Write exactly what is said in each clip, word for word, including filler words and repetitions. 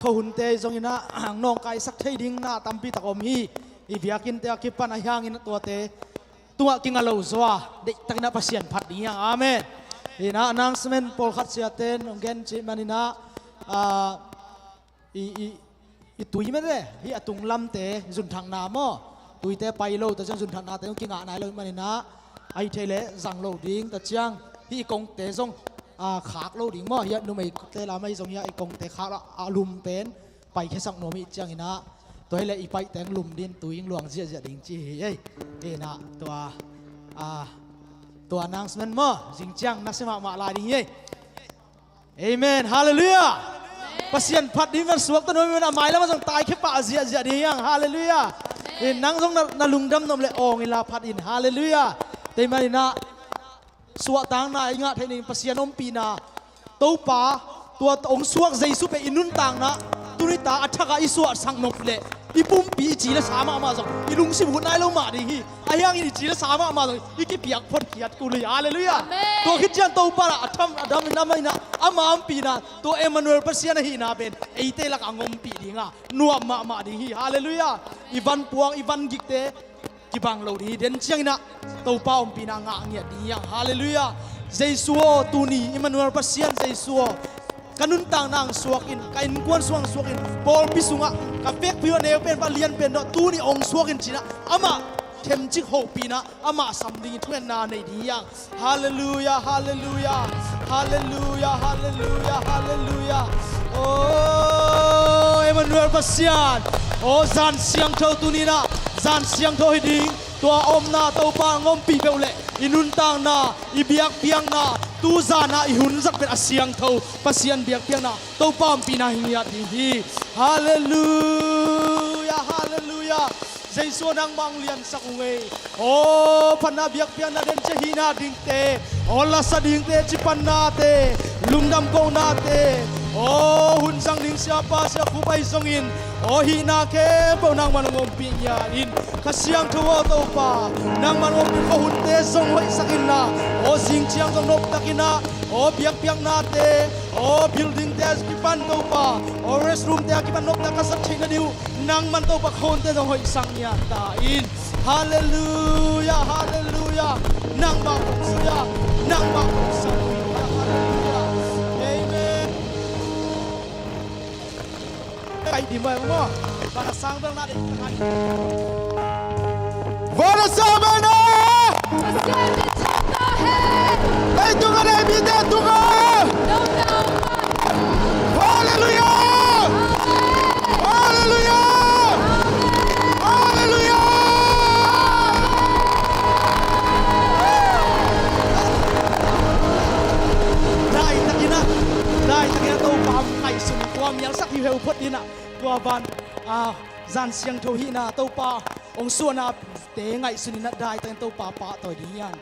Khuahunte zong in ah nawngkaisak thei ding na tampi tak om hi. I biakinnte a kipan a hiangin tuate tungah kinga lo zaw a deihtakin ah Pasian phat ding hi hang. Amen. In ah announcement pawlkhat siaten hong gen cih manin ah, ah, i, i, i tui mete hi a tunglamte zunthakna maw, tuite pai lo ta ciang zunthaknate zong kingah nai lo hi manin ah, ahi thei leh zang lo ding ta ciang hi i kongte zong, ah, khak lo ding maw, hi a numeite lam ahi zong hi a i kongte khak lo a lum pen paikhiasak nuam hi ciangin ah, tua hi leh i paih teng lum ding tui hing luang ziahziah ding ci hi ei. In ah tua, ah, tua announcement maw, zing ciang nasia mahmah lai ding hi ei. Amen. Halleluiah. Pasian phat ding van suakta nuam in a mailam ah zong taikhia pah ziahziah ding hi hang. Halleluiah. In nang zong na, na lungdam nuam leh awng inla phat in. Halleluiah. Tua hi manin ah suahtakna i ngah theih nading Pasian ompihna, Topa, tua hong suak Jesu pen i nuntakna, tuni ta a thak ah i suahsak nop leh i pumpi i ci le sa mahmah zong i lungsim hun nai lo mah ding hi. Ahi hangin i ci le sa mahmah zong i kipiak phot khiat kul hi. Halleluiah. Amen. Tua khit ciang Topa lah a tham a dam in ah ama ompihna, tua Emmanuel Pasian ahihna pen eite lakah hong ompih ding a nuam mahmah ding hi. Halleluiah. I van puak, i van gikte kibang lo ding hi. Den ciangin ah Topa ompihna ngah ngiat ding hi hang. Halleluiah. Jesu aw, tuni Emmanuel Pasian Jesu aw, ka nuntakna hong suak in, ka innkuan sungah hong suak in, pawlpi sungah ka vekpi uh a neu pen, a lian pen tawh tuni hong suak in ci-in ah amah themcik hopihna, amah sam dingin thungetna nei ding hi hang. Halleluiah, halleluiah, halleluiah, halleluiah, halleluiah. Oh, Emmanuel Pasian. Oh, zan siangtho tuni in ah zan siangtho hi ding. Tua omna Topa hong ompih peuh leh i nuntakna, i biakpiakna, tu zan a i hun zat pen a siangtho Pasian biakpiakna Topa ompihna hi ngiat ding hi. Halleluiah, halleluiah. Jesu, nangmah hong liansak ung ei. Aw phatna biakpiakna, den ciang hihna dingte, aw lasa dingte, cipannate, lungdam kohnate, aw hun zang ding siapa siakhup ahi zongin, aw hihna khempeuh nangman hong ompih ngiat in. Kha Siangtho aw Topa, nangman hong ompih, khuahunte zong hoihsak inla, aw zing ciang zong noptakin ah, aw biakpiaknate, aw buildingte kipan Topa, aw restroomte a kipan noptak ka zat theih nading uh nangman Topa khuahunte zong hoihsak ngiat ta in. Halleluiah, halleluiah. Nangmah hong zui a, nangmah hong zui a. Halleluiah. Amen. Kaih dim vai maw. Van a sang bel na dei. Van a sang bel na. Pasian min thang ta hen. Ei tung a dei mite tung a. Halleluia! Halleluia! Halleluia! Daitakin ah, daitakin ah Topa ngaihsun, tua mialsak hi heu phot in ah, tua van, ah, zan siangtho hihna Topa hong suahnate ngaihsun in ah daitakin Topa pahtawi ding hi hang.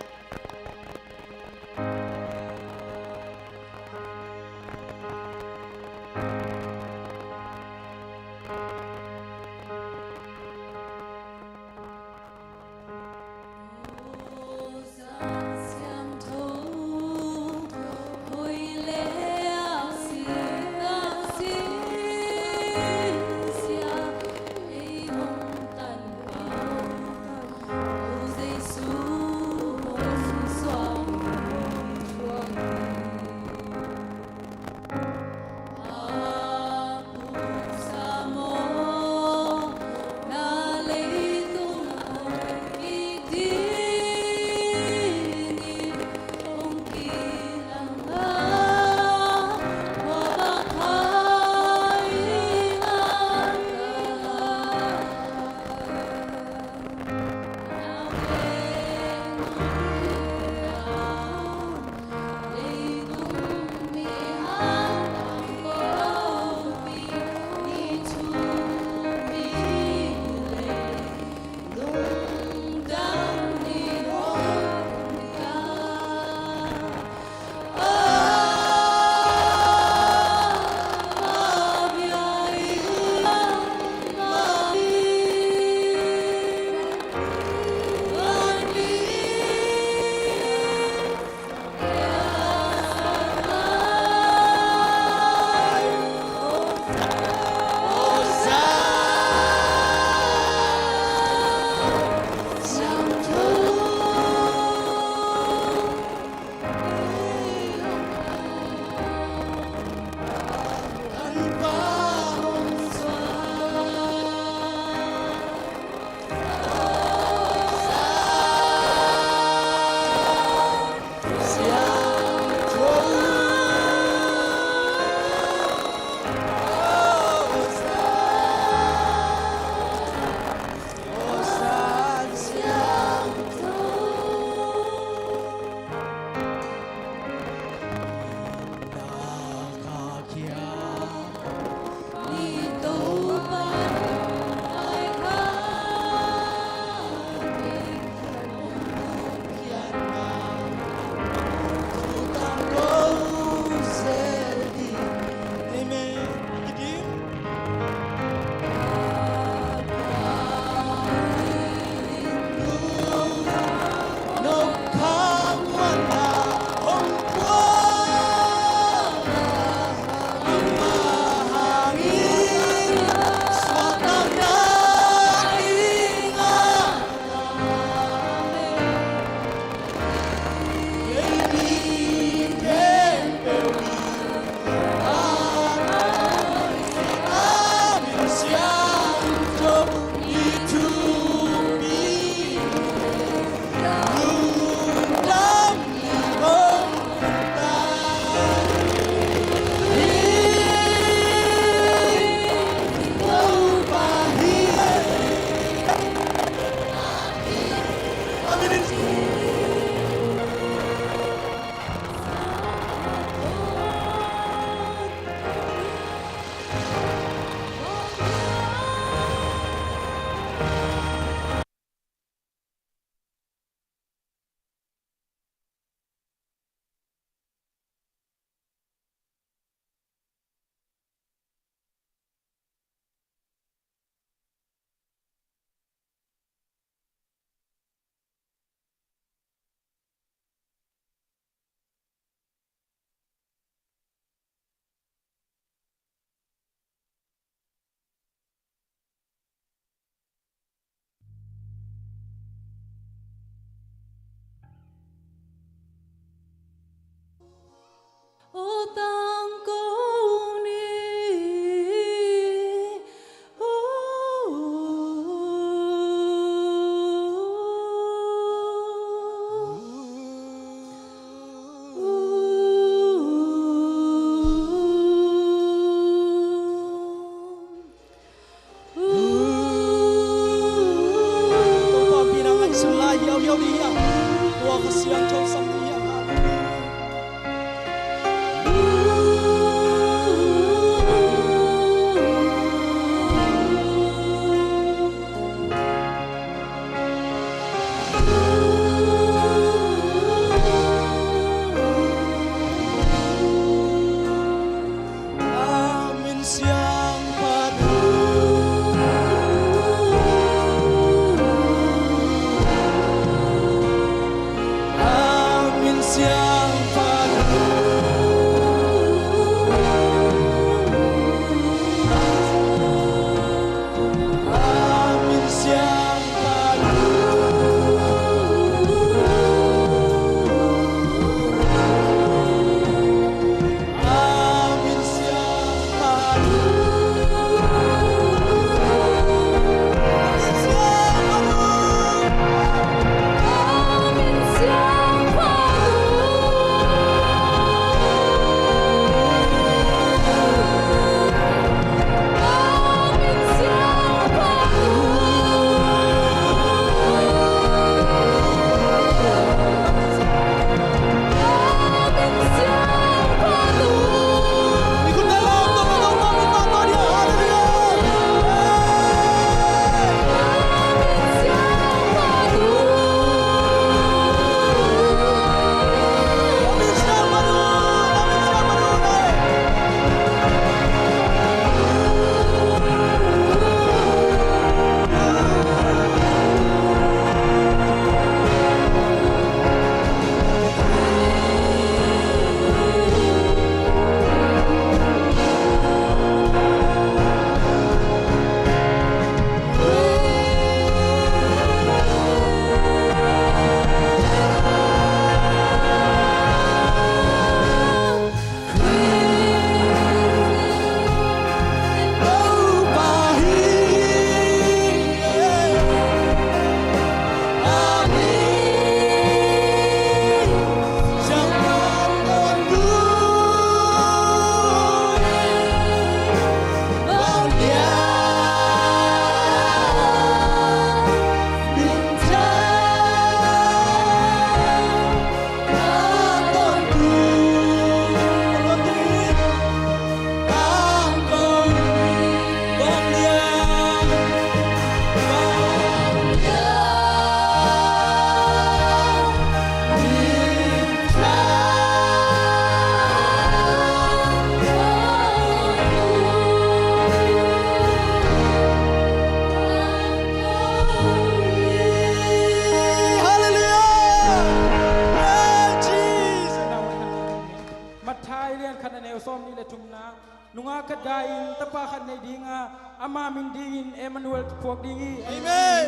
Gai in tapa khat nei ding a, ama min dingin Emmanuel kiphuak ding hi. Amen.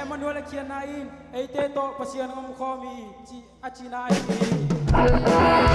Emmanuel a khiatna in eite tawh Pasian hong omkhawm hi, ci, a cihna ahi hi.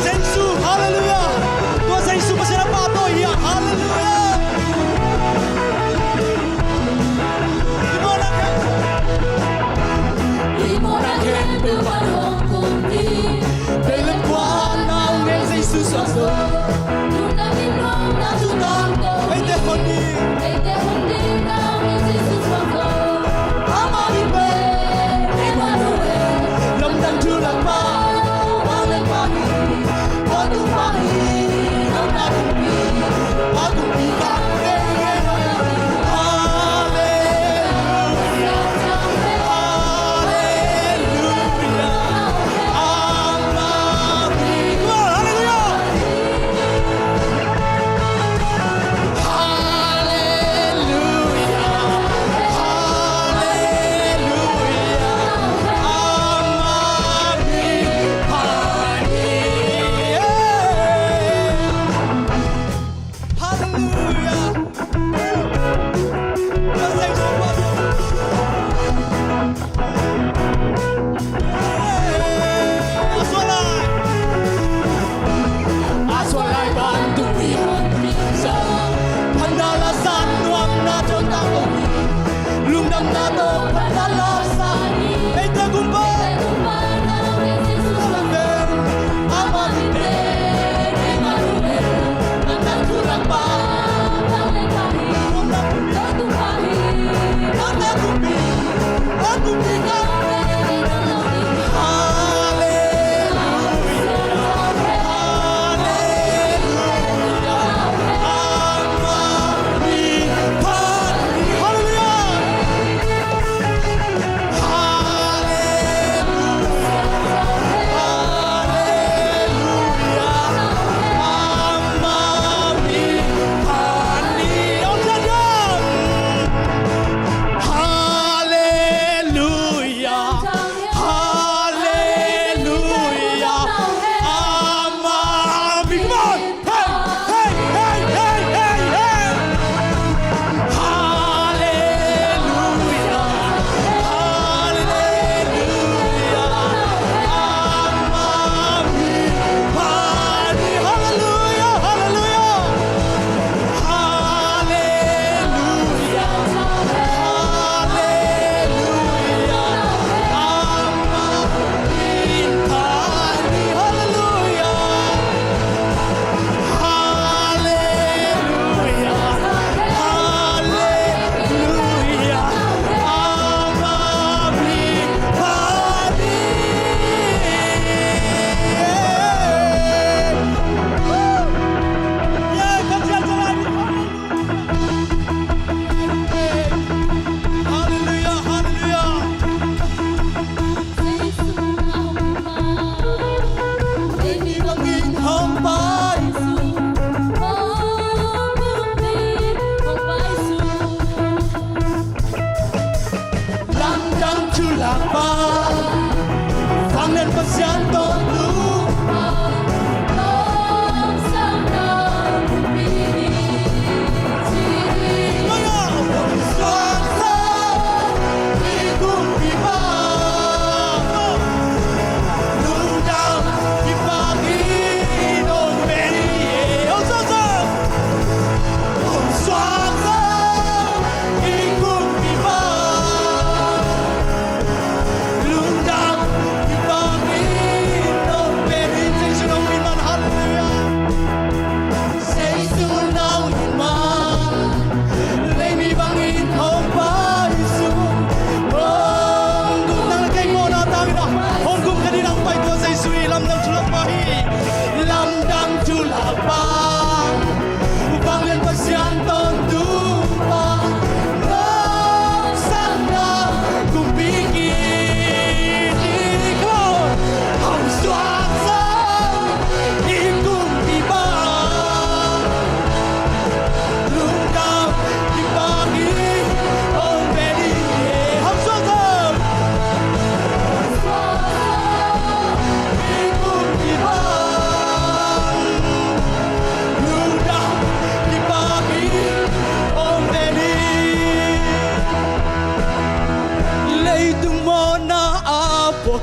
Jesu, halleluia. Tua Jesu Pasian a pahtawi hi a, halleluia.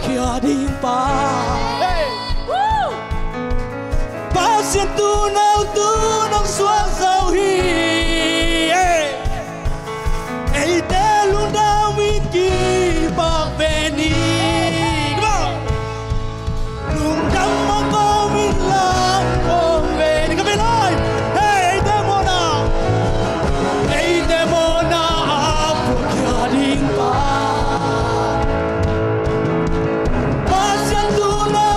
khia ding pa. Pasian tuuno tuuno suak zo hi. Eite lungdam in kipak ve ni. Lungdam a kawm in lam kawm ve ni. Ka ve lai. Hei, eite mawhna, eite mawhna a pukkhia ding pa. Pasian tuuno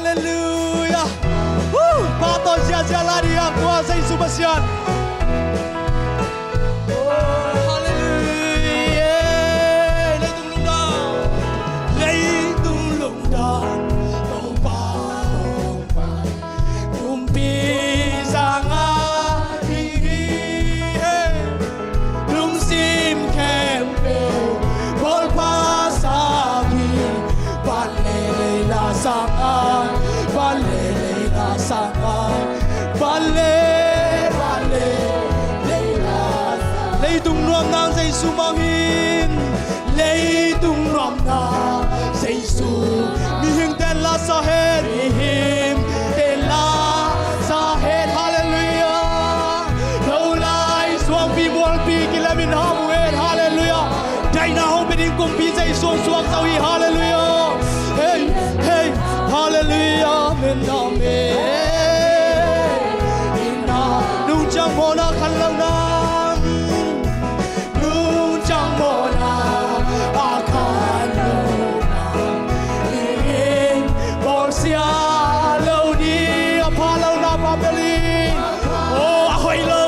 Halleluiah. Woo! Pahtawi ziahziah lai ding a, tua Jesu Pasian. Oh, halleluiah. Leitung lungdam, leitung lungdam, Topa hong pai. Kumpi zang a ding hi, hey. Lungsim khempeuh bawl pha sa hi. Van le lei la sang a, van le lei la sang a, van le, van le lei la sang. Leitung nuam nang Jesu mang hi. Leitung nuam nang Jesu. Mihing ten la sa hen, mihing ten la sa hen. Halleluiah. Lo lai suangpi mualpi kilem in hau hen. Halleluiah. Daihna hong pia ding kumpi Jesu hong suak zo hi. Halleluiah. Hey, hey. Halleluiah. Amen, amen. Nungciang mawhna khan lo nang. Nungciang mawhna a khan lo nang. Ih in bawlsia lo ding. A pha lo na pa bel in. Oh, a hoih lo.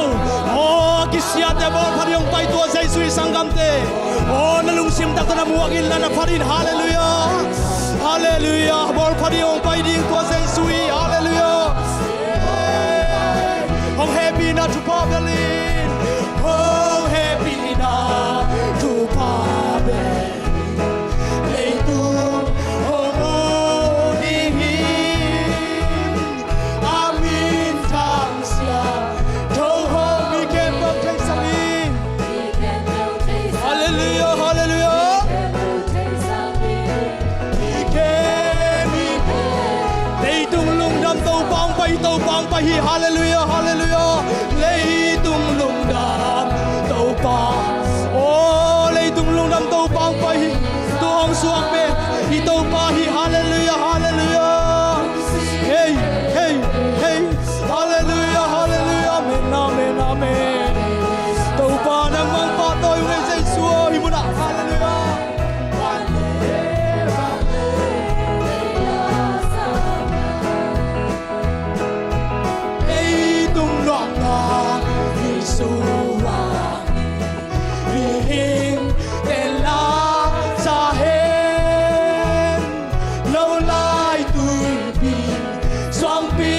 Oh, kisiate bawl pha ding hong pai tua Jesu i sanggamte. Oh, na lungsim taktak na muak in la na phat in. Halleluiah. Halleluiah. Bawl pha ding hong pai ding tua Jesu hi. Halleluiah. Hong hehpihna thupha bel in. Hong hehpihna thupha bel in. Leitung hong ut ding hi. A minthang siangtho hong mi khempeuh theisak hi. Halleluiah, halleluiah. Leitung lungdam Topa hong pai, Topa hong pai hi. Halleluiah, halleluiah. Leitung lungdam Topa. Oh, leitung lungdam Topa hong pai hi. Tua hong suak pen i Topa hi. Halleluiah, halleluiah. Hey, hey, hey. Halleluiah, halleluiah. Amen, amen, amen. Topa nangmah pahtawi ung ei Jesu aw, hih munah. Halleluiah. Leitung nuamna Jesu a, mihing ten la sa hen. Lo lai tuipi suangpi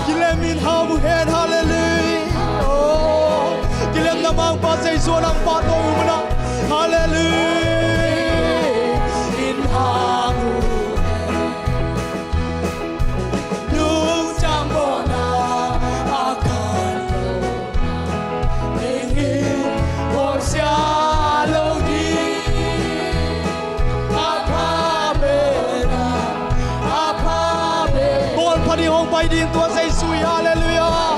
kilem in hau hen. Halleluiah. Oh, kilemna mangpa Jesu nang pahtawi uh munah. Halleluiah. In hau hen. Nungciang mawhna a khan lo nang. Ih in bawlsia lo ding. A pha pen a, a pha pen. Bawl pha ding hong pai ding tua Jesu hi. Halleluiah.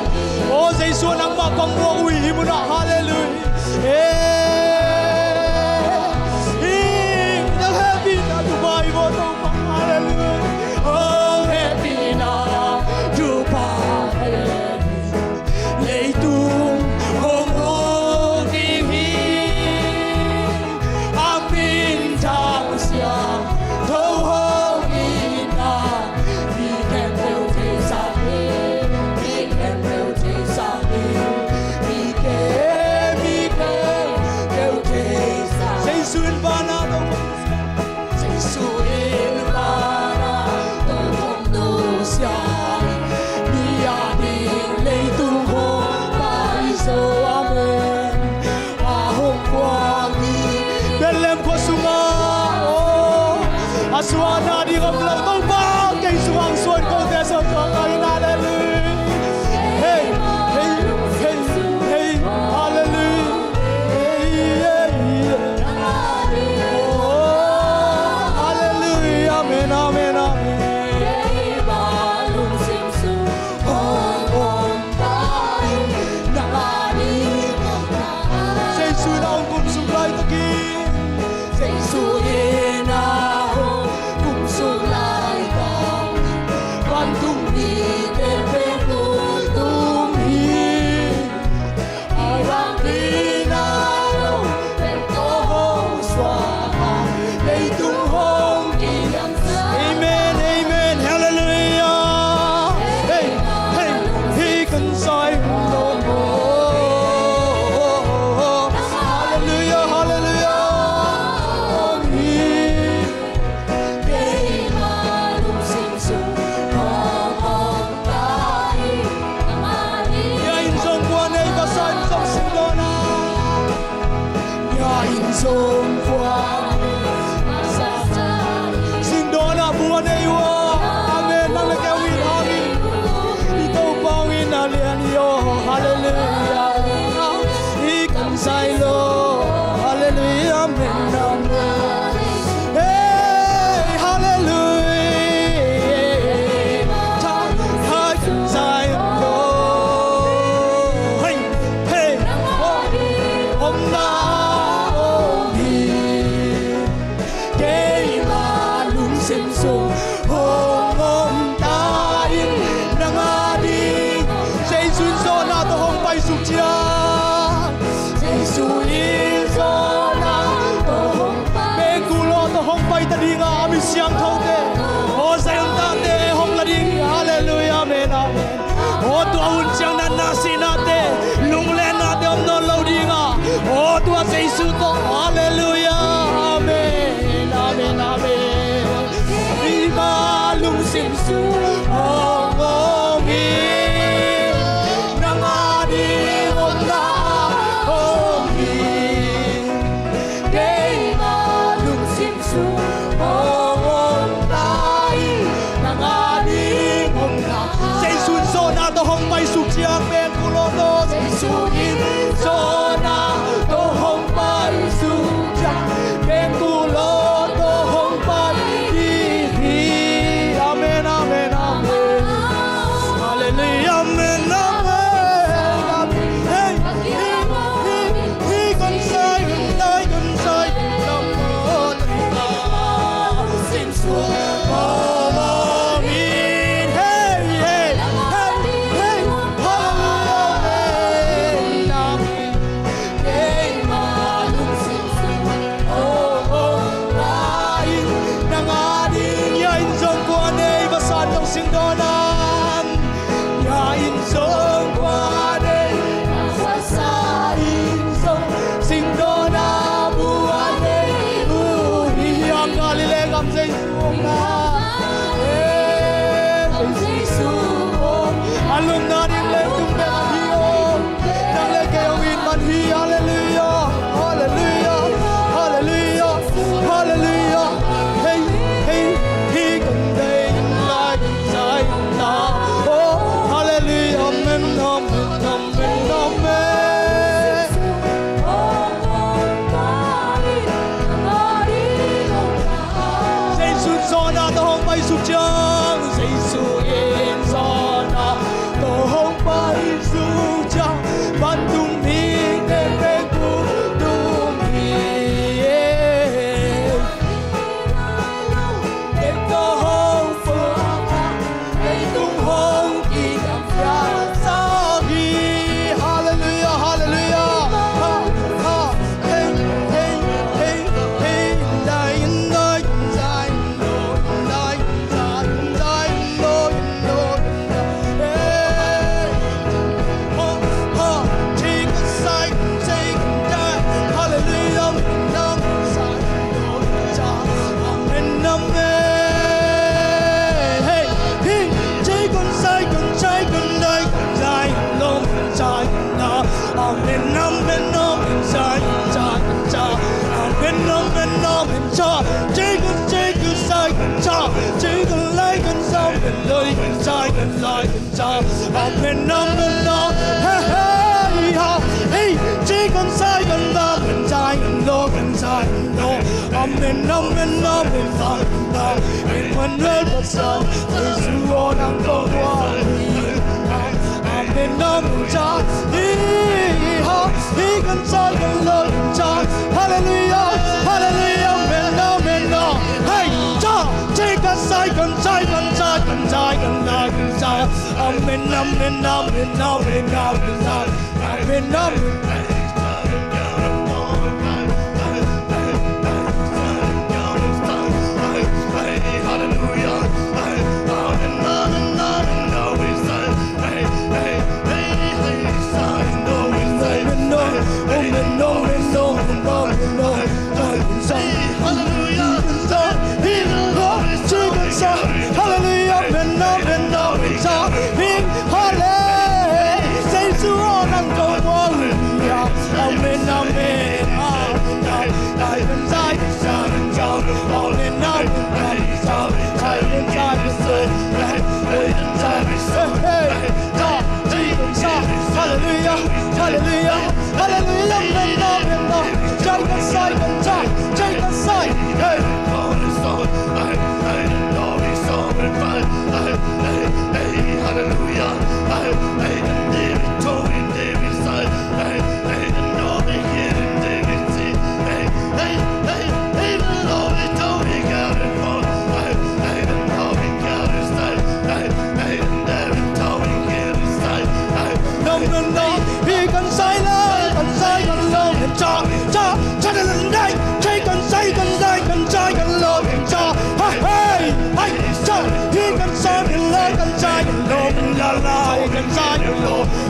Oh, Jesu nangmah kong muak uh hi munah. Halleluiah. Hey, hih nang hehpihna thupha hi maw Topa. Halleluiah. Oh, hehpihna thupha hi. Leitung hong ut ding hi. A minthang siangtho hong itna. Mi khempeuh theisak hi. Mi khempeuh theisak hi. Mi khempeuh, mi khempeuh theisak. Jesu in vana Topa. Jesu in vana Topa hong nusia hi. Mi ading leitung hong pai zo. Amen. A hong kuang hi. Bethlehem khua sungah, oh, a suahna ding om lo Topa, kei sungah hong suan kote suan suak ka hi. Halleluiah. Hey, hey, hey, hey. Halleluiah. Hey, hey, hey. Oh, halleluiah. Amen, amen, amen. Jesu in a hong kum suk laitakin. Jesu in a hong kum suk laitakin. Siangthote, aw, Zion tate hong la ding hi. Halleluiah, amen, amen. Aw, tua hun ciang natna sihnate, lunglaihnate om nawn lo ding a, aw, tua Jesu tawh. Halleluiah, amen, amen, amen. Keima lungsim sung hong om hi. Nang a ding omna hong hi. Keima lungsim sung hong om lai, nang a ding omna. Jesu in zawhna tawh hong paisuk ciang pengkul aw tawh, Jesu in zawhna tawh hong paisuk ciang pengkul aw tawh hong pai hi. Amen, amen, amen. Halleluiah, amen, amen. Hey, hey, hey. Hi kan sai, kan sai, kan sai, kan sai, kan sai. Hey, hey, hey, hey. Hallelujah, amen. Nang a ding, ya in zong kua nei, va san zong sing dawn a. Ya in zong kua nei, sa in zong sing dawn a, bua nei uh hi. Hang Galilee gam Jesu hong na. Eh, Jesu hong. A lum nading leitung bek a hi aw. Nang le kei hong it man hi. Halleluiah, halleluiah, halleluiah, halleluiah. Hey, hey, hi kan deih lai, lai na. Oh, halleluiah, amen, amen, amen, amen. Jesu in zawhna tawh hong paisuk ciang, Jesu in zawhna tawh hong paisuk ciang, vantung mite pengkul tung hi. Leitung hong phuak, leitung hong kidam, Hallelujah, hallelujah. Ha, ha. Hey, hey, hey, hey. Hey. Ha, ha. Hallelujah. Amen, amen. Hey, hey, Jacob, Jacob, Jacob, Jacob, Jacob, Jacob, amen, amen, amen, Jacob, Jacob, amen, amen, amen, Jacob, Jacob, Jacob, Jacob, Jacob, like and sound and like and Jacob, like and sound. Amen, amen, amen. Hey, hey, ha. Hey, Jacob, Jacob, amen, Jacob, Lord, and Jacob, Lord. Amen, amen, amen, amen, amen. Emmanuel, Pastor, Jesu, oh, nang ko wa. Amen, amen, cha. Hi, ha, hi, kan cha, kan lo, cha. Hallelujah, hallelujah, amen, amen, amen. Hey, cha, cha, kan sai, kan sai, kan sai, kan sai, kan sai, kan sai. Amen, amen, amen, amen, amen, amen. Amen, amen. Hallelujah.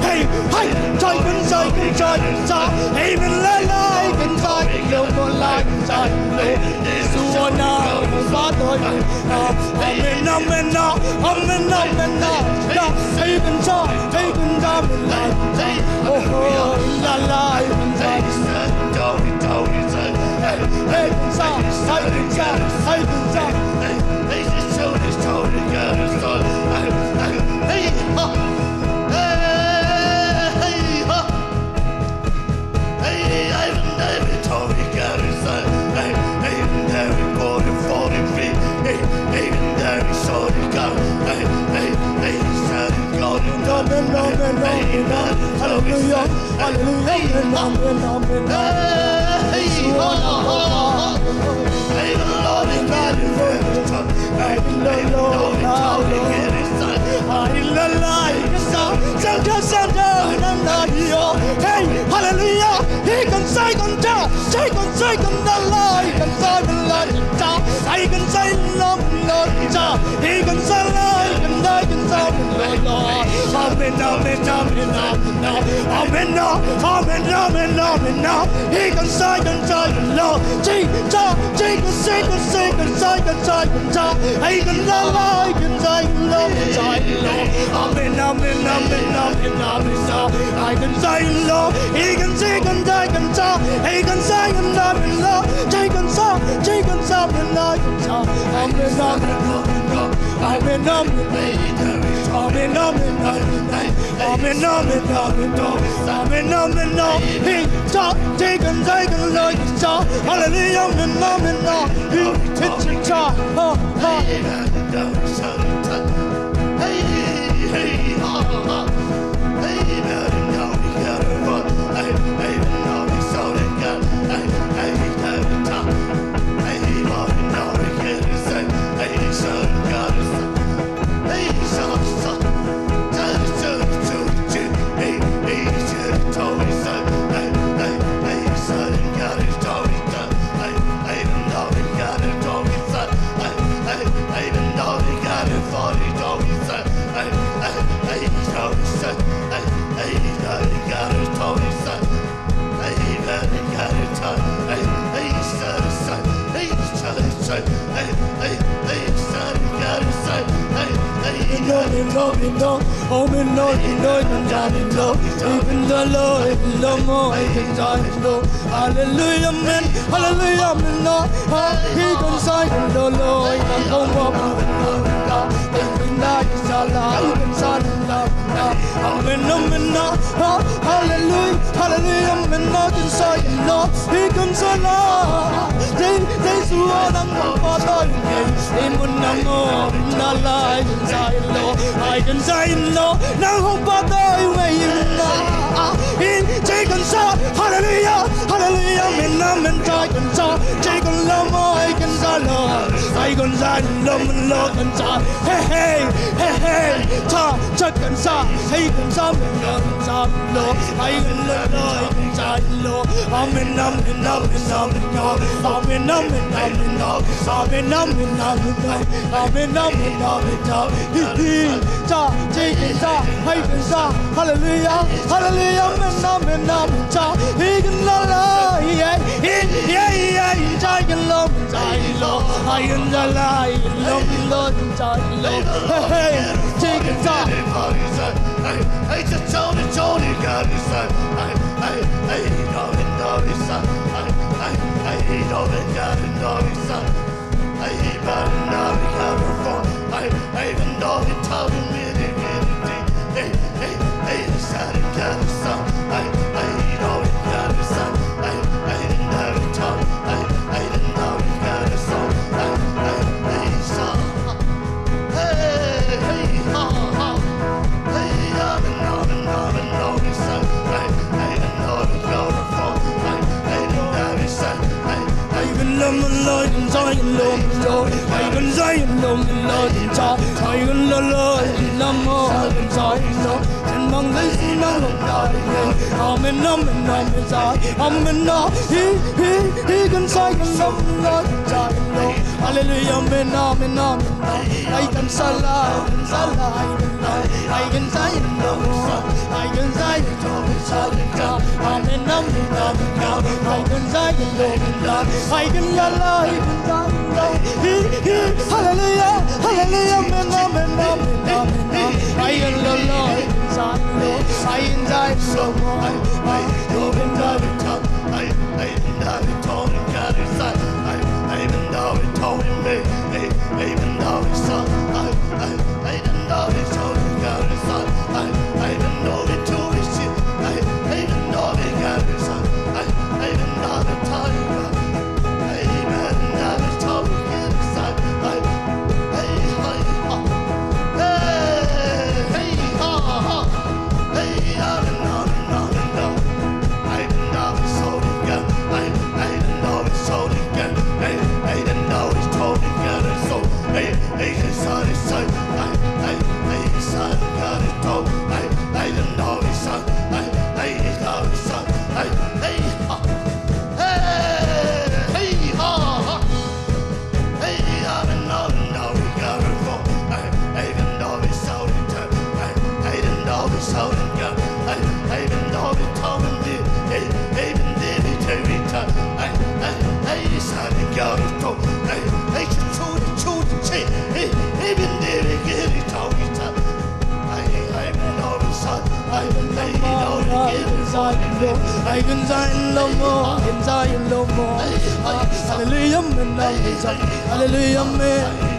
Hey, hey, try can try can try can try. Hey, man, la la, hey, can try can lo, mo la can try can lo. Yesu ana, ba toi. Amen, amen, amen, amen. Hey, can try, hey, can try, man, la. Oh, la la, hey, can try. Hey, can try, hey, can try, hey, can try. Hallelujah, hallelujah, amen, amen, amen. Hey, hallelujah. He can say, can tell. Say, can say, can tell. He can say, can tell. He can say, no, no, no. He can say, no, he can say, can say, no, no. Amen, amen, amen, amen. Amen, no. Amen, amen, amen, no. He can say, can say, can, no. He can say, can say, can say, can say, can say, can say. He can say, no, he can say, no, can say, no. Amen, amen, amen, amen, amen, no. I can say, no. He can say, can say, can say. He can say, can say, can say. He can say, he can say, can say, can say. Amen, amen, amen, amen. Amen, amen, amen, amen. Amen, amen, amen, amen. Amen, amen, amen. He talk, take and take and like a star. Hallelujah, amen, amen, amen. He, it's a star. Ha, ha. Hallelujah, amen. Hallelujah, amen. He can say, Lord, Lord, I can go up. Amen, amen, amen. Hallelujah, hallelujah, amen. He can say, Lord, he can say, Lord. They, they swore them for the Imunamo, na lai, can say, Lord. I can say, Lord. Now, home for the way you are. He, they can say, hallelujah, hallelujah, amen, amen. I can say, they can love more, I can say, Lord. I can say, love, love, can say, hey, hey, hey, hey, ta. Cha kan sa, hei kan sa, men na kan sa lo, hei kan lo lo, hei kan sa lo. Amen, amen, amen, amen, amen. Amen, amen, amen, amen. Amen, amen, amen, amen. Amen, amen, amen, amen. Hi, hi, cha, chi kan sa, hei kan sa. Hallelujah, hallelujah, amen, amen, amen, cha. Hi kan la la, yeah, yeah, yeah, yeah, cha kan lo, cha lo. Hei kan sa la, hei kan lo, lo. Hey, hey, take it up. Amen, amen, amen, amen. Amen, amen. Hi, hi, hi, kan sai, kan lom, kan sai, kan lom. Hallelujah, amen, amen, amen. Ai kan sa lai, kan sa lai, kan lai. Ai kan sai, kan lom. Ai kan sai, kan lom, kan sai, kan lom. Amen, amen, amen, amen. Ai kan sai, kan lom, kan lai. Ai kan sa lai, kan sa lai. Hi, hi. Hallelujah, hallelujah, amen, amen, amen, amen. Ai kan lom, kan sai, kan lom. Ai kan sai, kan lom. Ai, ai, ai, ai, ai. Hallelujah, amen, amen. Hallelujah, amen.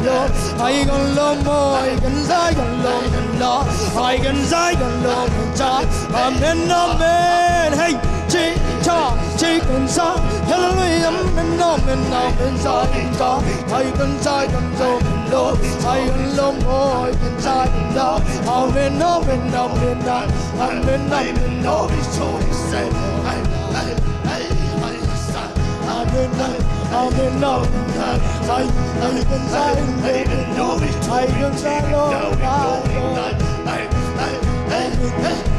Ai kan lawm maw, ai kan zai kan lawm maw, ai kan zai kan lawm maw. Amen, amen. Hey, ci, ca, ci kan zai. Hallelujah, amen, amen, amen, zai kan zai. Ai kan zai kan lawm maw, ai kan lawm maw, ai kan zai kan lawm. Amen, amen, amen, amen, amen, amen. Amen, amen, amen. Ai, ai, ai, ai, ai.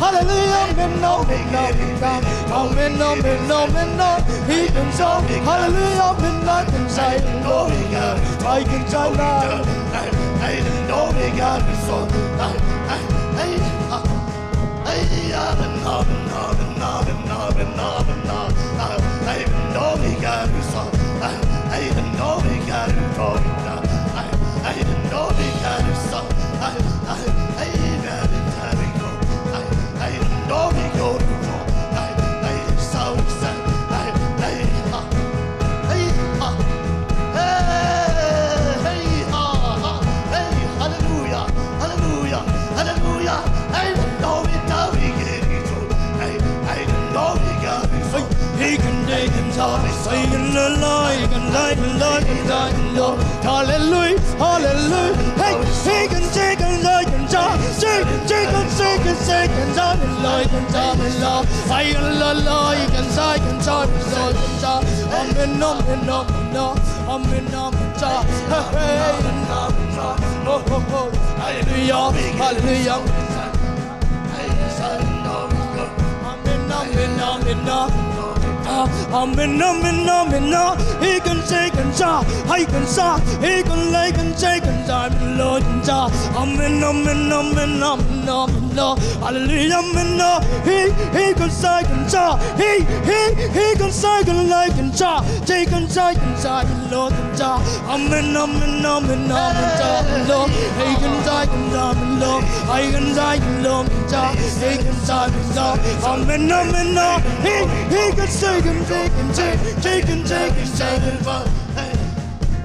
Hallelujah, amen, amen, amen, amen, amen, amen. He can show me. Hallelujah, amen, I can say, I can say that. Hallelujah, hallelujah. Hey, he can take and I can try. Shake, shake, and shake, and shake, and shake, and shake, and shake, and shake. Amen, amen, amen, amen. Amen, amen, amen. Hey, oh, oh, oh. Hallelujah, hallelujah. Amen, amen, amen, amen. Ah, amen, amen, amen, amen. He can shake and shout, he can shout, he can lay and shake and shout, Lord, and shout. Amen, amen, amen, amen, amen, Lord. Hallelujah, amen, Lord. He, he can shake and shout, he, he, he can shake and lay and shout, he can shake and shout, Lord, and shout. Amen, amen, amen, amen, amen, Lord. He can shake and shout, Lord. He can shake and shout, he can shake and shout. Amen, amen, amen. He, he can shake and shake and shake, shake and shake and shake and shout.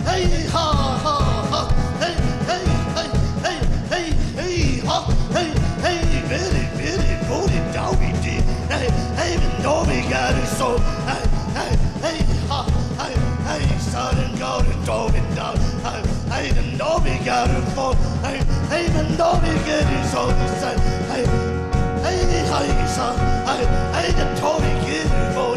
Hey, ha, ha, ha. Hey, hey, hey, hey, hey, hey, ha. Hey, hey, very, very, very down with it. Hey, hey, no, we got it so. Hey, hey, hey, ha. Hey, hey, son, go to Tobin down. Hey, hey, the no, we got it for. Hey, hey, the no, we get it so. Hey, hey, hey, son. Hey, hey, the Tobin get it for.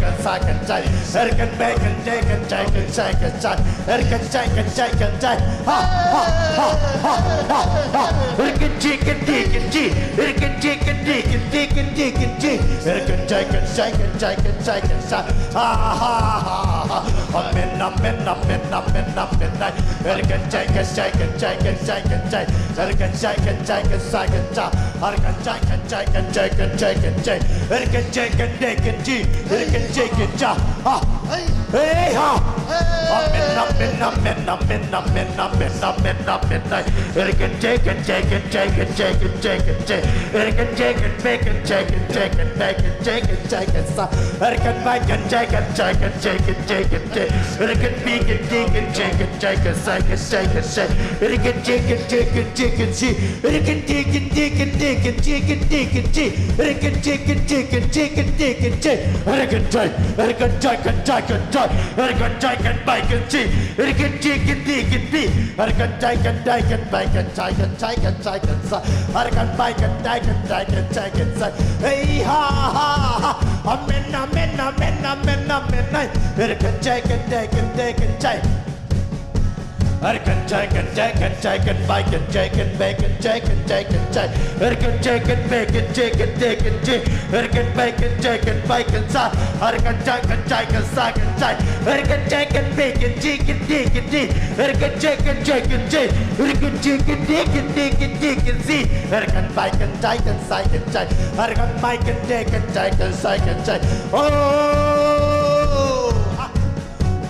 kan sa kan jai. Er kan be kan je kan jai kan jai kan jai. Er kan jai kan jai kan jai. Ha ha ha ha ha ha. Er kan ji kan di kan ji. Er kan ji kan di kan di kan di kan ji. Er kan jai kan jai kan jai kan jai kan jai. Ha ha ha ha. Amen amen amen amen amen. Er kan jai kan jai kan jai kan jai kan jai. Er kan jai kan jai kan jai kan jai. Er kan jai kan jai kan jai kan jai kan jai. Er kan jai kan de kan ji. Er kan jai kan ja. Ha. Hey ha. Amen, amen, amen, amen, amen, amen, amen, amen. Erkin, Jekin, Jekin, Jekin, Jekin, Jekin, Je. Erkin, Jekin, Bekin, Jekin, Jekin, Bekin, Jekin, Jekin, Sa. Erkin, Bekin, Jekin, Jekin, Jekin, Jekin, Je. Erkin, Bekin, Jekin, Jekin, Jekin, Sekin, Jekin, Se. Erkin, Jekin, Jekin, Jekin, Si. Erkin, Jekin, Jekin, Jekin, Jekin, Jekin, Je. Erkin, Jekin, Jekin, Jekin, Jekin, Je. Erkin, Jekin, Jekin, Jekin, Jekin, Je. Erkin, Jekin, Bekin, Si. Erkin, Jekin, Jekin, Bi. Erkin, Jekin, Jekin, Bekin, Jekin, Jekin, Jekin, Sa. Erkin, Bekin, Jekin, Jekin, Jekin, Sa. Hey, ha, ha, ha. Amen, amen, amen, amen, amen, amen. Erkin, Jekin, Jekin, Jekin, Je. Erkin, Jekin, Jekin, Jekin, Bekin, Jekin, Bekin, Jekin, Jekin, Je. Erkin, Jekin, Bekin, Jekin, Jekin, Je. Erkin, Bekin, Jekin, Bekin, Sa. Erkin, Jekin, Jekin, Sekin, Je. Erkin, Jekin, Bekin, Jekin, Jekin, Di. Erkin, Jekin, Jekin, Je. Erkin, Jekin, Jekin, Jekin, Jekin, Si. Erkin, Bekin, Jekin, Sekin, Je. Erkin, Bekin, Jekin, Jekin, Sekin, Je. Oh!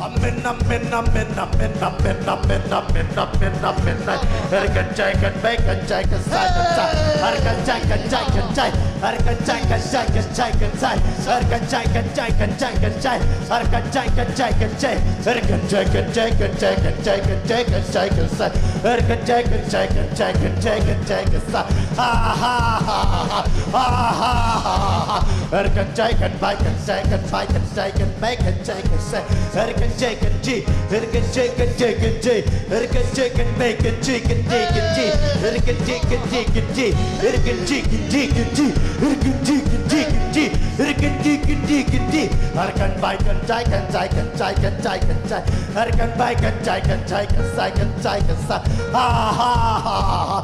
Amen, amen, amen, amen, amen, amen, amen, amen, amen. Erkin, Jekin, Bekin, Jekin, Sekin, Sa. Erkin, Jekin, Jekin, Je. Erkin, Jekin, Jekin, Jekin, Se. Erkin, Jekin, Jekin, Jekin, Je. Erkin, Jekin, Jekin, Je. Erkin, Jekin, Jekin, Jekin, Jekin, Jekin, Jekin, Se. Erkin, Jekin, Jekin, Jekin, Jekin, Jekin, Sa. Ha, ha, ha, ha, ha. Ha, ha, ha, ha, ha. Erkin, Jekin, Bekin, Sekin, Bekin, Sekin, Bekin, Jekin, Se. Erkin, Jekin, Ji. Erkin, Jekin, Jekin, Ji. Erkin, Jekin, Bekin, Jekin, Jekin, Ji. Erkin, Jekin, Jekin, Ji. Erkin, Jekin, Jekin, Ji. Erkin, Jekin, Jekin, Ji. Erkin, Jekin, Jekin, Ji. Erkin, Bekin, Jekin, Jekin, Jekin, Jekin, Je. Erkin, Bekin, Jekin, Jekin, Sekin, Jekin, Sa. Ha, ha, ha, ha.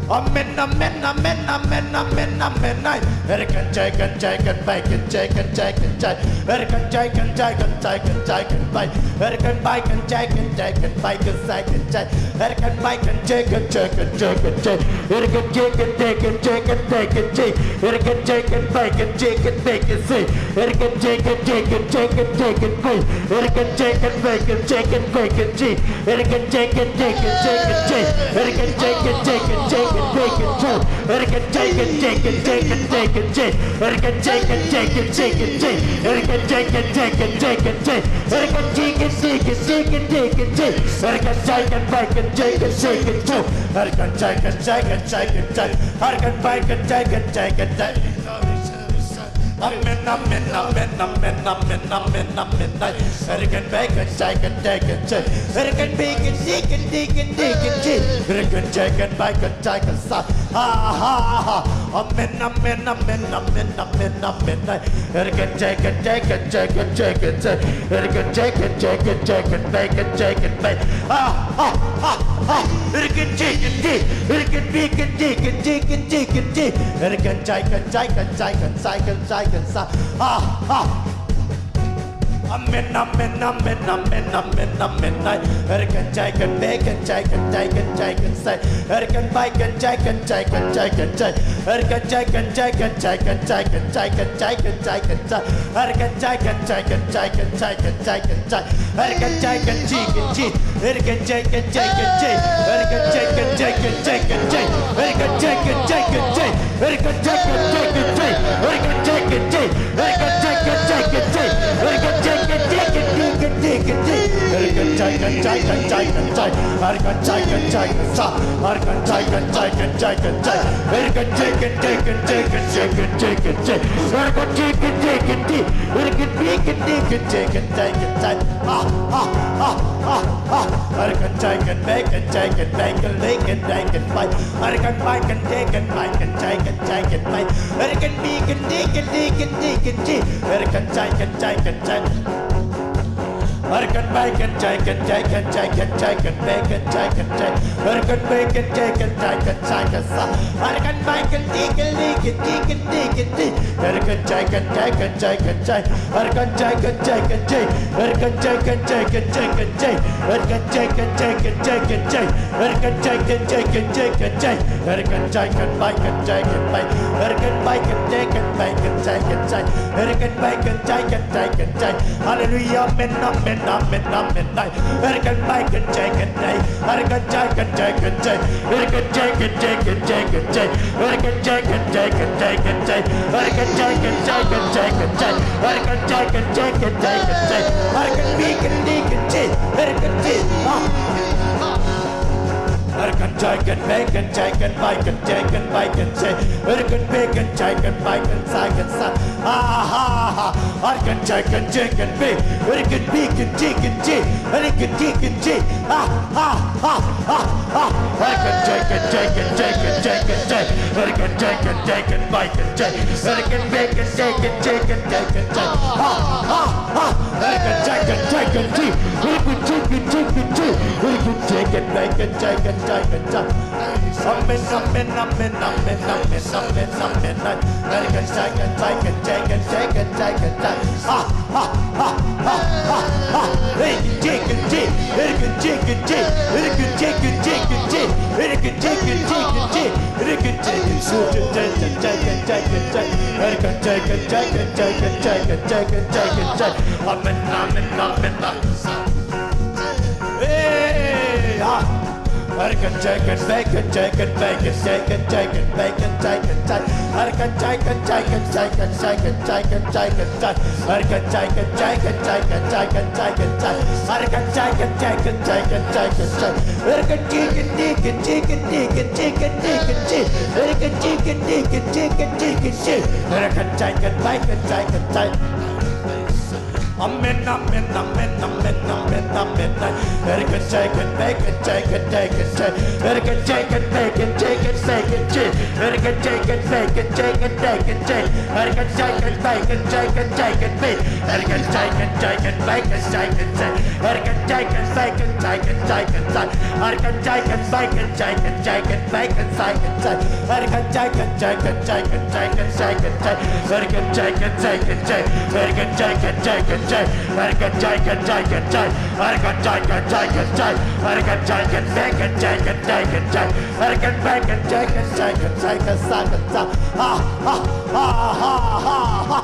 Amen, amen, amen, amen, amen, amen. Ai. Erkin, Jekin, Jekin, Bekin, Jekin, Jekin, Je. Erkin, Jekin, Jekin, Jekin, Jekin, Be. Erkin, Bekin, Jekin, Jekin, Bekin, Sekin, Je. Erkin, Bekin, Jekin, Jekin, Jekin, Je. Erkin, Jekin, Jekin, Jekin, Bekin, Je. Erkin, Jekin, Bekin, Jekin, Bekin, Se. Erkin, Jekin, Jekin, Jekin, Jekin, Be. Erkin, Jekin, Bekin, Jekin, Bekin, Ji. Erkin, Jekin, Jekin, Jekin, Je. Erkin, Jekin, Jekin, Jekin, Bekin, Ju. Erkin, Jekin, Jekin, Jekin, Jekin, Je. Erkin, Jekin, Jekin, Jekin, Je. Erkin, Jekin, Jekin, Jekin, Je. Erkin, Jekin, Jekin, Jekin, Jekin, Je. Erkin, Jekin, Bekin, Jekin, Jekin, Ju. Erkin, Jekin, Jekin, Jekin, Je. Erkin, Bekin, Jekin, Jekin, Jekin. Amen, amen, amen, amen, amen, amen, amen. Erkin, Bekin, Jekin, Jekin, Je. Erkin, Bekin, Jekin, Jekin, Jekin, Je. Erkin, Jekin, Bekin, Jekin, Sa. Ha, ha, ha. Amen, amen, amen, amen, amen, amen. Erkin, Jekin, Jekin, Jekin, Jekin, Je. Erkin, Jekin, Jekin, Jekin, Bekin, Jekin, Be. Ha, ha, ha, ha. Erkin, Jekin, Ji. Erkin, Bekin, Jekin, Jekin, Jekin, Je. Erkin, Jekin, Jekin, Jekin, Sekin, Jekin, Sa. Ha, ha. Amen, amen, amen, amen, amen, amen. Ai. Erkin, Jekin, Bekin, Jekin, Jekin, Jekin, Se. Erkin, Bekin, Jekin, Jekin, Jekin, Je. Erkin, Jekin, Jekin, Jekin, Jekin, Jekin, Jekin, Sa. Erkin, Jekin, Jekin, Jekin, Jekin, Jekin, Je. Erkin, Jekin, Jekin, Ji. Erkin, Jekin, Jekin, Je. Erkin, Jekin, Jekin, Jekin, Je. Erkin, Jekin, Jekin, Je. Erkin, Jekin, Jekin, Je. Erkin, Jekin, Je. Erkin, Jekin, Jekin, Jekin, Jekin, Jekin, Je. Erkin, Jekin, Jekin, Jekin, Je. Erkin, Jekin, Jekin, Sa. Erkin, Jekin, Jekin, Jekin, Je. Erkin, Jekin, Jekin, Jekin, Jekin, Jekin, Je. Erkin, Jekin, Jekin, Ji. Erkin, Bekin, Jekin, Jekin, Jekin, Je. Ah, ah, ah, ah, ah. Erkin, Jekin, Bekin, Jekin, Bekin, Bekin, Bekin, Be. Erkin, Bekin, Jekin, Bekin, Jekin, Jekin, Be. Erkin, Bekin, Jekin, Jekin, Jekin, Je. Erkin, Jekin, Jekin, Jekin. Erkin, Bekin, Jekin, Jekin, Jekin, Jekin, Bekin, Jekin, Je. Erkin, Bekin, Jekin, Jekin, Jekin, Sa. Erkin, Bekin, Jekin, Jekin, Jekin, Jekin, Je. Erkin, Jekin, Jekin, Jekin, Je. Erkin, Jekin, Jekin, Je. Erkin, Jekin, Jekin, Jekin, Je. Erkin, Jekin, Jekin, Jekin, Je. Erkin, Jekin, Jekin, Jekin, Je. Erkin, Jekin, Bekin, Jekin, Be. Erkin, Bekin, Jekin, Bekin, Jekin, Je. Erkin, Bekin, Jekin, Jekin, Je. Hallelujah. Amen, amen. Arkan, jaikan, baikan, jaikan, baikan, jaikan, baikan, jaikan, baikan, jaikan, baikan, jaikan, sa. Ha, ha, ha. Arkan, jaikan, jaikan, be. Arkan, baikan, jaikan, jai. Arkan, jaikan, jai. Ha, ha, ha, ha, ha. Arkan, jaikan, jaikan, jaikan, jaikan, jai. Arkan, jaikan, jaikan, baikan, jai. Arkan, baikan, jaikan, jaikan, jaikan, jai. Ha, ha, ha. Arkan, jaikan, jaikan, jai. Arkan, jaikan, jaikan, jai. Arkan, jaikan, baikan, jaikan, jai. Amen, amen, amen, amen, amen, amen, amen. Arkan, jaikan, baikan, jaikan, jaikan, jaikan, jai. Ha, ha, ha, ha, ha, ha. Hey, jaikan, jai. Arkan, jaikan, jai. Arkan, jaikan, jaikan, jai. Arkan, jaikan, jaikan, jai. Arkan, jaikan, jaikan, jaikan, jai. Arkan, jaikan, jaikan, jaikan, jaikan, jaikan, jaikan, jai. Amen, amen, amen, amen. Hey, ha. Arkan, jaikan, baikan, jaikan, baikan, jaikan, jaikan, baikan, jaikan, jai. Arkan, jaikan, jaikan, jaikan, jaikan, jaikan, jaikan, jai. Arkan, jaikan, jaikan, jaikan, jaikan, jaikan, jai. Arkan, jaikan, jaikan, jaikan, jaikan, jai. Arkan, jaikan, jaikan, jaikan, jaikan, jaikan, jaikan, jai. Arkan, jaikan, jaikan, jaikan, jaikan, jai. Arkan, jaikan, baikan, jaikan, jai. Amen, amen, amen, amen, amen, amen. Arkan, jaikan, baikan, jaikan, jaikan, jai. Arkan, jaikan, baikan, jaikan, baikan, jai. Arkan, jaikan, baikan, jaikan, jaikan, jai. Arkan, jaikan, baikan, jaikan, jaikan, bai. Arkan, jaikan, jaikan, baikan, jaikan, jai. Arkan, jaikan, baikan, jaikan, jaikan, jai. Arkan, jaikan, baikan, jaikan, jaikan, baikan, jaikan, jai. Arkan, jaikan, jaikan, jaikan, jaikan, jaikan, jai. Arkan, jaikan, jaikan, jai. Arkan, jaikan, jaikan, jai. Arkan, jaikan, jaikan, jai. Arkan, jaikan, jaikan, jai. Arkan, jaikan, baikan, jaikan, jaikan, jai. Arkan, baikan, jaikan, jaikan, jaikan, jaikan, jai. Ha, ha, ha, ha, ha, ha.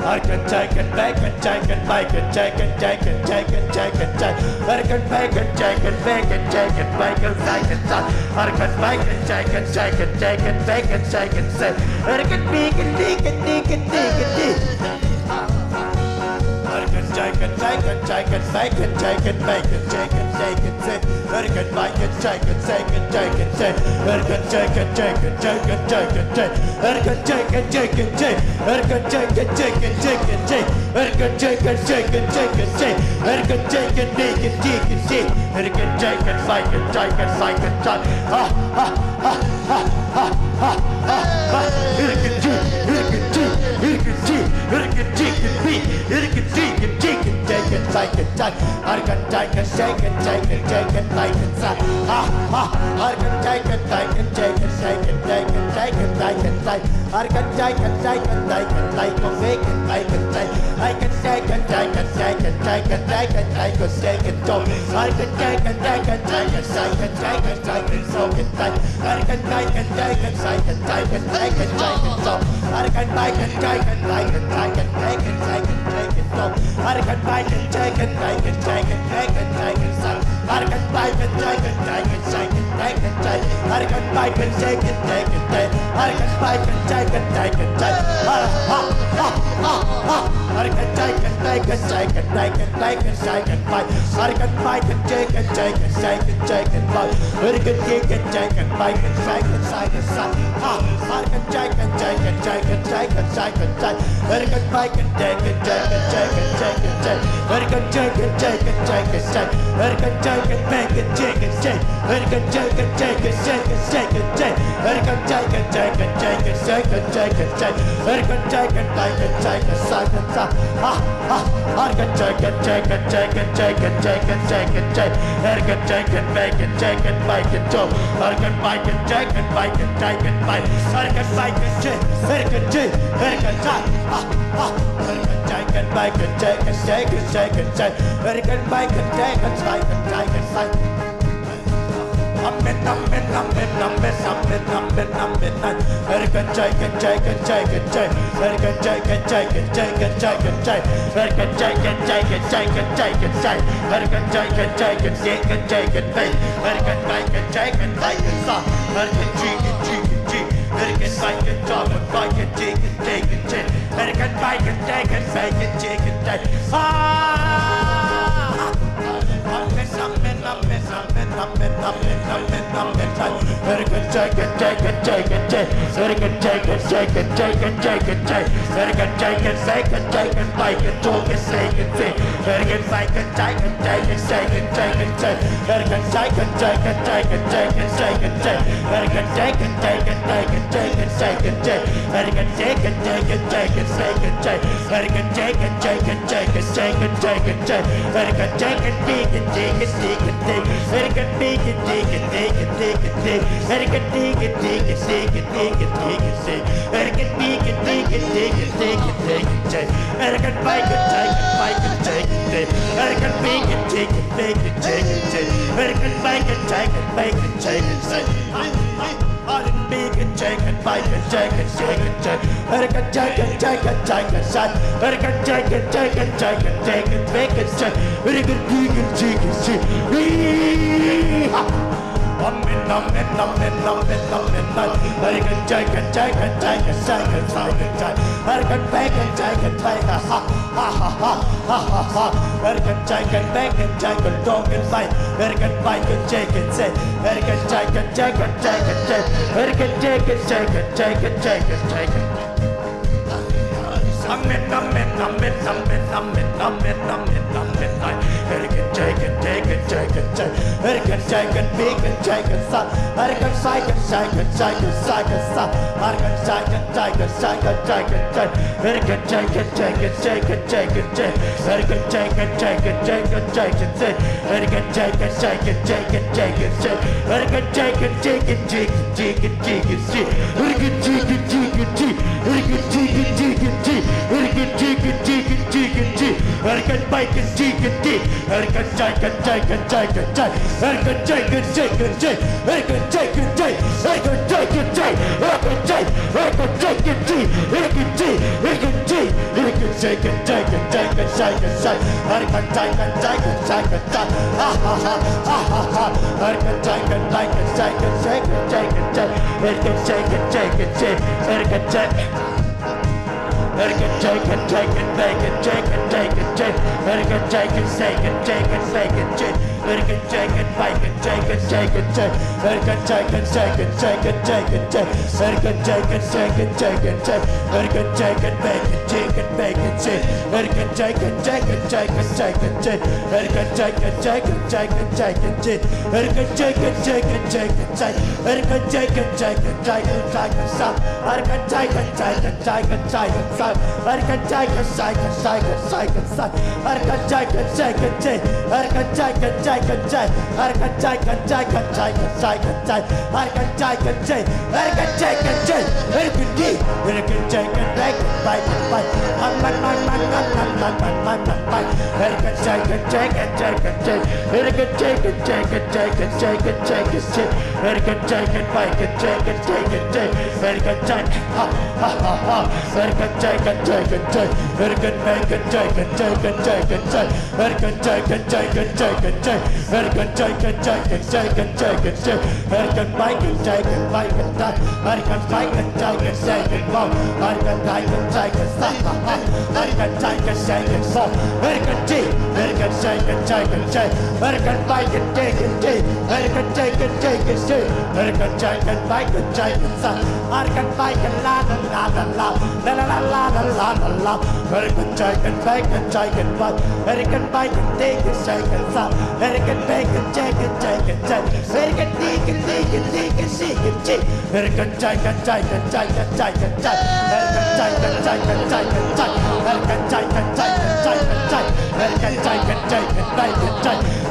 Arkan, jaikan, baikan, jaikan, baikan, jaikan, jaikan, jaikan, jaikan, jai. Arkan, baikan, jaikan, baikan, jaikan, baikan, jaikan, jai. Arkan, baikan, jaikan, jaikan, jaikan, baikan, jaikan, jai. Arkan, baikan, baikan, baikan, baikan, baikan. Arkan, jaikan, jaikan, jaikan, baikan, jaikan, baikan, jaikan, jaikan, jai. Arkan, baikan, jaikan, jaikan, jaikan, jai. Arkan, jaikan, jaikan, jaikan, jaikan, jai. Arkan, jaikan, jaikan, jai. Arkan, jaikan, jaikan, jaikan, jai. Arkan, jaikan, jaikan, jaikan, jai. Arkan, jaikan, baikan, jaikan, jai. Arkan, jaikan, baikan, jaikan, baikan, jai. Ha, ha, ha, ha, ha, ha, ha. Arkan, jai, arkan, jai, arkan, jai, arkan, jaikan, baikan, jaikan, jaikan, jaikan, jai. Arkan, jaikan, jaikan, jaikan, jaikan, baikan, sa. Ha, ha. Arkan, jaikan, jaikan, jaikan, jaikan, jaikan, jaikan, jaikan, jai. Arkan, jaikan, jaikan, jaikan, jaikan, baikan, baikan, jai. Arkan, jaikan, jaikan, jaikan, jaikan, jaikan, jaikan, jaikan, jom. Arkan, jaikan, jaikan, jaikan, jaikan, jaikan, jaikan, jaikan, jai. Arkan, jaikan, jaikan, jaikan, jaikan, jaikan, jaikan, jom. Arkan, baikan, jaikan, baikan, jaikan, baikan, jaikan, jaikan, jom. Arkan, baikan, jaikan, baikan, jaikan, jaikan, jaikan, jai. Arkan, baikan, jaikan, jaikan, jaikan, jaikan, jai. Arkan, baikan, jaikan, jaikan, jai. Arkan, baikan, jaikan, jaikan, jai. Ha, ha, ha, ha, ha. Arkan, jaikan, baikan, jaikan, baikan, baikan, jaikan, bai. Arkan, baikan, jaikan, jaikan, jaikan, jaikan, bai. Arkan, jaikan, jaikan, baikan, jaikan, jaikan, sai. Ha. Arkan, jaikan, jaikan, jaikan, jaikan, jaikan, jai. Arkan, baikan, jaikan, jaikan, jaikan, jaikan, jai. Arkan, jaikan, jaikan, jaikan, jai. Arkan, jaikan, baikan, jaikan, jai. Arkan, jaikan, jaikan, jaikan, jaikan, jai. Arkan, jaikan, jaikan, jaikan, jaikan, jaikan, jai. Arkan, jaikan, baikan, jaikan, jaikan, sa. Ha, ha. Arkan, jaikan, jaikan, jaikan, jaikan, jaikan, jaikan, jai. Arkan, jaikan, baikan, jaikan, baikan, jom. Arkan, baikan, jaikan, baikan, jaikan, bai. Arkan, baikan, jai, arkan, jai, arkan, jai. Ha, ha. Arkan, jaikan, baikan, jaikan, jaikan, jaikan, jai. Arkan, baikan, jaikan, baikan, jaikan, bai. Amen, amen, amen, amen, amen, amen, amen. Erkan jaikan jaikan jaikan jai. Erkan jaikan jaikan jaikan jaikan jai. Erkan jaikan jaikan jaikan jaikan jai. Erkan jaikan jaikan jaikan jaikan jai. Erkan baikan jaikan baikan sa. Erkan jikan jikan ji. Erkan baikan jakan baikan jikan jikan jai. Erkan baikan jaikan baikan jikan jai. Ah! Amen, amen, amen, amen. Amen, amen, amen, amen. Erkan jaikan jaikan jaikan jai. Erkan jaikan jaikan jaikan jaikan jai. Erkan jaikan baikan jaikan baikan jaikan jaikan. Erkan baikan jaikan jaikan jaikan jaikan jai. Erkan jaikan jaikan jaikan jaikan jaikan jai. Erkan jaikan jaikan jaikan jaikan jaikan jai. Erkan jaikan jaikan jaikan jaikan jai. Erkan jaikan jaikan jaikan jaikan jaikan jai. Erkan jaikan bikan jikan jikan jai. Erkan bikan jikan jikan jikan jai. Erkan jikan jikan jikan jikan jikan jai. Erkan bikan jikan jikan jikan jikan jai. Erkan baikan jaikan baikan jaikan jai. Erkan bikan jikan jikan jikan jai. Erkan baikan jaikan baikan jaikan jai. Erkan bikan jaikan baikan jaikan jaikan jai. Erkan jaikan jaikan jaikan jai. Erkan jaikan jaikan jaikan jaikan baikan jai. Erkan bikan jikan jikan. Amen, amen, amen, amen, amen, amen. Erkan jaikan jaikan jaikan jaikan jaikan jai. Erkan baikan jaikan baikan ha ha ha ha ha ha. Erkan jaikan baikan jaikan dongkan bai. Erkan baikan jaikan jai. Erkan jaikan jaikan jaikan jai. Erkan jaikan jaikan jaikan jaikan jaikan. Amen, amen, amen, amen, amen, amen, amen, amen. Erkan jaikan jaikan jaikan jai. Erkan jaikan bikan jaikan sa. Erkan saikan saikan saikan saikan sa. Erkan saikan saikan saikan saikan jai. Erkan jaikan jaikan jaikan jaikan jai. Erkan jaikan jaikan jaikan jaikan jai. Erkan jaikan jaikan jaikan jaikan jai. Erkan jaikan jaikan jaikan jaikan jaikan jai. Erkan jaikan jaikan jai. Erkan jaikan jaikan jai. Erkan jaikan jaikan jaikan jai. Erkan baikan jaikan jai. Erkan jaikan jaikan jaikan jai. Erkan jaikan jaikan jai. Erkan jaikan jai. Erkan jaikan jai. Erkan jai. Erkan jaikan jai. Erkan jai. Erkan jai. Erkan jaikan jaikan jaikan jaikan jai. Erkan jaikan jaikan jaikan jai. Ha ha ha ha ha ha. Erkan jaikan baikan jaikan jaikan jaikan jai. Erkan jaikan jaikan jai. Erkan jai. Erkan jaikan jaikan baikan jaikan jaikan jai. Erkan jaikan jaikan jaikan baikan jai. Erkan jaikan baikan jaikan jaikan jai. Erkan jaikan jaikan jaikan jaikan jai. Erkan jaikan jaikan jaikan jai. Erkan jaikan baikan jaikan baikan jai. Erkan jaikan jaikan jaikan jaikan jai. Erkan jaikan jaikan jaikan jaikan jai. Erkan jaikan jaikan jaikan jai. Erkan jaikan jaikan jaikan jaikan sa. Erkan jaikan jaikan jaikan jaikan sa. Erkan jaikan jaikan jaikan jaikan sa. Erkan jaikan jaikan jai. Erkan jaikan jaikan jai. Erkan jaikan jaikan jaikan jaikan jai. Erkan jaikan jai. Erkan jaikan jai. Erkan di. Erkan jaikan baikan baikan bai. Aman man man man man man man man man bai. Erkan jaikan jaikan jaikan jai. Erkan jaikan jaikan jaikan jaikan jaikan jai. Erkan jaikan baikan jaikan jaikan jai. Erkan jai ha ha ha ha. Erkan jaikan jaikan jai. Erkan baikan jaikan jaikan jaikan jai. Erkan jaikan jaikan jaikan jai. Erkan jaikan jaikan jaikan jaikan jai. Erkan baikan jaikan baikan jai. Erkan baikan jaikan jaikan bau. Erkan baikan jaikan sa ha ha. Erkan jaikan jaikan bau. Erkan ji. Erkan jaikan jaikan jai. Erkan baikan jaikan ji. Erkan jaikan jaikan ji. Erkan jaikan baikan jaikan sa. Erkan baikan la la la la la. La la la la la la la la. Erkan jaikan baikan jaikan bau. Erkan baikan jaikan jaikan sa. Erkan baikan jaikan jaikan jai. Erkan jaikan jaikan jaikan jaikan ji. Erkan jaikan jaikan jaikan jaikan jai. Erkan jaikan jaikan jaikan jai. Erkan jaikan jaikan jaikan jai. Erkan jaikan jaikan jaikan jai.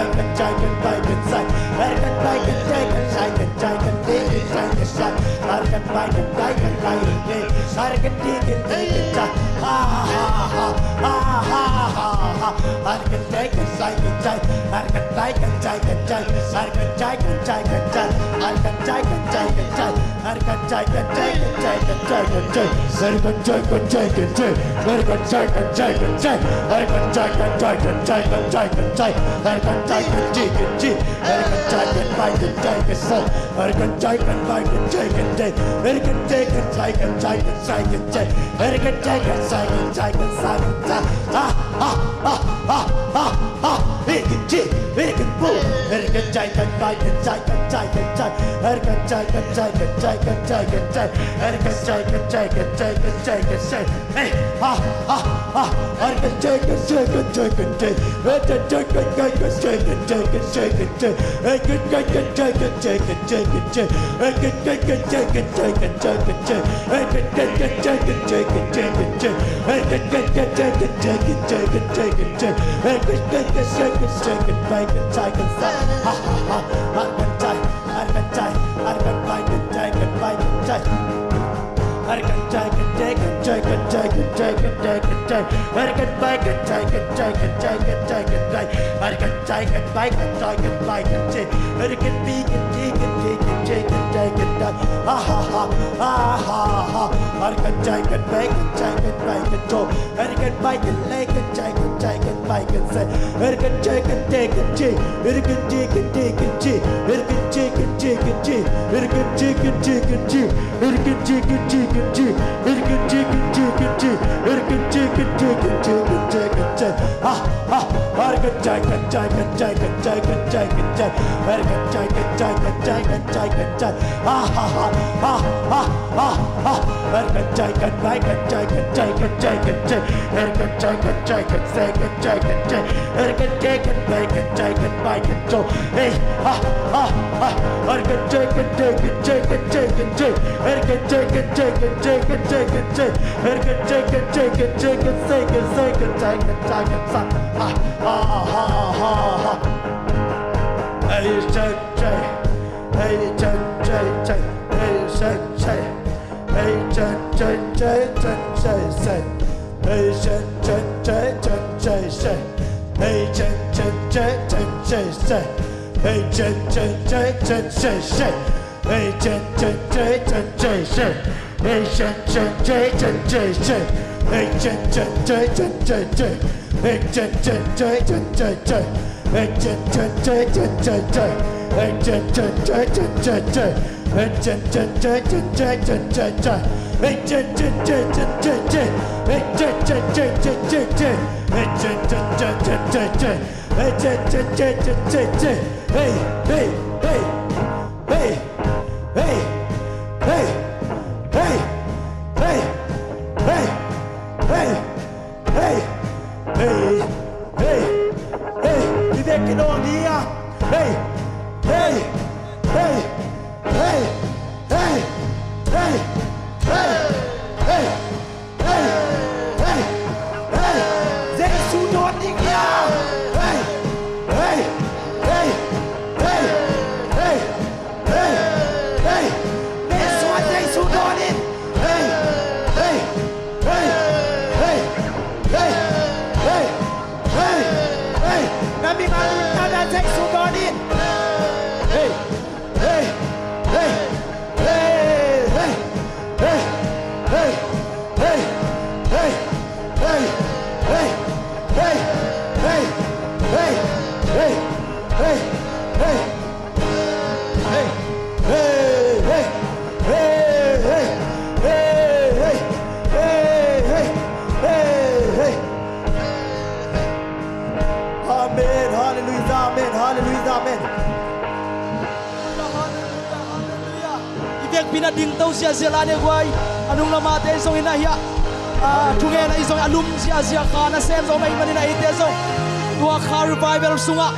Bai kan cai kan bai kan sai. Bai kan bai kan cai kan sai kan cai kan di kan cai kan sai. Bai kan bai kan cai kan bai kan di. Bai kan di kan di kan cai. Ha ha ha ha ha ha ha ha. Bai kan cai kan sai kan cai. Bai kan cai kan cai kan cai. Bai kan cai kan cai kan cai. Bai kan cai kan cai kan cai. Bai kan cai kan cai kan cai kan cai kan cai. Bai kan cai kan cai kan cai. Bai kan cai kan cai kan cai. Bai kan cai kan cai kan cai kan cai kan cai. Bai kan cai kan ci kan ci. Bai kan cai kan bai kan cai kan sai. Bai kan cai kan bai kan cai kan cai. Bai kan cai kan sai kan sai kan sai kan cai. Bai kan cai kan sai kan sai kan sai kan sai. Ha ha ha ha ha ha. Bai kan ci, bai kan bu. Bai kan cai kan bai kan cai kan cai kan cai. Bai kan cai kan cai kan cai kan cai kan cai. Bai kan cai kan cai kan cai kan cai kan cai. Hey, ha ha ha. Bai kan cai kan cai kan cai kan cai. Bai kan cai kan cai kan cai kan cai kan cai kan cai. Bai kan cai kan cai kan cai kan cai kan cai. Bai kan cai kan cai kan cai kan cai kan cai. Bai kan cai kan cai kan cai kan cai kan cai. Bai kan cai kan cai kan cai kan cai kan cai kan cai. Bai kan cai kan cai kan cai kan bai kan cai kan sai. Ha ha ha. Bai kan cai, bai kan cai, bai kan bai kan cai kan bai kan cai. Bai kan cai kan cai kan cai kan cai kan cai kan cai kan cai. Bai kan bai kan cai kan cai kan cai kan cai kan cai. Bai kan cai kan bai kan cai kan bai kan cai. Bai kan bi kan ci kan ci kan ci kan cai kan cai. Ha ha ha ha ha ha. Bai kan cai kan bai kan cai kan bai kan cai. Bai kan bai kan lai kan cai kan cai kan bai kan sai. Bai kan cai kan ci kan ci. Bai kan ci kan ci kan ci. Bai kan ci kan ci Amen. Halleluiah. Amen. Halleluiah. Amen. Halleluiah. Halleluiah. Halleluiah. I vekpi in a dingto ziahziah lai ni guai. A nung lamah te zong in a hiah, a, thungetna i zong a lum ziahziah kha nasem zong ahih manin a eite zong tua kha revival sungah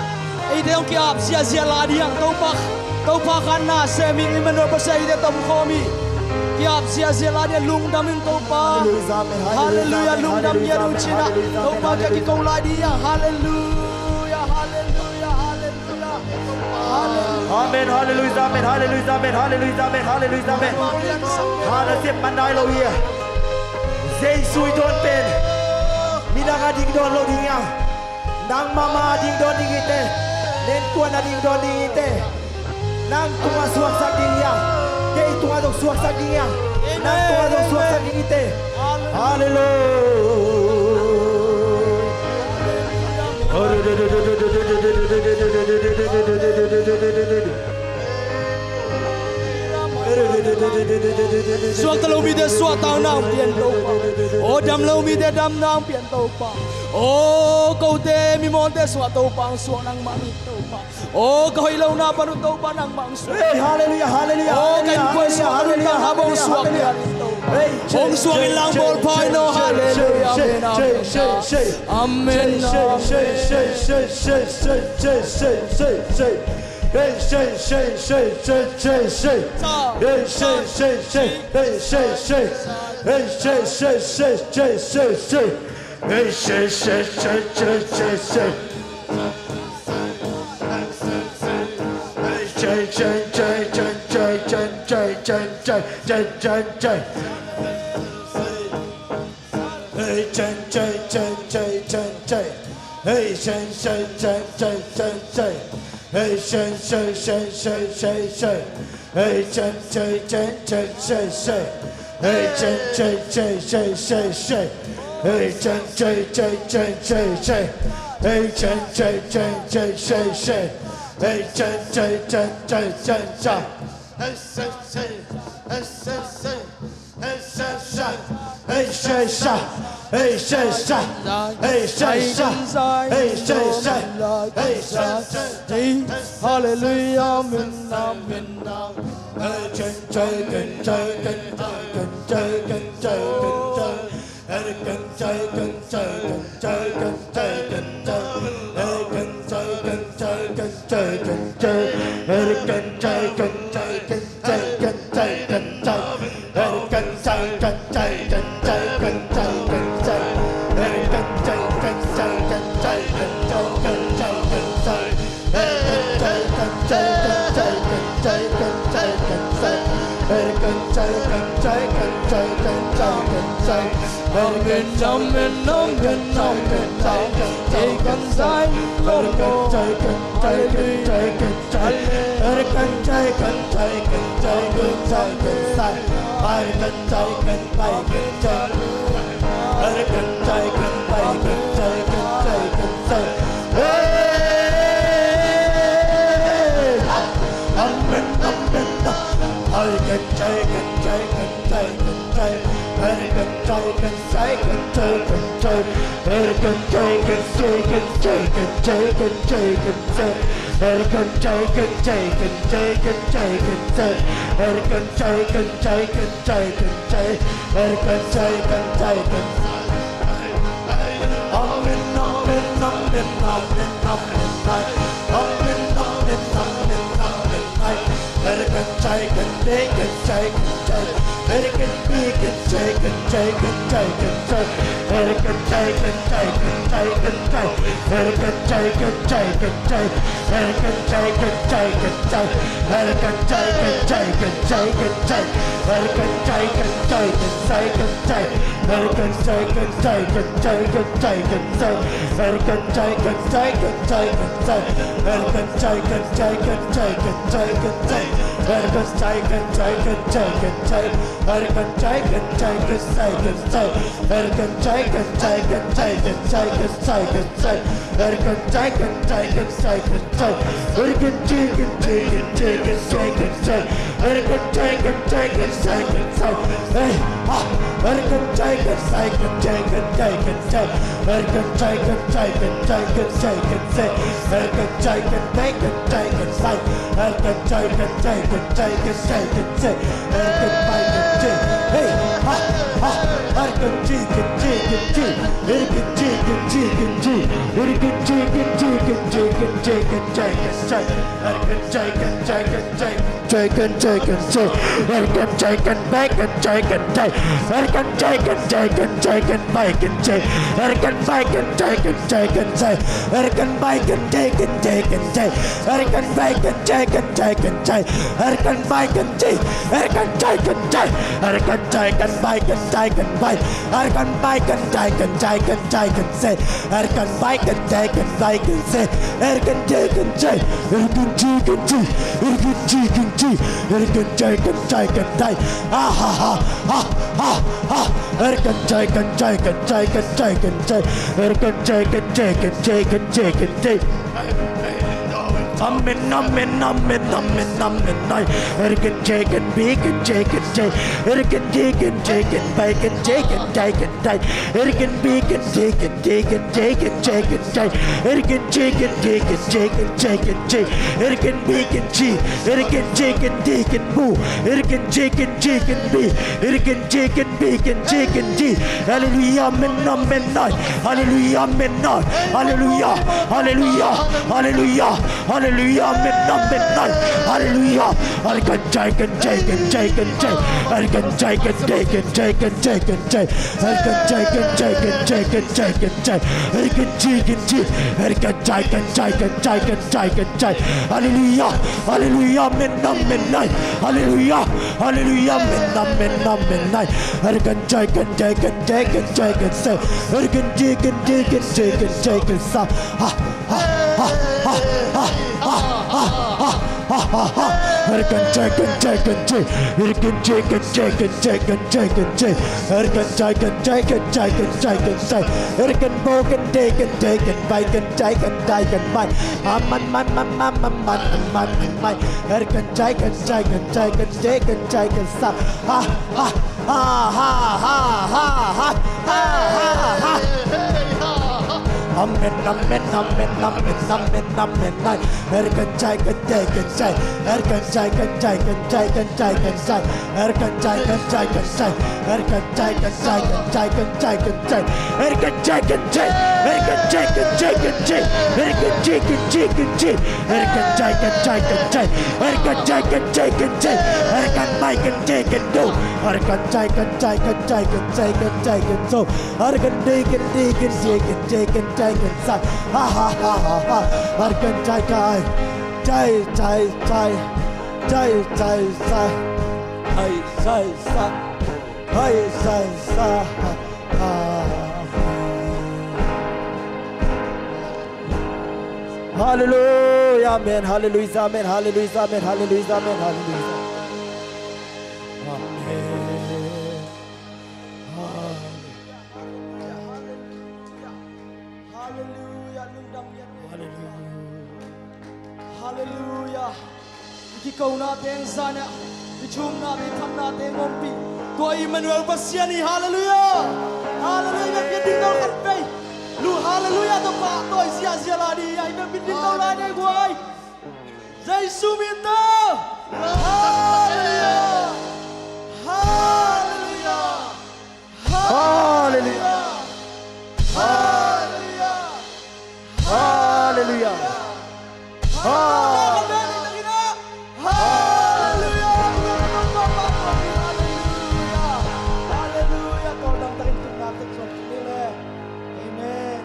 eite zong ki-ap ziahziah lai ding. Topa, Topa kha nasem in Emmanuel Pasian eite tomkhawm hi. Ki-ap ziahziah lai ding, lungdam in Topa. Halleluiah. Lungdam ngiat uh cin ah Topa kiang kiko lai ding. Halleluiah. Halleluiah. Halleluiah. Amen. Halleluiah. Amen. Halleluiah. Amen. Halleluiah. Amen. Halleluiah. Amen. Halleluiah. Amen. Hallelujah. Kha nasem man nai lo hi. Jesu i dawn pen midang a ding dawn lo ding hi hang. Nang mahmah a ding dawn ding hi teh. Nang tua na ding dawn ding hi teh. Nang tungah suaksak ding hi hang. Kei tungah zong suaksak ding hi hang. Nang tungah zong suaksak ding hi teh. Halleluiah. Suakta lo mite suahtak nang pian Topa. Aw, dam lo mite dam nang pian Topa. Aw, kote mimawnte sungah Topa ang suak nangmah hi Topa. Aw, ka hoih lohna pan uh Topa nangmah ang suak. Hey, halleluiah, halleluiah, aw, ka innkuan suak, ka nuntakna bang suak hi Topa. Hong suak in lang bawl pha in aw. Halleluiah. Amen. Amen. Hey, cha, cha, cha, cha, cha, cha. Hey, say, say. Hey, say, say. Hey, say, say. Hey, say, say. Hey, say, say. Hey, say, say. Hey, say, say. Hey, say, say. Hey, hallelujah, minna, minna. Hey, can, can, can, can. Amen, amen, amen, amen, amen. Ai, Eric and Jake and B and Jake and Jake. Eric and Jake and Jake and Bike and Jake and Jake and Jake. Eric and Big and Jake and Jake and Jake and Jake and Jake. Eric and Jake and Jake and Jake and Jake and Jake. Eric and Big and G. Eric and Jake and Jake and Boo. Eric and Jake and Jake and B. Eric and Jake and Big and Jake and G. Hallelujah, amen, amen, ai. Hallelujah, amen, ai. Hallelujah, hallelujah, hallelujah, hallelujah, amen, amen, ai. Hallelujah. Eric and Jake and Jake and Jake and Jake. Eric and Jake and Jake and Jake and Jake and Jake. Eric and Jake and Jake and Jake and Jake and Jake. Eric and Jake and Jake. Eric and Jake and Jake and Jake and Jake and Jake. Hallelujah. Hallelujah, amen, amen, ai. Hallelujah. Hallelujah, amen, amen, amen, ai. Eric and Jake and Jake and Jake and Jake and Jake. Eric and Jake and Jake and Jake and Jake. Ha, ha, ha, ha, ha, ha, ha, ha. Her kan chai kan chai kan chai, her kan chai kan chai kan chai kan chai kan chai, her kan chai kan chai kan chai kan chai kan chai, her kan bo kan de kan de kan bai kan chai kan chai kan bai. A man man man man man man man man man. Her kan chai kan chai kan chai kan de kan chai kan sa. Ha ha ha ha ha ha ha ha ha ha. Amen, amen, amen, amen, amen, amen. Ai, er kan chai kan chai kan chai, er kan chai kan chai kan chai kan chai kan chai, er kan chai kan chai kan chai, er kan chai kan chai kan chai kan chai kan chai, er kan chai kan chai, er kan chai kan chai kan chai, er kan chai kan chai kan chai, er kan chai kan chai kan chai, er kan chai kan chai kan chai, er kan mai kan chai kan do, er kan chai kan chai kan chai kan chai kan chai kan so. Ar kan dei kan dei kan dei kan dei kan dei kan sa. Ha ha ha ha ha. Ar kan chai chai. Chai chai chai. Chai chai chai. Hai chai sa. Hai chai sa. Ha ha. Hallelujah, amen. Hallelujah, amen. Hallelujah, amen. Hallelujah, amen. Hallelujah. Amen. Hallelujah, hallelujah, hallelujah. Hallelujah, lungdam lian. Hallelujah. Hallelujah. I kikona teng zan ah, i thumna, i thamna teng ompih tua Emmanuel Pasian hi. Hallelujah. Hallelujah. Biakpiak ding tawh khat vei. Lu hallelujah tawh pahtawi ziahziah lai ding hi. Biakpiak ding tawh lai ding guai. Jesu min tawh. Hallelujah. Hallelujah. Hallelujah. Hallelujah. Hallelujah. Hallelujah. Hallelujah. Hallelujah. Hallelujah. Amen.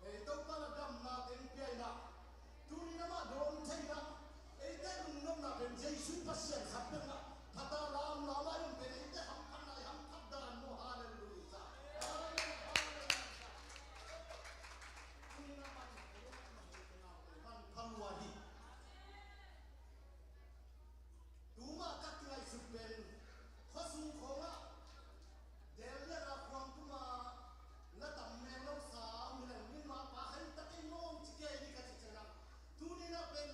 Ei Topa na damna teng pia in ah, tuni in amah dawn thei in ah, eite lungnopna pen Jesu Pasian khat bek in ah, phat a lamlam a i om pen eite hamphatna i hamphat dan maw, hallelujah. Hallelujah, hallelujah. Tuni in ah man, man pha lua hi. Tuma ka kingaihsut pen, khuasung khawngah, del lian a khuang tuma, na tam meng lo sa, mi leng min ma pa hai ta kei mawng ci kei ni ka ci ciangah. Tuni na pen,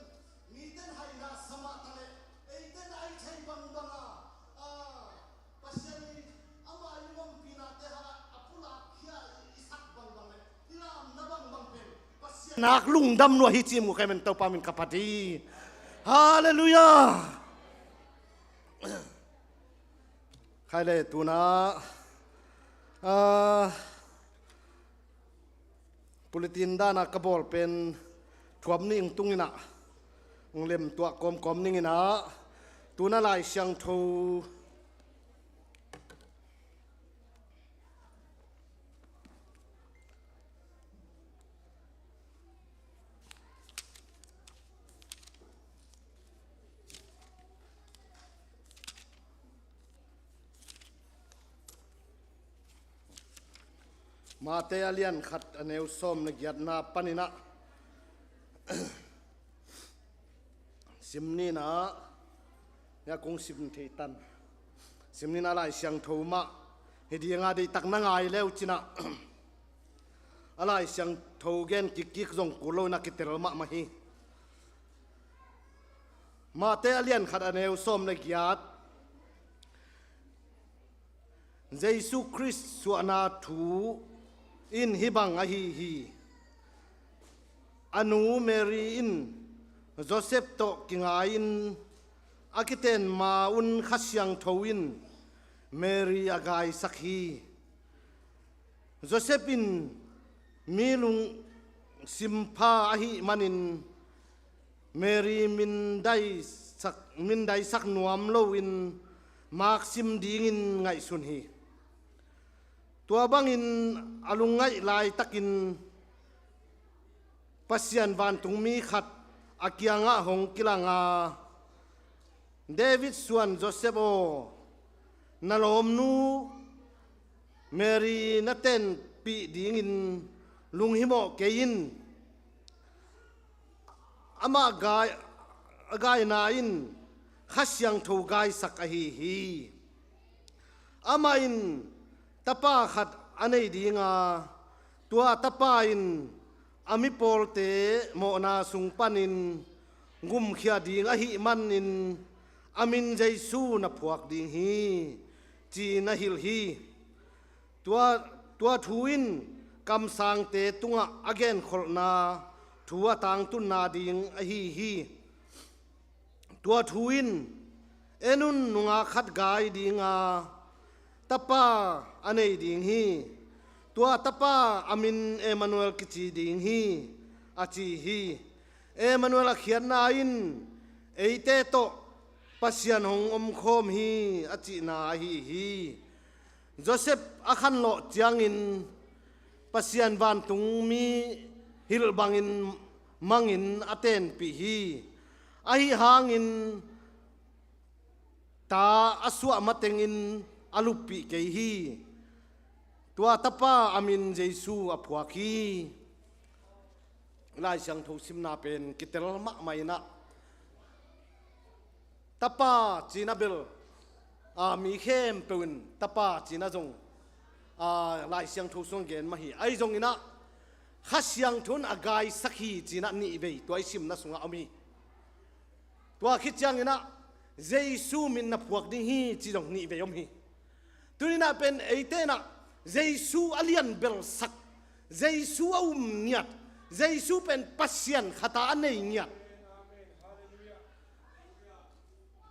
miten haina sa mah ta leh, eiten ai thei bangbang a, a, Pasian in ama i ompinate ha a pulak khia i, i sak bangbang le i lamna bangbang pen Pasian nak lungdam lua hi ci mu kei men Topa min ka phat hi. Hallelujah. Khai le tuna, ah, Pulitin dana ka bawl pen Thuam ning tung in ah, hong lem tuah kawmkawm ning in ah, tu-in ah Lai Siangtho Mate a lian khat a neu sawm le giatna panin ah sim ni in ah, hia kong sim thei tan. Sim ni in ah Lai Siangtho mah hi ding a, deihtak na ngai le uh cin ah, a Lai Siangtho gen kikkik zong kul lo in ah kitel mahmah hi. Mate a lian khat a neu sawm le giat. Jesu Khrist suahna thu in hih bang ahi hi. A nu Mary in Joseph tawh kingai-in a kiten ma-un Kha Siangtho in Mary a gaisak hi. Joseph in mi lungsim pha ahih manin Mary mindaisak, mindaisak nuam loin maksim dingin ngaihsun hi. Tua bangin a lungngaih laitakin Pasian vantungmi khat a kiangah hong kilang a, David suan Joseph aw, na lawmnu Mary na tenpih dingin lunghimawh kei in. Amah gai, a gaina in Kha Siangtho gaisak ahi hi. Amah in tapa khat a nei ding a, tua tapa in a mipawlte mawhna sung panin gumkhia ding ahih manin a min Jesu na phuak ding hi, ci-in a hilh hi. Tua, tua thu in kamsangte tungah a genkholhna thu a tangtunna ding ahi hi. Tua thu in, en un, nungak khat gai ding a, tapa a nei ding hi. Tua tapa a min Emmanuel kici ding hi, a ci hi. Emmanuel a khiatna in eite tawh Pasian hong omkhawm hi, a cihna ahi hi. Joseph a khanlawh ciangin Pasian vantungmi hilh bangin mangin a tenpih hi. Ahi hangin ta a suah matengin a luppih kei hi. Tua tapa a min Jesu a phuak hi. Lai Siangtho simna pen kitel mahmah in ah, tapa ci-in ah bel, a, mi khempeuh in tapa ci-in ah zong, a, Lai Siangtho sung gen mah hi. Ahi zongin ah Kha Siangtho in a gaisak hi ci-in ah nih vei tua i simna sungah om hi. Tua khit ciangin ah Jesu min na phuak ding hi ci zong nih vei om hi. Tuni-in ah pen eite in ah Jesu a lianbelsak, Jesu a um ngiat, Jesu pen Pasian khat a nei ngiat.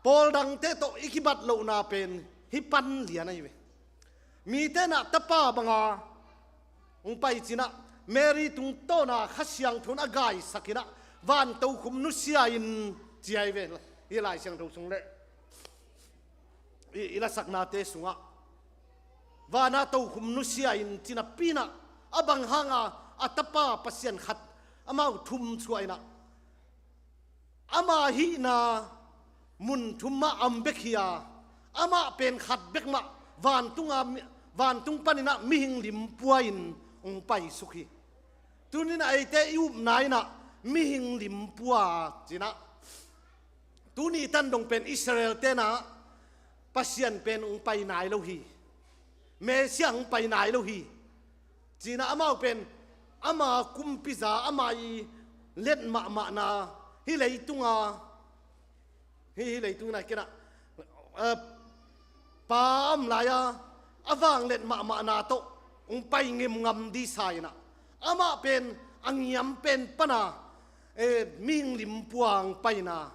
Pawl dangte tawh i kibat lohna pen hih pan lian ahi ve. Mite in ah tapa banga hong pai ci-in ah, Mary tungtawna Kha Siangtho in a gaisak in ah, van tokhom nusia in ci ahi ve. Hih Lai Siangtho sung le i, i lasaknate sungah, vana tokhom nusia in ci napi-in ah, a bang hanga a tapa Pasian khat amau thum suah in ah, ama hihna mun thum mah a om bek hi a, amah pen khat bek mah vantung a mi, vantung panin ah mihing limpua in hong paisuk hi. Tuni-in ah eite i upna in ah mihing limpua ci-in ah, tuni tan dong pen Israel-te in ah Pasian pen hong pai nai lo hi. Messiah hong pai nai lo hi. Ci-in ah amau pen ama kumpiza, ama i let mahmahna, hih leitunga, hih, hih leitung in ah ken ah, eh, pa a om lai-a a vangliat mahmahna tawh hong pai ngemngam disa in ah, amah pen a ngiam pen pana, eh, mihing limpua hong paina,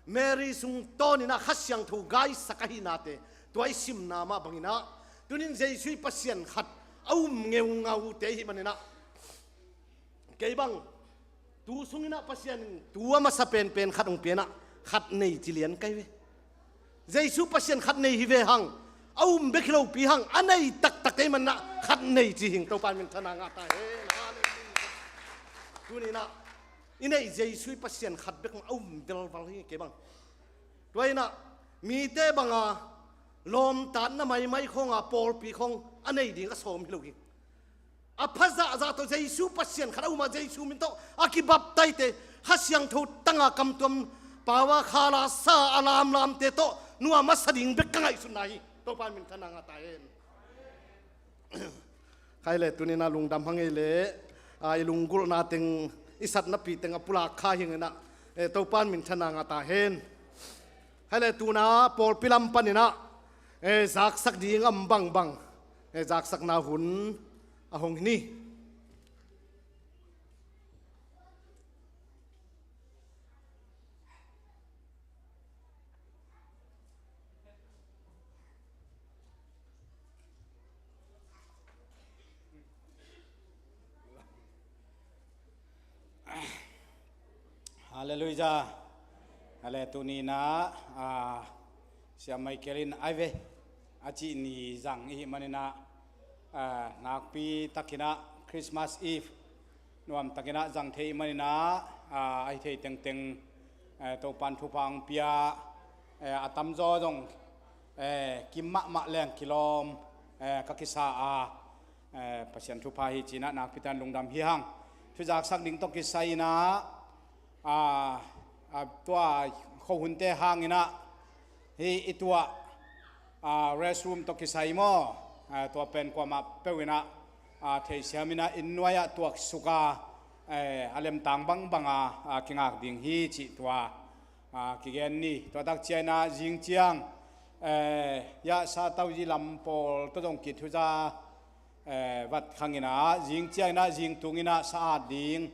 Mary sung tawnin ah Kha Siangtho gaisak ahihnate, tua i simna mah bangin ah, tuni-in Jesu i Pasian khat a um ngeungaute ahih manin ah, kei bang Tu sungin ah Pasian in tu a masa penpen khat hong pia in ah, khat nei ci lian kai ve. Jesu Pasian khat nei hi ve hang, a um bek hi lopi hang, a nei taktak ei man ah khat nei ci hing, Topa in minthanna ngah ta hen. Halleluiah. Tuni in ah i neih Jesu i Pasian khat bek a um velval hi kei bang. Tua in ah mite bang a lawmtatna maimai khawng a pawlpi khawng a nei ding a sawm hi lo hi. A pha zahzah tawh Jesu Pasian khat a um a, Jesu min tawh a kibaptaite, Kha Siangtho tang a kamtuam pau a khala sa a lamlamte tawh nuam a sa ding bek ka ngaihsutna hi. Topa in minthanna ngah ta hen. Khai le tuni in ah lungdam hang ei le, a, i lunggulhna teng, i satnapi teng a pulak kha hing in ah, e, Topa in minthanna ngah ta hen. Khai le tuni in ah pawlpi lam pan in ah, e, zaksak ding a om bangbang, e, zaksakna hun a hong hi ni. Halleluiah. Hale tuni in ah, a, Sia Michael in ai ve a cih ni zang i hih man in ah, a, nakpi takin ah Christmas Eve nuam takin ah zang thei i hih man in ah, a, a hi thei tengteng, e, Topa in thupha hong pia, e, a tamzaw zong, e, kim mahmah leng kilawm, e, ka kisa a, e, Pasian thupha hi ci in ah nakpi takin lungdam hi hang. Thu zaksak ding tawh kisai in ah, a, a, tua khuahunte hang in ah hih i tuah, a, restroom tawh kisai maw, a, tua pen kuamah peuh in ah, a, theisiam in ah inn nuai ah tuaksuk a, e, a lemtang bangbang a, a, kingak ding hi cih tua, a, kigen ni. Tua tak ciang in ah zing ciang, e, ya sa tau zi lam pawl tawh zong kithuza, e, vat khang in ah zing ciang in ah zing tung in ah sa at ding,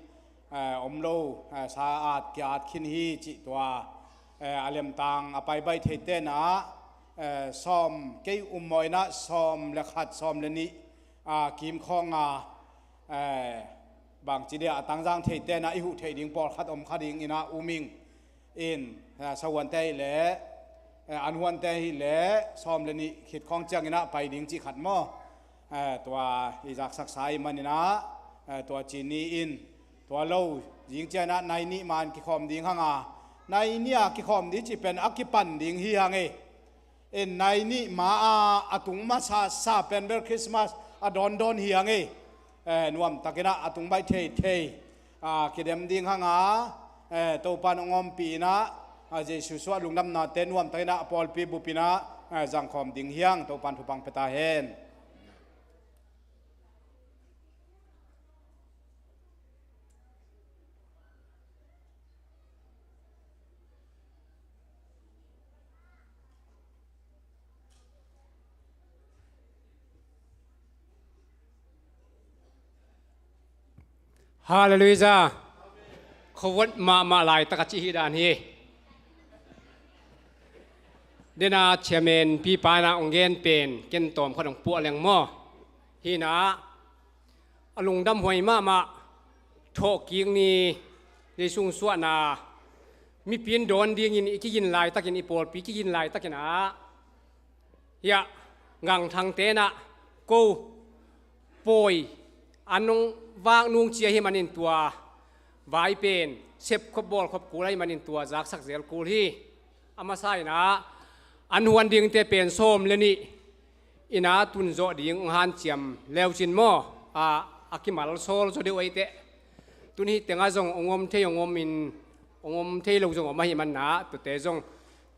e, om lo, e, sa at ki-at khin hi cih tua, e, a lemtang a paibaih theite in ah, e, sawm kei um maw in ah sawm le khat, sawm le nih, a, kim khawng a, e, bangci dia a tangzang theite in ah i huh theih ding pawlkhat om kha ding in ah um ing. In, e, sahuante hi le, e, anhuante hi le sawm le nih khit khawng ciang in ah pai ding cih khat maw. E, tua i zaksaksa i hih man in ah, e, tua ci ni in, tua lo, zing ciang in ah nai nih ma in kikhawm ding hang a, nai nih a kikhawm ding cih pen a kipan ding hi hang e. In nai nih ma a, a tung masa sa pen bel Christmas a dawndawn hi hang e. E, nuam takin ah a tung baih theithei, a, kidem ding hang a, e, Topa in hong ompih in ah, a, Jesu suah lungdamnate nuam takin ah a pawlpi bup in ah, e, zangkhawm ding hi hang. Topa in thupha hong pia ta hen. Halleluiah. Khuavot mahmah laitak a cih hi dan hi. Dena chairman pipa in ah hong gen pen ken tawm khat hong puah leng maw. Hi in ah a lungdam huai mahmah thawhkik ni, Jesu suahna mipi in dawn dingin i kigin laitakin, i pawlpi kigin laitakin ah, hiah gangthangte in ah ko pawi an hong vak nung cia hi manin tua vai pen sepkhop bawlkhop kul ahi manin tua zaksak zel kul hi. A masa in ah an huan dingte pen sawm le nih in ah tunzawh ding hong hanciam leucin maw, a, a kimalsawl zaw deuh ahi teh. Tun hih tengah zong hong om thei, hong om in, hong om thei lo zong om ahih man ah tuate zong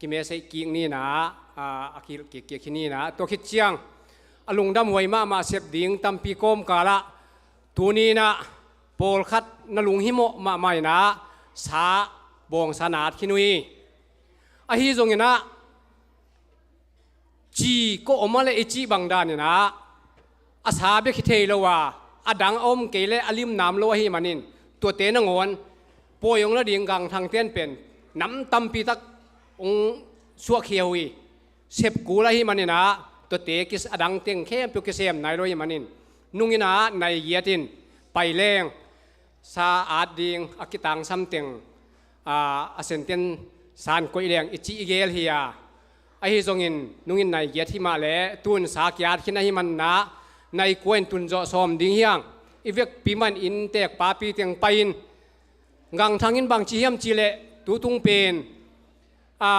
kimeseih kik ni in ah, a, a kihilh kik kik hi ni in ah, tua khit ciang a lungdam huai mahmah sep ding tampi kawmkal ah tuni in ah pawlkhat na lunghimawh mahmah in ah sa, bawngsa na at khin uh hi. Ahi zongin ah ci kawh om a leh i cih bang dan in ah a sa bek hi thei lo a, a dang a om kei leh a limnam lo ahih manin tuate nangawn pawi hong la ding gangthangte in pen nam tampi tak hong suahkhia uh hi. Sep kul ahih manin ah tuate kis-, a dang teng khempeuh kisem nai lo ahih manin nung in ah nai giat in pai leng. sa at ding a kitangsam teng, a, a senten san koih leng i cih i gel hi a. Ahi zongin nungin nai giat hi mah leh tun sa kiat khin ahi manah nai kua in tun zawh sawm ding hiang. I vekpi man inn teek papi teng pai-in Ngangthang in bang ci hiam cih leh tutung pen a,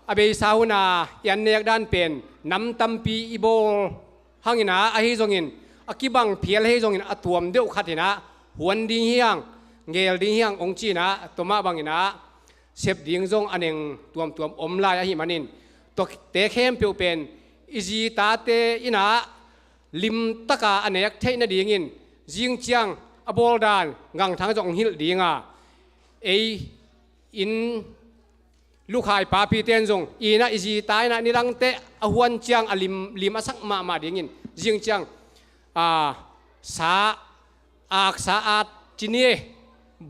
a beisa hun a i an nek dan pen nam tampi i bawl hang in ah, ahi zongin a kibang phial ahi zongin a tuam deuh khat in ah huan ding hiang, ngel ding hiang ong ci in ah, tua mah bang in ah sep ding zong a neng tuamtuam om lai ahi manin, tuate khempeuh pen i zi tate in ah limtaka a nek theih nadingin zing ciang a bawl dan Ngangthang zong hilh ding a, ei inn lukhai papite in zong inn ah i zi ta in ah nidangte a huan ciang a lim, lim a sak mahmah dingin zing ciang, a, sa, aksa at ci ni e,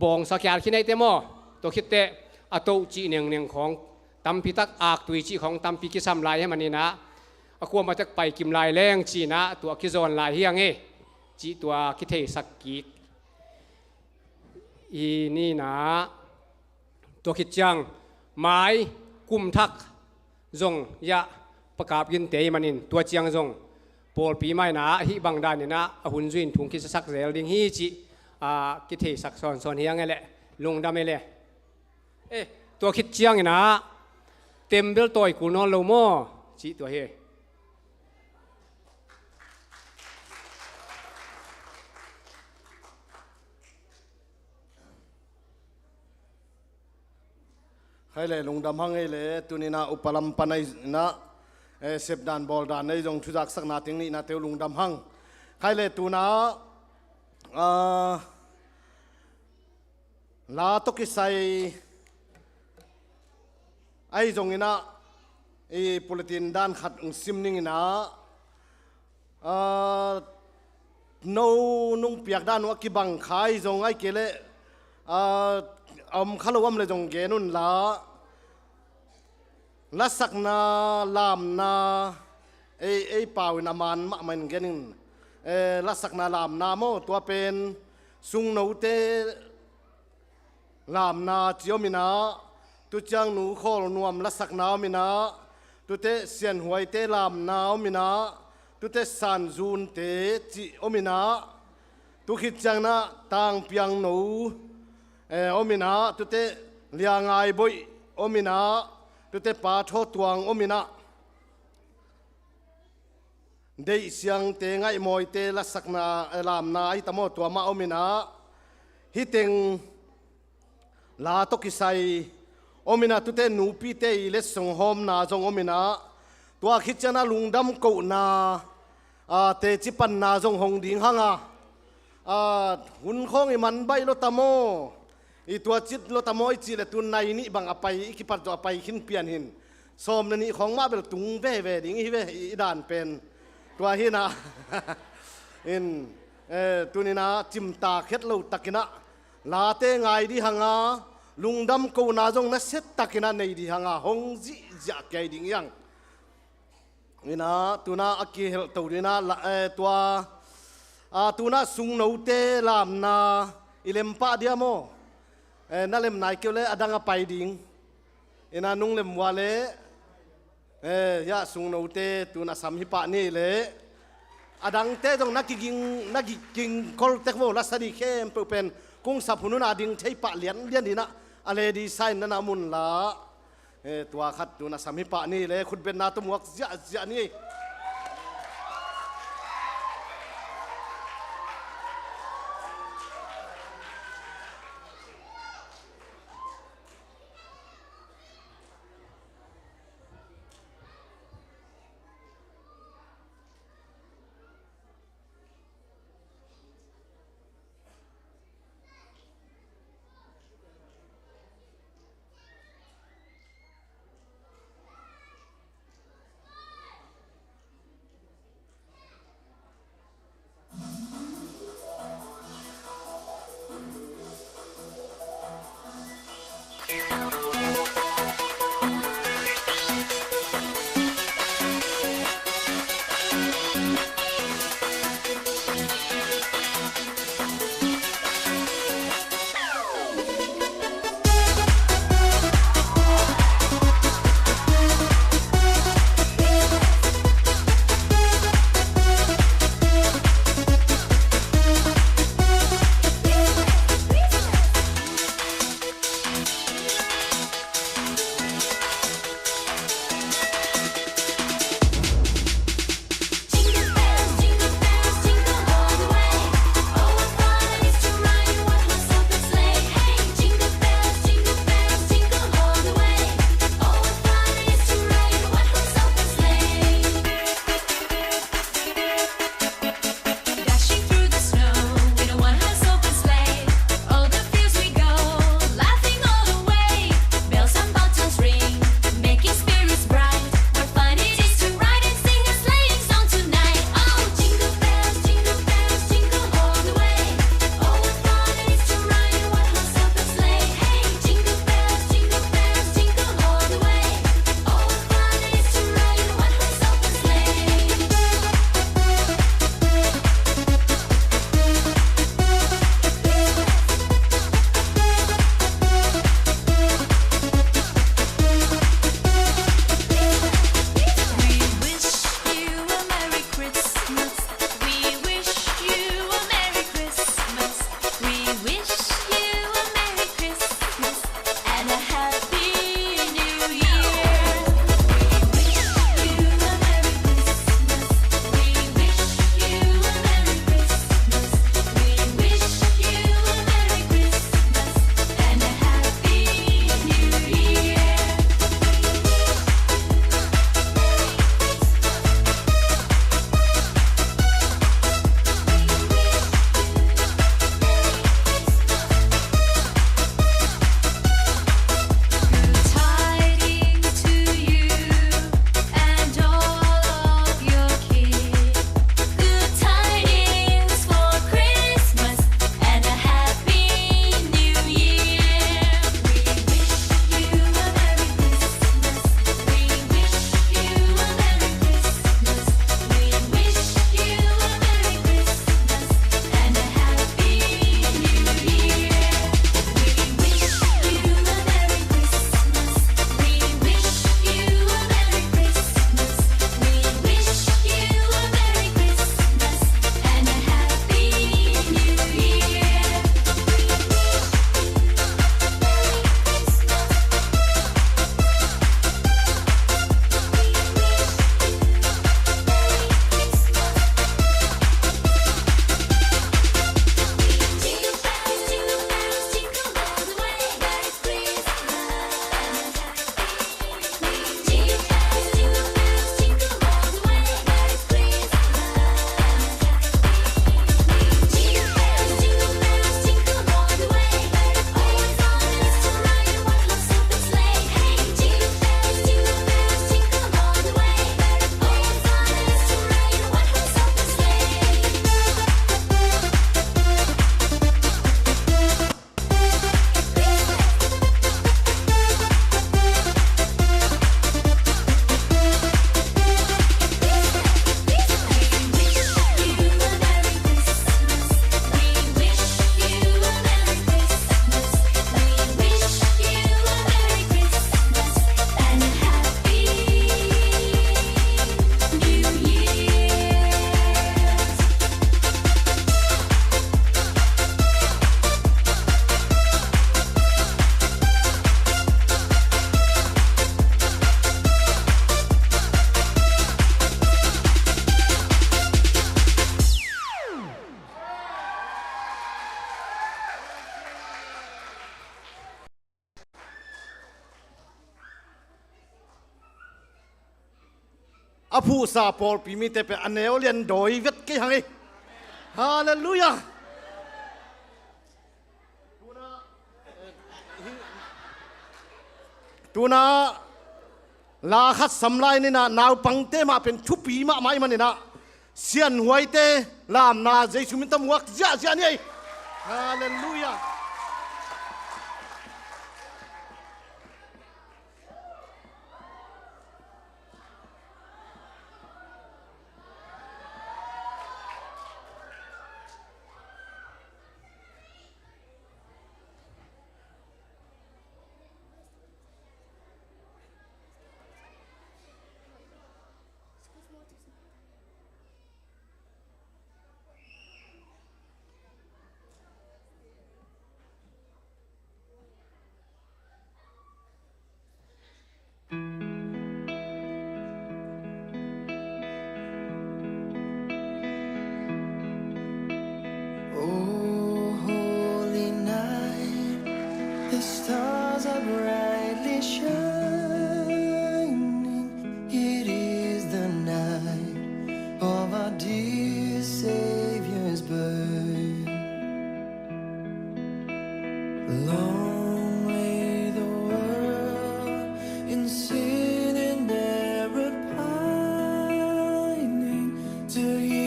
bawngsa kial khin eite maw? Tua khitteh a toh cih nengneng khawng tampi tak, aktui cih khawng tampi kisam lai hi manin ah, a kuamah tek pai kim lai leng ci in ah tua kizawn lai hiang e, cih tua kitheisak kik i ni in ah, tua khit ciang mai kum thak zong, ya, pakap ginte i manin tua ciang zong pawlpi mah in ah hih bang dan in ah a hun zui in thung kisasak zel ding hi cih, a, kitheisak sawnsawn hiang e leh, lungdam e leh. Eh, tua khit ciang in ah tembel tawi kul nawn lo maw? Cih tua hi. Khai le lungdam hang ei le, tuni in ah upa lam pan ei in ah, eh, sepdan bawldan ei zong thuzaksakna teng nihna teu lungdam hang. Khai le tuni in ah, ah, la tawh kisai ei zong in ah, i pulitin dan khat ung sim ning in ah, ah, no nung piak dan uh a kibang khai zong ai kei leh, ah, a om kha lo om le zong gen un la, lasakna lamna, ei, ei pau in a man mahmah in gen in, eh, lasakna lamna maw, tua pen sungnote lamna ci om in ah, tu ciang Nu Khawl Nuam lasakna om in ah, tute Sianhuaite lamna om in ah, tute Sanzunte cih om in ah, tu khit ciang in ah Tangpiang No, eh, om in ah, tute Liangai Boih om in ah, tute Pa Thaw Tuang om in ah, Deih Siangte, Ngaihmawite lasakna, eh, lamna ahi ta maw, tua mah om in ah, hih teng la tawh kisai om in ah, tute nupite i letsong hawmna zong om in ah, tua khit ciang in ah lungdam kohna, ah, teci panna zong hong ding hang a, ah, hun khawng i man baih lo ta maw, i tua cit lo ta maw i cih leh tun nai nih bang a pai, i kipat zawh a pai khin pian hi in. Sawm le nih khawng mah bel tung veve ding i hi ve, i, i dan pen. Tua hi in ah, in, eh, tuni in ah cimtak het lo tak in ah late ngai ding hang a, lungdam kohna zong nasia tak in ah nei ding hang a, hong zihziah kei ding hiang. In ah, tuni in ah a kihelhto ding in ah, la, eh, tua, ah, tuni in ah sungnote lamna i lem pah dia maw? Eh, na lem nai kei uh leh a dang a pai ding. In ah nung lem uh leh, eh, ya, sungnote tuni in ah sam hi pah ni leh. A dangte zong na kiging, na kiging kol tek maw, lasa ding khempeuh pen kong sap hun hun a ding thei pah lianlian ding in ah, a le ding sa in na na om un la. Eh, tua khat tuni in ah sam hi pah ni leh, khutbetna tawh muak ziahziah ni. a phuhsa pawlpi mite pen a neu lian dawi vet kei hang ei. Halleluiah. Tuna la khat sam lai ninah naupangte mah pen thupi mahmah i maninah sianhuaite lamna Jesu min tawh muak ziahziah ni ei. Halleluiah. Oh, holy night, the stars are brightly shining. It is the night of our dear Savior's birth. Long lay the world in sin and error pining, till he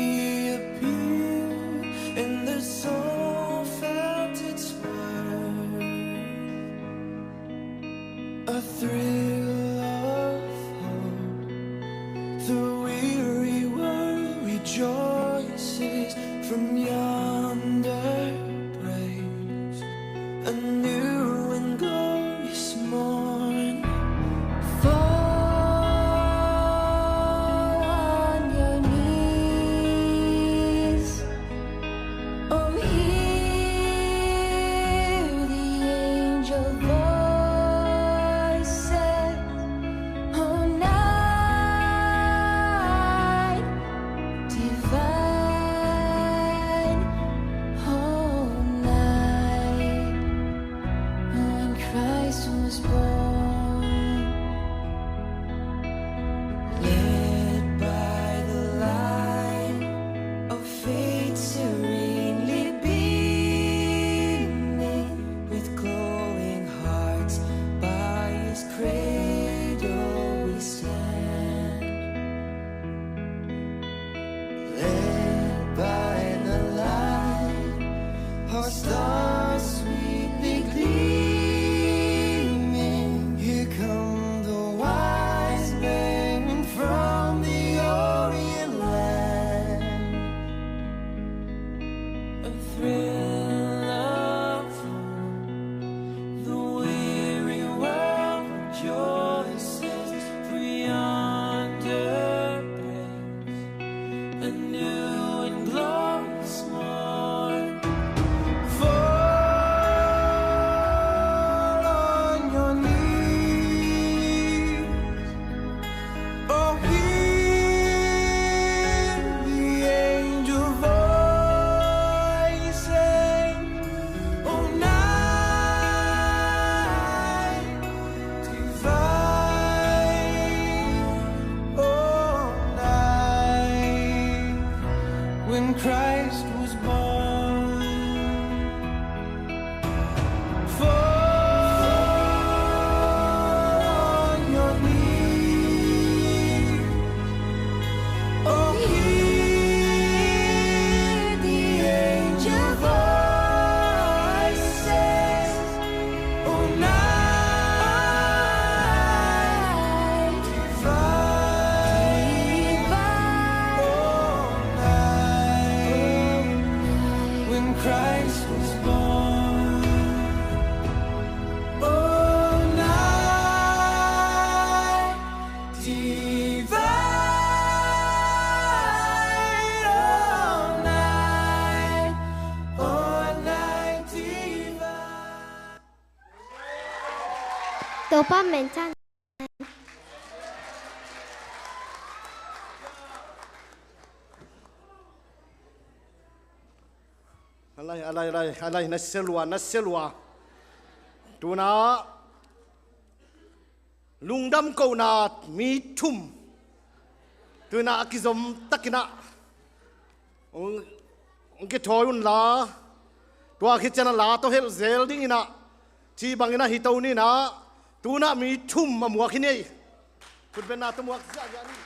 appeared and the soul felt its worth. A thrill of hope, the weary world rejoices from yonder breaks a new and glorious morn. Fall on your knees. Oh, hear the angel voices. Oh, night divine. Oh, night when Christ was born. Led by the light of faith serenely beaming, with glowing hearts by his cradle we stand. Led by the light, our stars sweetly gleaming, here come the wise men from the Orient land. A thrill of hope, the weary world rejoices, for yonder breaks a new and glorious morn. Fall on your knees. Oh, hear the angel voices. Oh, night divine, oh, night when Christ was born. Fall on your knees. Oh, hear the angel voices. Oh, night divine, oh, night when Christ was born. Oh, night divine, oh, night, oh, night divine. Topa minthan. Alai, alai, alai, alai, na sia lua, na sia lua. Tuna lungdam kohna mi thum. Tu-in ah a kizom takin ah hong, hong kithawi un la, tua khit ciang ah la tawh helh zel dingin ah, ci bangin ah hi to ni in ah, tu-in ah mi thum a muak hi ni. Khutbetna tawh muak ziahziah ni.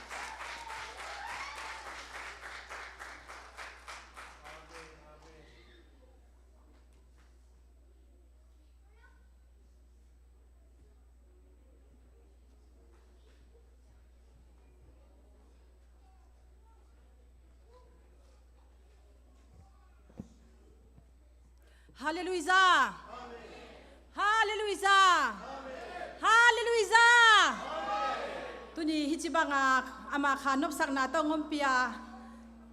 Halleluijah. Halleluijah. Halleluijah. Tuni hih ci banga ama kha nopsakna tawh hong ompih a,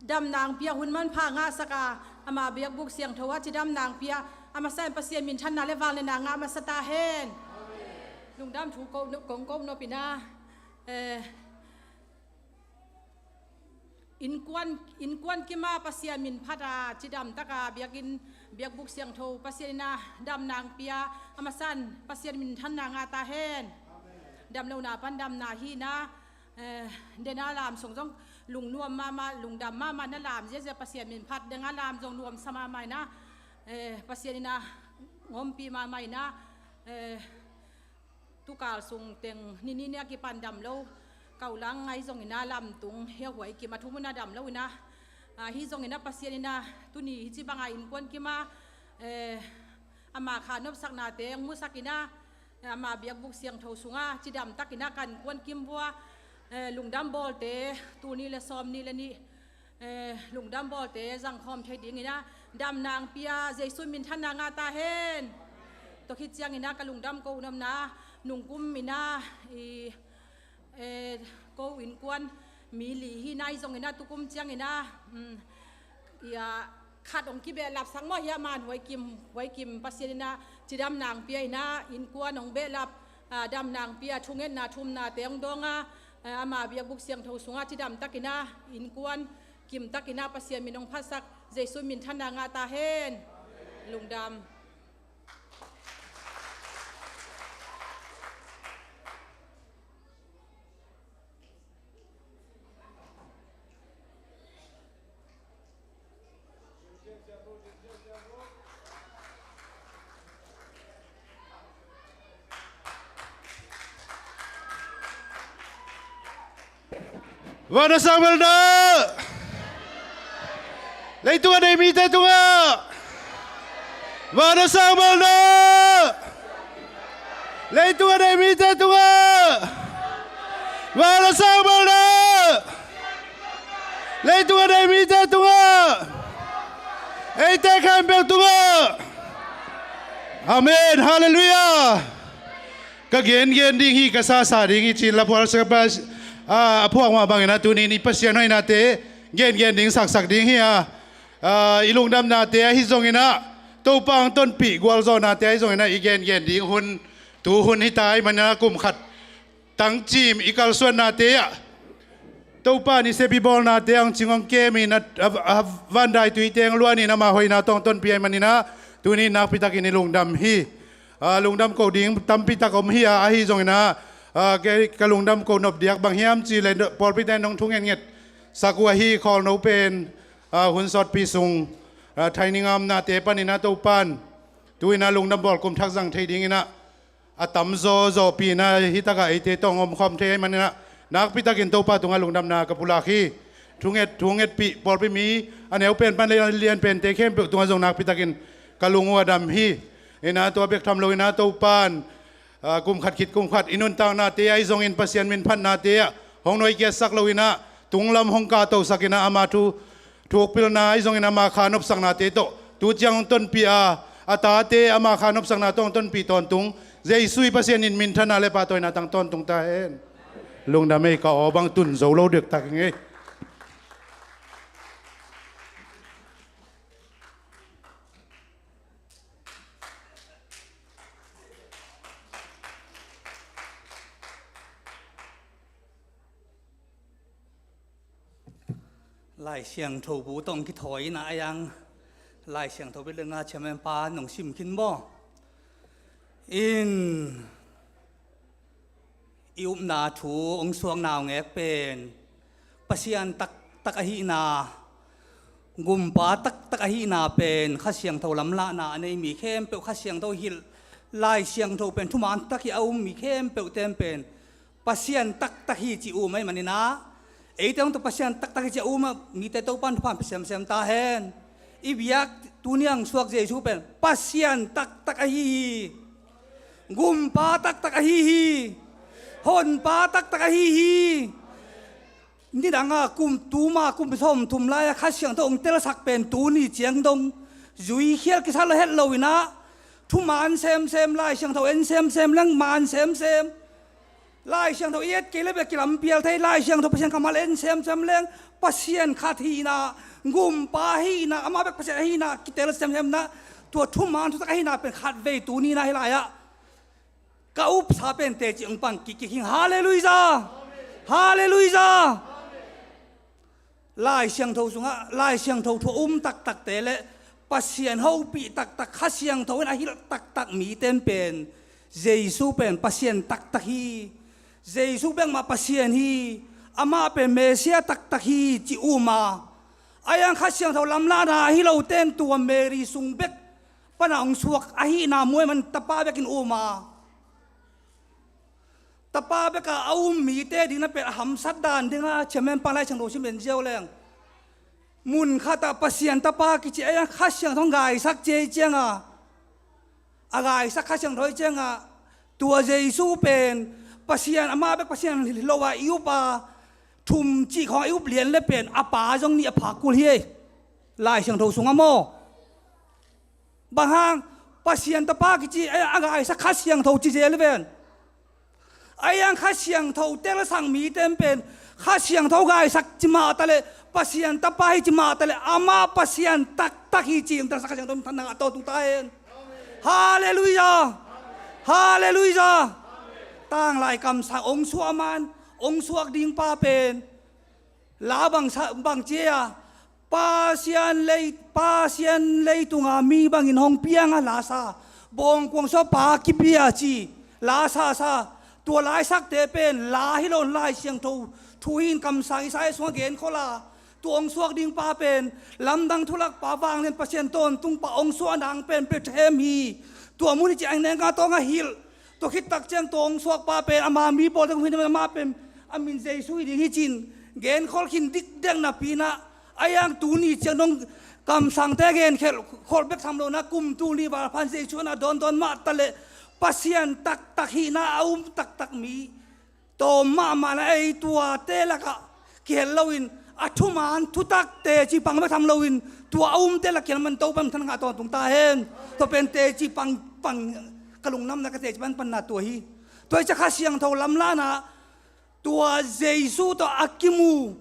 damna hong pia, hun manpha ngahsak a, ama biakbuk siangtho ah cidamna hong pia, a masa in Pasian minthanna le vangliatna ngah masa ta hen. Lungdam thu ko, kong ko nop in ah, eh, innkuan, innkuan kim a Pasian min phat a, cidam tak a biakinn, biakbuk siangtho Pasian in ah damna hong pia, a masa in Pasian minthanna ngah ta hen. Damlohna pan damna hi in ah, eh, dena lam sung zong lungnuam mahmah, lungdam mahmah in ah, lam ziahziah Pasian min phat, denga lam zong nuamsa mahmah in ah, eh, Pasian in ah hong ompih mahmah in ah, eh, tukal sung teng nini nih a kipan dam lo, kau lang ahi zongin ah, lamtung hiahuai kim a thum un ah dam lo in ah, ahi zongin ah Pasian in ah tuni hih ci banga innkuan kim a, eh, ama kha nopsaknate hong musak in ah, ama biakbuk siangtho sungah cidam takin ah ka innkuan kim vua, eh, lungdam bawlte tul nih le sawm nih le nih, eh, lungdam bawlte zangkhawm thei dingin ah damna hong pia, Jesu minthanna ngah ta hen. Tua khit ciangin ah ka lungdam ko nopna, nungkum in ah i, eh, ko innkuan mi li hi in ah, ahi zongin ah tukum ciangin ah, um, i, ah, khat hong kibehlapsak maw, hiah man huai kim, huai kim Pasian in ah cidamna hong pia in ah, innkuan hong behlap, ah, damna hong pia, thungetna thumnate hong dawng a, eh, ama biakbuk siangtho sungah cidam takin ah, innkuan kim takin ah Pasian min hong phatsak, Jesu minthanna ngah ta hen. Lungdam. Van a sang bel na. Leitung a nei mite tungah. Van a sang bel na. Leitung a nei mite tungah. Van a sang bel na. Leitung a nei mite tungah. Eite khempeuh tungah. Amen. Halleluiah. Ka gengen ding hi, ka sasa ding hi, ci-in laphual sak a, a phuak mah bangin ah tuni-in i Pasian hoihnate gengen ding saksak ding hi a, a, i lungdamnate ahi zongin ah, Topa hong tonpih gualzawhnate ahi zongin ah i gengen ding hun, tu hun hi ta ahih manin ah, kum khat tangcim i kalsuannate ah Topa in i sep i bawlnate hong cing hong kem in, a, a, a vandaitui teng luan in, ama hoihna tawh hong tonpih ahih manin ah, tuni-in nakpi takin i lungdam hi. A, lungdam ko ding tampi tak om hi a, ahi zongin ah, a, ke, ka lungdam ko nop diak bang hiam cih leh, pawlpite in hong thungetnget sak uh ahi, khawlno pen, a, hun sawtpi sung, a, thaining amnate panin ah Topa in tu-in ah lungdam bawl kum thak zang thei dingin ah, a tam zawzawpi in ah hih takah eite tawh hong omkhawm thei ahih manin ah, nakpi takin Topa tungah lungdamna ka pulak hi. Thunget, thungetpih pawlpi mi, a neu pen pan lian pente khempeuh tungah zong nakpi takin ka lung uh a dam hi. In ah tua bek tham loin ah Topa in, a, kum khat khit kum khat i nuntaknate ahi zongin Pasian min phatnate ah hong nuaikiatsak loin ah, tunglam hong kahtohsak in ah, ama thu thukpilna ahi zongin ama kha nopsaknate tawh tu ciang hong tonpih a, a tate ama kha nopsakna tawh hong tonpih tawntung Jesu i Pasian in minthanna le pahtawina tang tawntung ta hen. Lungdam ei, ka aw bang tun zo lo dektak ing ei. Lai Siangtho bu tawh kithawi in ah, a yang Lai Siangtho bit le nga chairman pa nong sim khin maw? In i upna thu hong suak naungek pen Pasian taktak ahihna, gumpa taktak ahihna pen Kha Siangtho lamlahna a nei mi khempeuh Kha Siangtho hilh, Lai Siangtho pen thuman tak hi a um mi khempeuh ten pen Pasian taktak hi ci um ahih manin ah, eite hong tawh Pasian taktak hi ci a um ah mite Topa'n thupha pia semsem ta hen. I biak tuni a hong suak Jesu pen Pasian taktak ahi hi. Gumpa taktak ahi hi. Honpa taktak ahi hi. Nidang a kum, tuma kum sawmthum lai-a Kha Siangtho hong telsak pen tuni ciang dong zuikhial kisa lo het lo in ah, thuman semsem, Lai Siangtho en semsem leng man semsem, Lai Siangtho i et kei le bek kilampial thei, Lai Siangtho Pasian kammal en semsem leng Pasian khat hihna, gumpa hihna, amah bek Pasian ahihna kitel semsemna, tua thuman thutak ahihna pen khatvei tuni-in ah hih lai-ah ka upsa pen teci hong pang kik kik hing. Halleluiah! Halleluiah! Lai Siangtho sungah Lai Siangtho thu a um taktakte le Pasian hopih taktak, Kha Siangtho in a hilh taktak mite in pen Jesu pen Pasian taktak hi. Jesu bek mah Pasian hi. Amah pen Messiah taktak hi ci um a, ahi hang Kha Siangtho lamlahna ahi lote in tua Mary sung bek pan a hong suak ahihna muai man tapa bekin um a, tapa bek a a um mite ding na pen a hamsat dan ding a chairman pa Lai Siangtho sim en ziau leng, mun khat ah Pasian tapa kici, ahi hang Kha Siangtho hong gaisak ciai ciang a, a gaisak Kha Siangtho ciang a, tua Jesu pen Pasian, amah bek Pasian hi lo a i up a, thum cih khawng a i up lian le pen a pa zong nih a phak kul hi. Lai Siangtho sungah maw? Bang hang? Pasian tapa kici, a, a gaisak Kha Siangtho ci zel hi ven. Ahi hang Kha Siangtho telsak mite in pen Kha Siangtho gaisak ci mah ta le, Pasian tapa hi ci mah ta le, amah Pasian taktak hi ci hong telsak Kha Siangtho in thanna ngah tawntung ta hen. Halleluiah! Halleluiah! Tanglai kamsang hong suah man, hong suak ding pa pen la bang sa, bang cia, Pasian lei, Pasian leitunga mi bangin hong piang a la sa, bawngkuang sua pa kipia ci, la sa sa, tua laisakte pen la hi lo in Lai Siangtho thu hi in, kamsang Isaiah sungah genkhol a, tua hong suak ding pa pen lamdang thulak pa, vanglian Pasian tawntung pa, hong suah nang pen Bethlehem hi. Tua mun hi ci a neng a tawng a hilh. Tua khit tak ciang tua hong suak pa pen ama mi pawlte kong hi na, amah pen a min Jesu hi ding hi ci in genkhol khin dikdek napi in ah, ahi hang tuni ciang dong kamsangte genkholh bek tham lo in ah, kum tul nih val phan Jesu na dawndawn mah ta le, Pasian taktak hihna a um taktak mi tawm mahmah in ah, ei tuate lakah kihel loin, a thuman thutak teci pang bek tham loin, tua a umte lak kihel man Topa in thanna ngah tawntung ta hen. Tua pen teci pang, pang, ka lungdamna, ka teci pang panna tua hi. Tua hi ciang Kha Siangtho lamlahna, tua Jesu tawh a kimu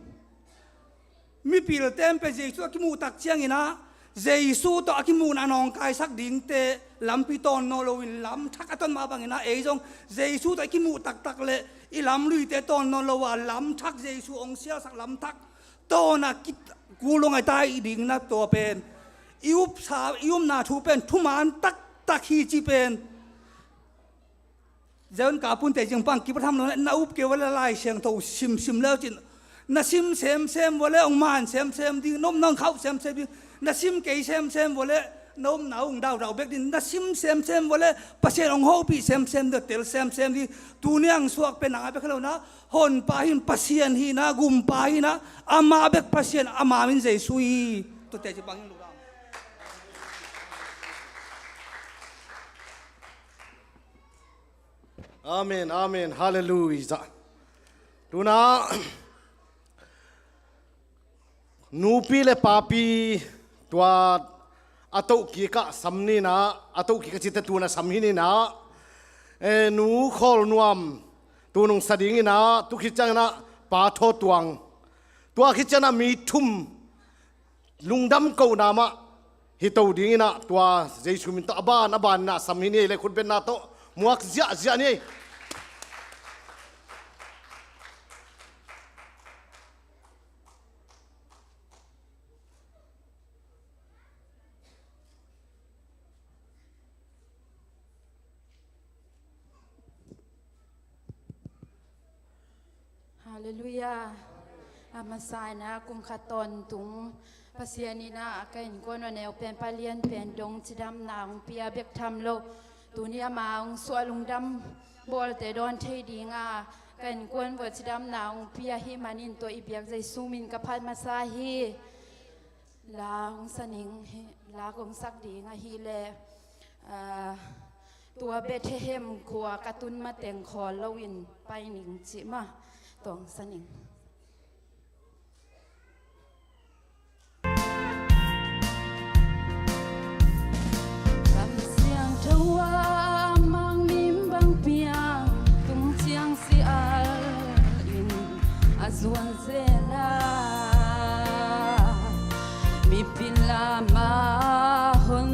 mipilte in pen Jesu a kimuh tak ciangin ah, Jesu tawh a kimuhna a nawngkaisak dingte lampi tawn nawn loin lam thak a ton mah bangin ah, ei zong Jesu tawh i kimuh taktak le i lamluite tawn nawn lo a, lam thak, Jesu hong sialsak lam thak tawn a kikul lo ngai ta i ding na, tua pen i upsa, i upna thu pen thuman taktak hi ci pen Zion Kapunte zing pang kipat tham lo na, na up kei vua le Lai Siangtho simsim leu cin, na sim semsem vua le hong man semsem ding, na upna hong khauh semsem ding, na sim kei semsem vua le na upna hong daudau bek ding, na sim semsem vua le Pasian hong hopih semsem ding, tel semsem ding. Tuni a hong suak pen nang a bek hi lo na, honpa hi in, Pasian hi na, gumpa hi na, amah bek Pasian, ama min Jesu hi. Tua teci pang hi in lungdam. Amen, amen, halleluiah. Tuna nupi le papi tua a tohkik ah sam ni na, a tohkik a cite tuna sam hi ni na, e, nu Khawl Nuam tu nungsa ding hi na, tu khit ciangin ah Pa Thaw Tuang, tua khit ciangin ah mi thum lungdam kohna mah hi to dingin ah, tua Jesu min tawh a ban a ban in ah sam hi ni ei le, khutbetna tawh muak ziahziah ni ei. Halleluiah. A masa in ah kum khat tawntung Pasian in ah ka innkuan uh a neu pen, pa lian pen dong cidamna hong pia bek tham lo, tuni ama hong suah lungdam bawlte dawn thei ding a, ka innkuan uh a cidamna hong pia ahih manin tua i biak Jesu min ka phat masa hi. La hong sa ning hi, la kong sak ding ahih leh, ah, tua Bethlehem khua ka tun mateng khawl loin pai ning cih mah, tua hong sa ning. Lam siangtho ah mangmim bang piang tung ciang sial in a zuan zel a, mipi lam ah hon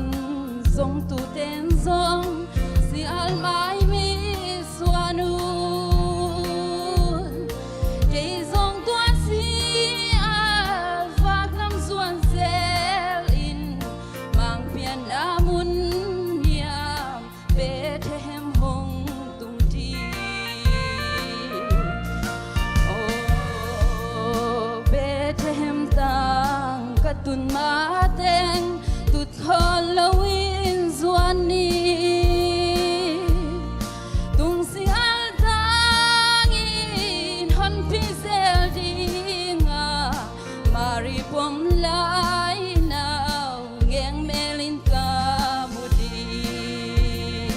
zongtu ten zong sial mai mi suan un, kei zong tua sial vak lam zuan zel in, mangpian a mun niam Bethlehem hong tung ding. Oh, Bethlehem tang ka tun mateng tut khawl loin zuan ni. Tung sial tangin honpi zel ding a, Mari pom lai naungek mel in ka mu ding.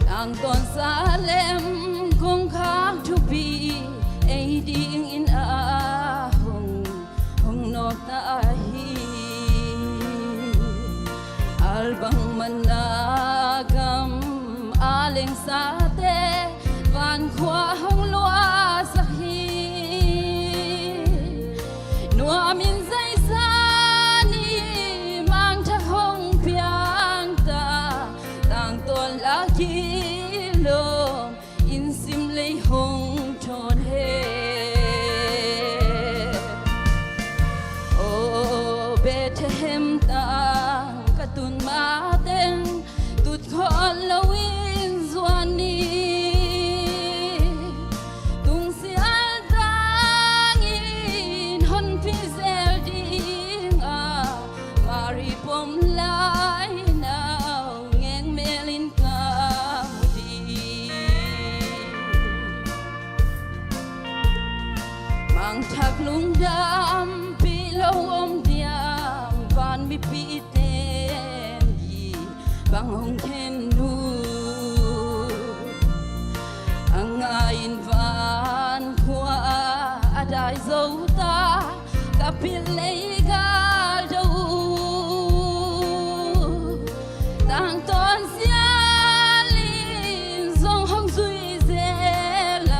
Tangtawn Salem kongkhak thupi ei dingin a hong, hong nawkta ahi. Albang manna gam a lengsate vankhua hong luahsak hi. Nuamin zaisa ni mangthak hong piangta, tangtawn laki lom in simlei hong thawn he. Oh, Bethlehem tang ka tun mateng tut khawl loin zuan ni. Tung sial tangin honpi zel ding a, Mari pom lai naungek mel in ka mu ding. Mangthak lungdampih lo om diam van mipi ten hi bang hong khen uh. A ngai in vankhua a dai zo ta, ka pil lei gal do uh. Tangtawn sial in zong hong zui zel a,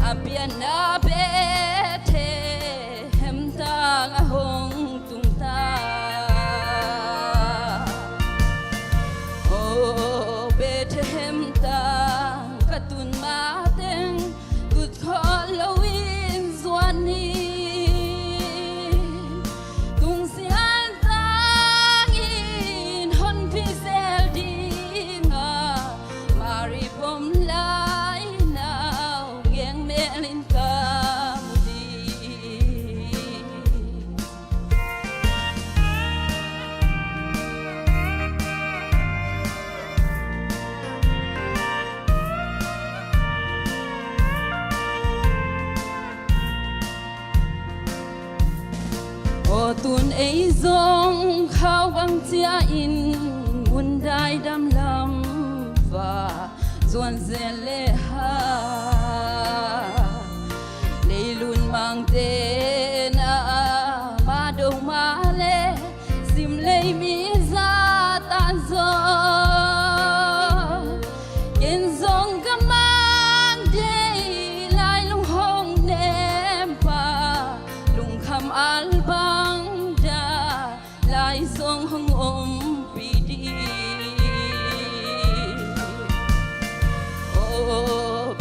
a pianna Bethlehem tang a hong tung ta. Oh, Bethlehem tang ka tun mateng tut khawl loin zuan ni. Tung sial tangin honpi zel ding a, Mari pom lai naungek mel in ka mu ding. Aw tun ei zong khau bang cia in, mundai dam lam va zuan zel le ha. Leilun mangte na ma do ma le, simlei mi za tan zo. Ken zong ka mang dei lai lung hong nem pa, lungkham al bang da lai zong hong ompih ding. Aw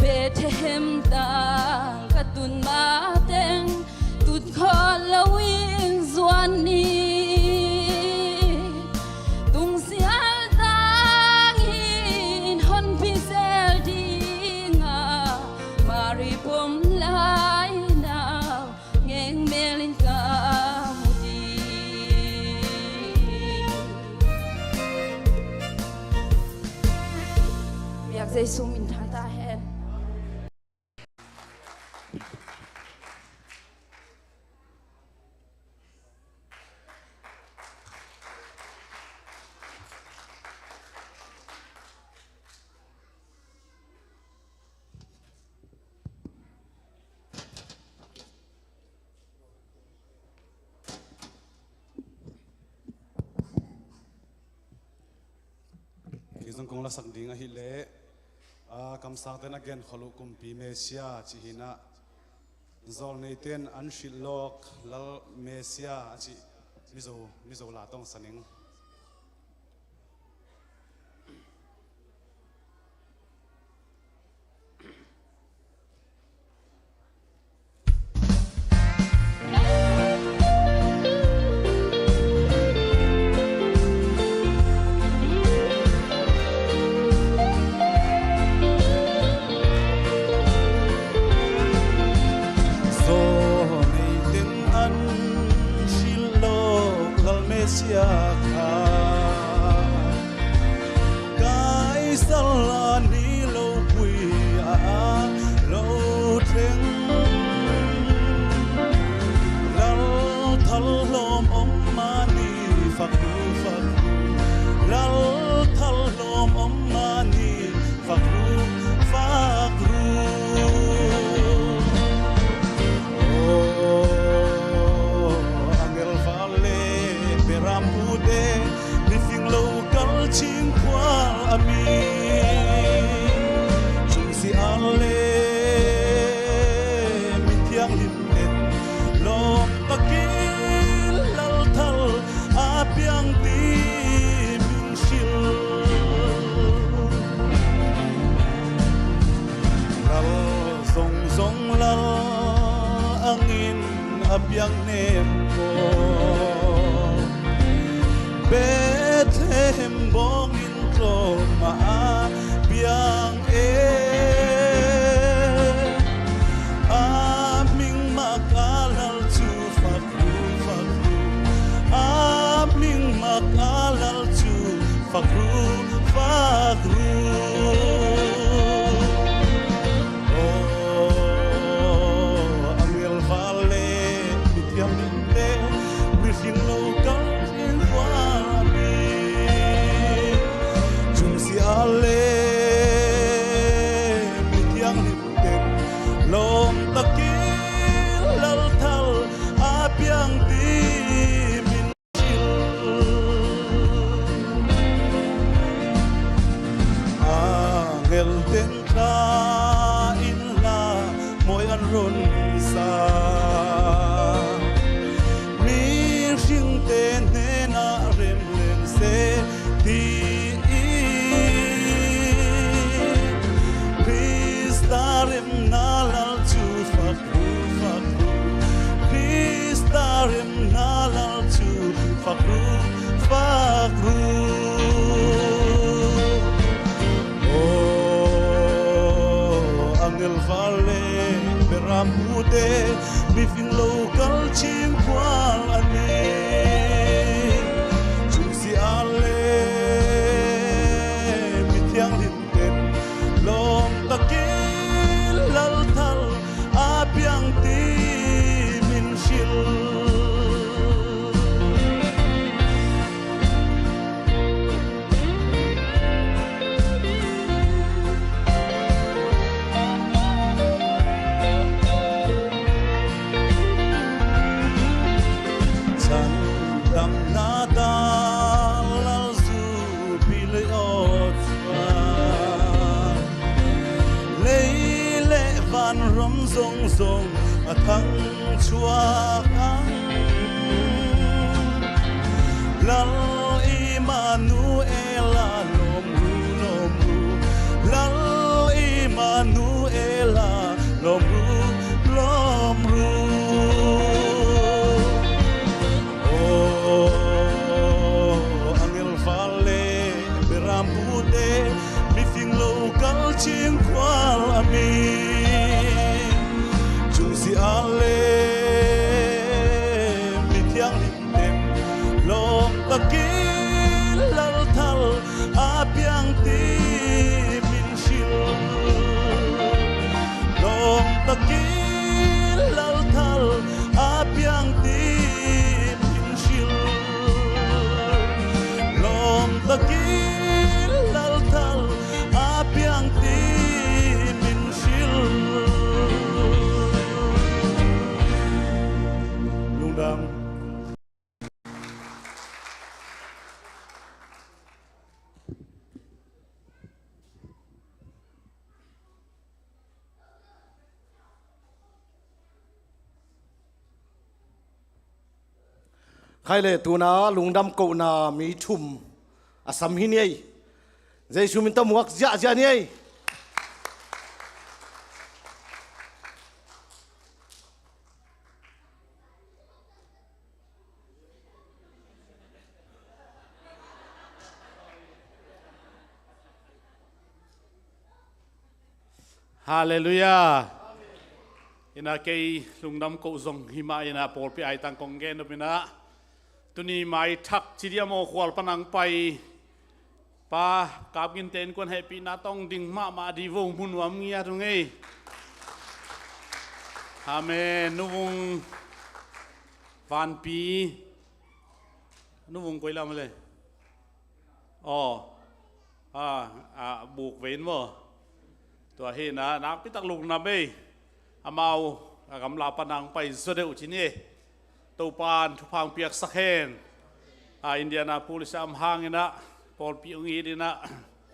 Jesu min thang ta hen. Kei zong kong lasak ding ahih leh, a, kamsangte'n a genkholh uh kumpi Messiah cih hi-in ah, zawlneite'n an hrilh lawk Lal Messiah a cih Mizo, Mizo la tawh sa ning. Zawlneite'n an hrilh lawk Lal Messiah kha, Kaisar a ni lo pui a lo thleng, lal thallawm om mah ni fakru, fakru, lal thallawm om mah ni fakru, fakru. Aw, angel fale, beram pute, mifing lo kal cingkual a mi, Cungsi a le, mi thianghlim ten, lawm takin lal thal a piang ti min hrilh. Lal zongzong lal angin a piang nem ko, Bethlehem bawngin tlawm a piang e. A ming mak a lal cu fakru, fakru. A ming mak a lal cu fakru, fakru. Aw, angel fale, mithiang dingte, mihring lo kal ringkual a mi, Cungsi a le, mithiang dingte, lawm takin lal thal a piang ti min Angel teng tla in la mawi an run sa, mihringte hnenah remleng se, tiin Krista remna lal cu fakru, fakru. Krista remna lal cu fakru, fakru. Aw, angel fale, beram pute, mifing lo kal cingkual a mi, Cungsi a le, mithiang dingte, lawm takin lal thal a piang ti min hrilh. Chan damna dan lal zu pi lei aw cuan, lei le van rom zongzong a thang chuak ang. Lal Immanuel a lawm ru, lawm ru. Lal Immanuel a lawm ru, lawm ru. Aw, angel fale, beram pute, mifing lo kal cingkual a mi, Cungsi a le, mithiang dingte, lawm takin lal thal a piang ti min hrilh. Khai le tuna lungdam kohna mi thum a sam hi ni ei. Jesu min tawh muak ziahziah ni ei. Halleluiah. Ina kei lungdam koh zong himah ina pawlpi aitang kong gen nop ina tuni mai thak ci dia maw khual panang pai pa kap ginte in kuan hehpihna tawng ding mahmah di vo mu nuam ngiat ung ei. Amen. Nuvung vanpi nuvung koi lam le. Aw. A, a buk vein maw? Tua hi na nakpitak lungdam ei. Amau a gamla panang pai zaw deuh ci ni. Topan thupha piaksak hen. A Indianapolis a om hang ina pawlpi ung it ina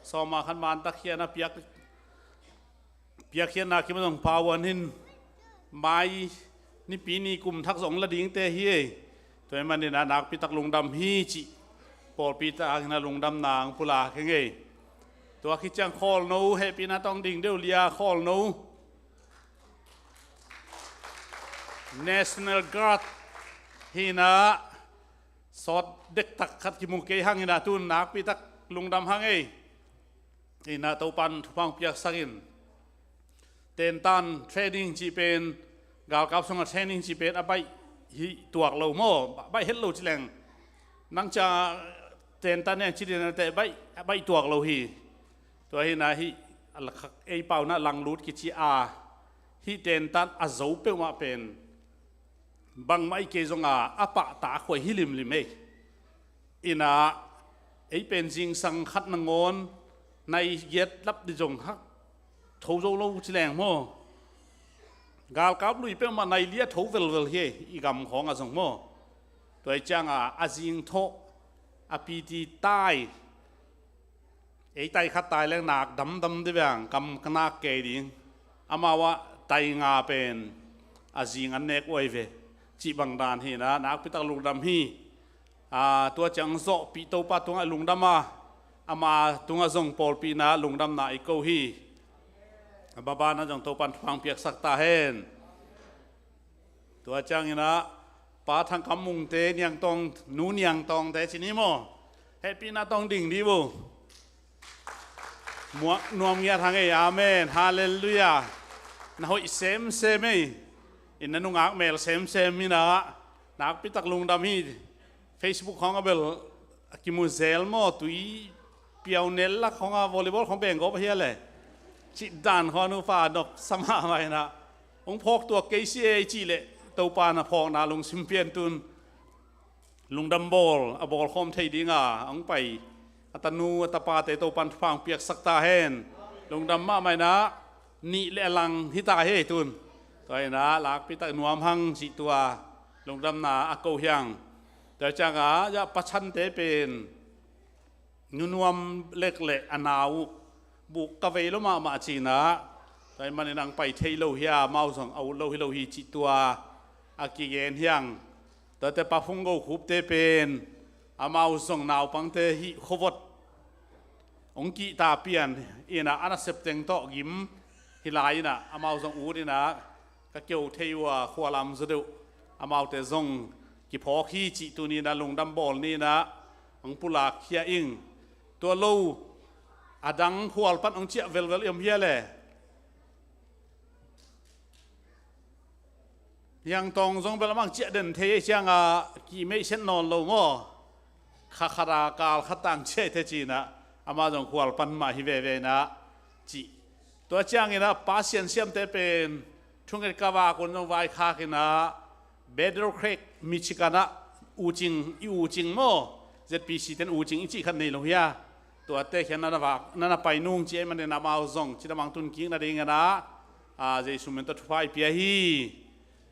sawma khan mantak hiana piak piakkhiatna kim a zong pauan hin mai nipi ni kum thak zong la dingte hi ei. Tua hi manin a nakpitak lungdam hi cih pawlpi tak in a lungdamna ang pulak hi ngei. Tua khit ciang khawlno hehpihna tawng ding deuh lia khawlno National Guard hi na sawt dektak khat kimu kei hang ina tun nakpitak lungdam hang ei. Ina Topan thupha piaksak in tentan training cih pen galkap sunga training cih pen a baih hi tuak lo maw? Baih het lo ci leng nang cia tentan ne ci dina te baih a baih tuak lo hi. Tua hi na hi a lakhak ei pauna langlut kici a hi tentan a zo peuhmah pen bangmah i kei zonga a pahta a khuai hi limlim ei. Ina ei pen zingsang khat nangawn nai giat lap di zong hak tho zo lo ci leng maw? Galkap lui peuhmah nai lia tho velvel hi ei i gam khawngah zong maw? Tua i cianga a zing thawh a piti tai ei tai khat tai leng nak damdam di veng kam ka nak kei ding. Amau ah tai nga pen a zing an nek uai ve cih bang dan hi na nakpitak lungdam hi. A tua ciang zawhpih Topa tungah lungdam a ama tungah zong pawlpihna lungdamna i ko hi. A babana zong Topan thupha piaksak ta hen. Tua ciang ina pa Thangkam Mungte Niangtawng nu Niangtawngte ci ni maw? Hehpihna tawng ding di vo. Muak nuam ngiat hang ei. Amen. Halleluiah. Na hoih semsem ei. Ina nungak mel semsem ina nakpitak lungdam hi. Facebook khawng a bel a kimu zel maw tui piaunel lak khawng a volleyball khawng beng gawp a hia le. Cih dan khawng a nupa nop sama mai na hong phawk tuak kei si ei cih le Topa na phawkna lungsim pian tun lungdam bawl a bawl khawm thei dinga hong pai a tanu a tapate Topan thupha piaksak ta hen. Lungdam mahmah ina nih le a lang hita hei tun. Tua ina lakpitak nuam hang cih tua lungdamna a ko hiang. Tua cianga ya pachante pen nunuam lek le a nau uh buk ka vei lo mahmah cina. Tua i manin ang pai thei lo hia amau zong a ut lo hi lo hi cih tua a kigen hiang. Tuate pa phung go khupte pen amau zong naupangte hih khuavot hong kihta pian ina a nasep teng tawh gim hi lai ina amau zong ut ina ka keu thei uh a khualam zaw deuh amaute zong kiphawk hi cih tuni ina lungdam bawl ni ina hong pulak hia ing. Tua lo a dang khual pan hong ciah velvel i om hia le. Hiang tawng zong bel amang ciah den thei ei cianga kimeih set nawn lo maw? Kha khata kal khat tang ciah ei the cina ama zong khual pan mah hi veve ina cih. Tua ciangina pa siansiamte pen thunget ka vak un zong vaikhak ina Battle Creek Michigan ah ucing i ucing maw? Z P C ten ucing i cih khat nei lo hia? Tuate khian nana vak nana pai nung ci ei manin amau zong cidamang tun kik nadingina a Jesu min tawh thupha i pia hi.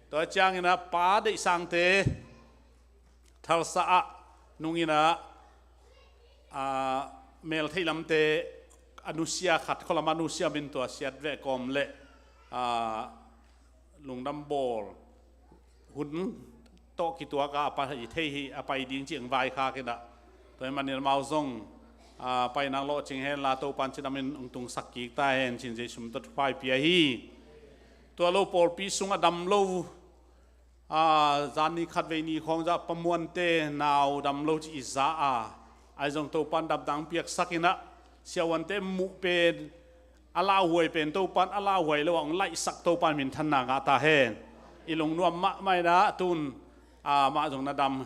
Tua ciangina pa deihsangte thalsa ah nungina a mel theih lamte a nusia khat kholama nusia min tua siat veh kawm le a lungdam bawl hun tawh kituak a, a pai thei hi, a pai ding cih hong vaikhak in ah. Tua ahih manin amau zong, a, pai nang lawhcing hen la, Topa'n cidam in hong tungsak kik ta hen, ci-in Jesuh min tawh thupha i pia hi. Tua lo pawlpi sung a dam lo, a, zan ni khatvei ni khawng zah Pa Muante nau dam lo ci i za a, ahi zong Topa'n dam dang piaksak in ah, siavuante muh pen, a lauhuai pen Topa'n a lauhuai lo a hong laihsak Topa'n minthanna ngah ta hen. I lungnuam mahmah in ah tun, a, amah zong na dam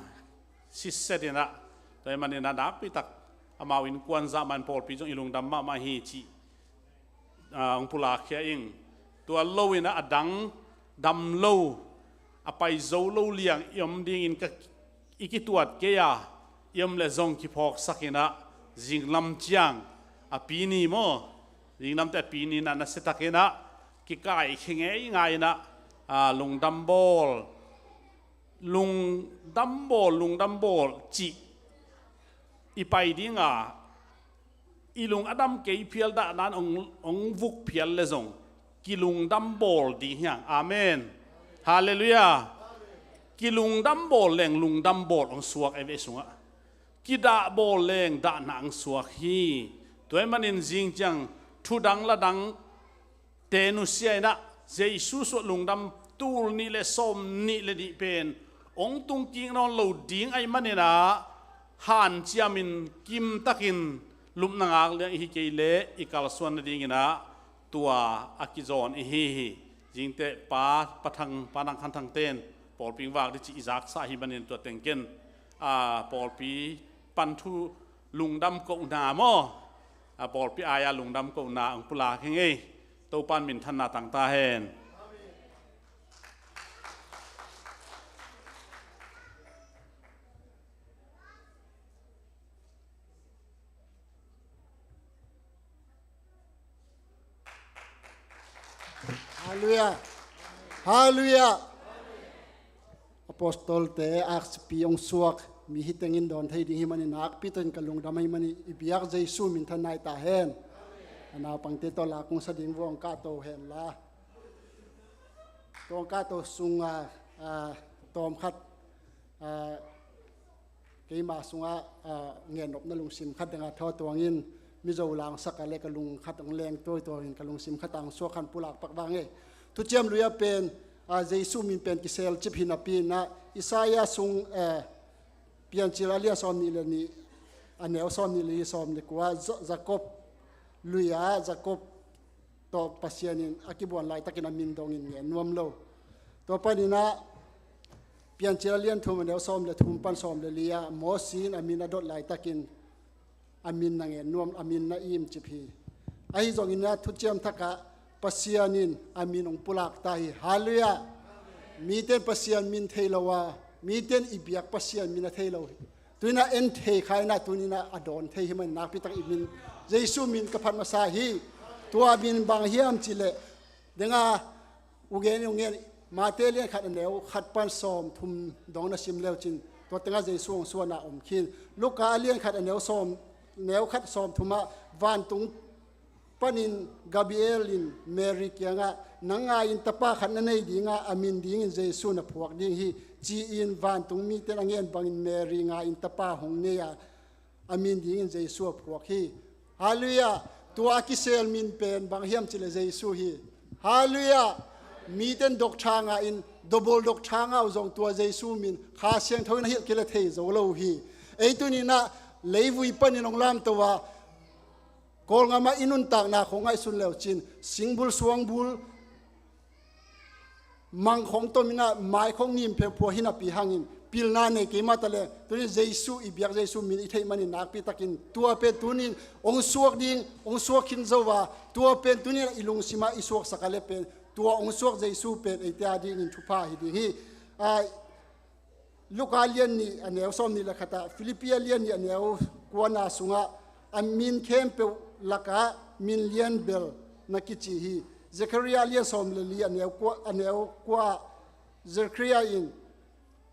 sitset in ah, tua ahih manin ah nakpitak amau innkuan zah mah in pawlpi zong i lungdam mahmah hi cih, a, hong pulak khia ing. Tua lo in ah a dang dam lo, a pai zo lo liang i om dingin ka, i kituat kei a, i om leh zong kiphawksak in ah, zinglam ciang a pi ni maw, zinglamte a pi ni in ah nasia tak in ah kikaikhia ngeingai in ah, a, lungdam bawl, lungdam bawl, lungdam bawl cih i pai ding a, i lung a dam kei phial, dahna in hong, hong vuk phial leh zong kilungdam bawl ding hi hang. Amen. Halleluiah. Kilungdam bawl leng lungdam bawl hong suak ei ve sungah. Kidah bawl leng dahna hong suak hi. Tua ahih manin zing ciang thu dang la dang te nusia in ah, Jesuh suah lungdam tul nih le sawm nih le nih pen hong tung kik nawn lo ding ahih manin ah, hanciamin kimtakin lupna ngak liang i hi kei leh i kalsuan nadingin ah tua a kizawn i hi hi. Zingteh Pa, Pa Thang, Pa Nang Khan Thangte'n pawlpi hong vak ding cih i zaksa ahih manin tua teng ken, a, pawlpi pan thu lungdam kohna maw, a, pawlpi ai-a lungdam kohna hong pulak hi ing ei. Topa'n minthanna tang ta hen. Halleluiah. Halleluiah. Apostolte aksipi hong suak mi hi tengin dawn thei ding hi manin nakpi takin ka lungdam ahih manin i biak Jesuh minthanna hi ta hen. A naupangte tawh la kong sa ding vua hong kahto hen la. Tua hong kahto sungah, a, tawm khat, a, keima sungah, a, ngennopna lungsim khat dang a thawtuang in Mizo langsak a le ka lung khat hong leng tuaituang in ka lungsim khat a hong suak khan pulak pak vang e. Thuciam Lui-ah pen, a, Jesuh min pen kiselcip hi napi in ah Isaiah sung, eh, Piancil a lian sawm nih le nih, a neu sawm nih le nih, sawm le kua, Ja-, Jacob Lui-ah Jacob tawh Pasian in a kibuan laitakin a min dongin ngen nuam lo. Tua panin ah Piancil a lian thum a neu sawm le thum pan sawm le li-ah Mosi in a min a dot laitakin a min na ngen nuam, a min na imcip hi. Ahi zongin ah Thuciam Thak ah Pasian in a min hong pulak ta hi. Halleluiah. Mite in Pasian min thei lo a, mite in i biak Pasian min a thei lo hi. Tuni-in ah en thei kha in ah, tuni-in ah a dawn thei hi manin nakpi tak i min, Jesuh min ka phat masa hi. Tua min bang hiam cih leh, deng a, u gen, u gen, Mate lian khat a neu khat pan sawm thum dong na sim le uh cin, tua teng ah Jesuh hong suahna om khin. Luka a lian khat a neu sawm, neu khat sawm thum ah vantung panin Gabriel in Mary kiangah, "Nang ngai-in tapa khat na nei ding a, a min dingin Jesuh na phuak ding hi," ci-in vantung mite in a ngen bangin Mary ngai-in tapa hong nei a, a min dingin Jesuh a phuak hi. Halleluiah. Tua a kisel min pen bang hiam cih leh Jesuh hi. Halleluiah. Mite in dok tha ngah in, double dok tha ngah uh zong tua Jesuh min Kha Siangtho in a hilh kei leh thei zo lo uh hi. Ei tuni-in ah leivui panin hong lamto a, Kawlgam ah i nuntakna khawng ngaihsun le uh cin, singbul suangbul mang khawng tom in ah, mai khawng nim phengphua hi napi hangin pilna nei kei mah ta leh, tuni-in Jesuh, i biak Jesuh min i theih manin nakpi takin tua pen tuni-in hong suak ding, hong suak khin zo a, tua pen tuni-in i lungsim ah i suaksak a leh pen, tua hong suak Jesuh pen eite a dingin thupha hi ding hi. A, Luka lian nih a neu sawm nih le khat ah, Philippi a lian nih a neu kuana sungah a min khempeuh lakah min lian bel na kici hi. Zechariah lian sawm le li a neu kua, a neu kua ah Zechariah in,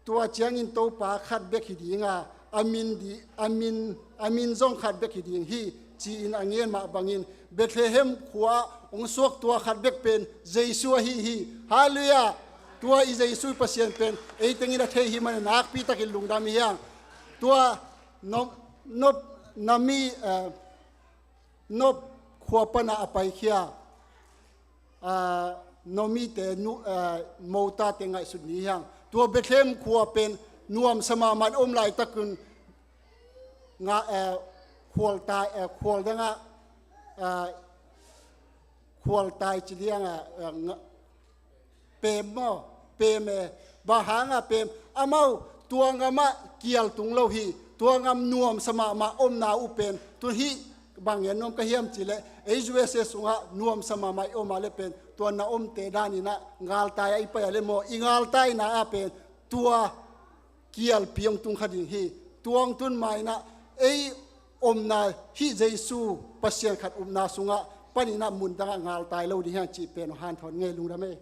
"Tua ciangin Topa khat bek hi ding a, a min di, a min, a min zong khat bek hi ding hi," ci-in a ngen mah bangin Bethlehem khua ah hong suak tua khat bek pen Jesuh ahi hi. Halleluiah. Tua i Jesu Pasian pen ei tengin a thei hi man a nakpi takin lungdam hi hang. Tua Nob, Nob, Nami, eh, Nob khua pana a paikhia, ah, Naomi te nu, ah, motate ngaihsut ni hi hang. Tua Bethlehem khua pen nuamsa mahmah in om laitakun nga, eh, khualtai, eh, khual dangah, ah, khualtai ci liangah, eh, nga, pem maw? Pem e. Bang hanga pem? Amau tua gamah kial tung lo hi. Tua gam nuamsa mahmah omna uh pen. Tu hih bang gen nuam ka hiam cih leh, ei U S A sungah nuamsa mahmah i om a le pen, tua na omte daninah galtai a i pai a le maw, i galtaina ah pen tua kialpi hong tung kha ding hi. Tua hong tun mainah ei omna hih Jesu Pasian khat upna sungah paninah mundangah galtai lo ding hiang cih pen hong hanthawn ngei, lungdam ei.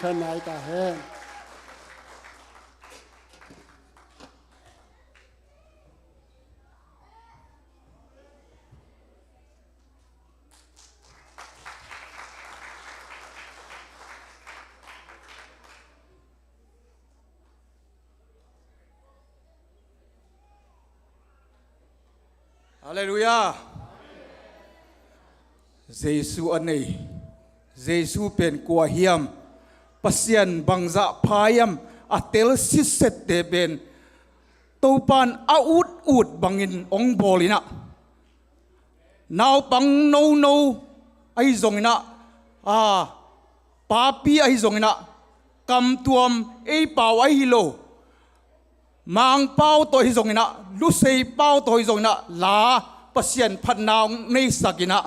Khan nai ta hen. Halleluiah. Jesu a nei, Jesu pen kua hiam, Pasian bangzah pha hiam, a tel sitsette pen Topan a ut ut bangin hong bawl inah, naupang nono ahi zonginah, a, papi ahi zonginah, kamtuam ei pau ahi lo, Mangpau tawh hi zonginah, Lusei pau tawh hi zonginah, la Pasian phatna hong neisakinah,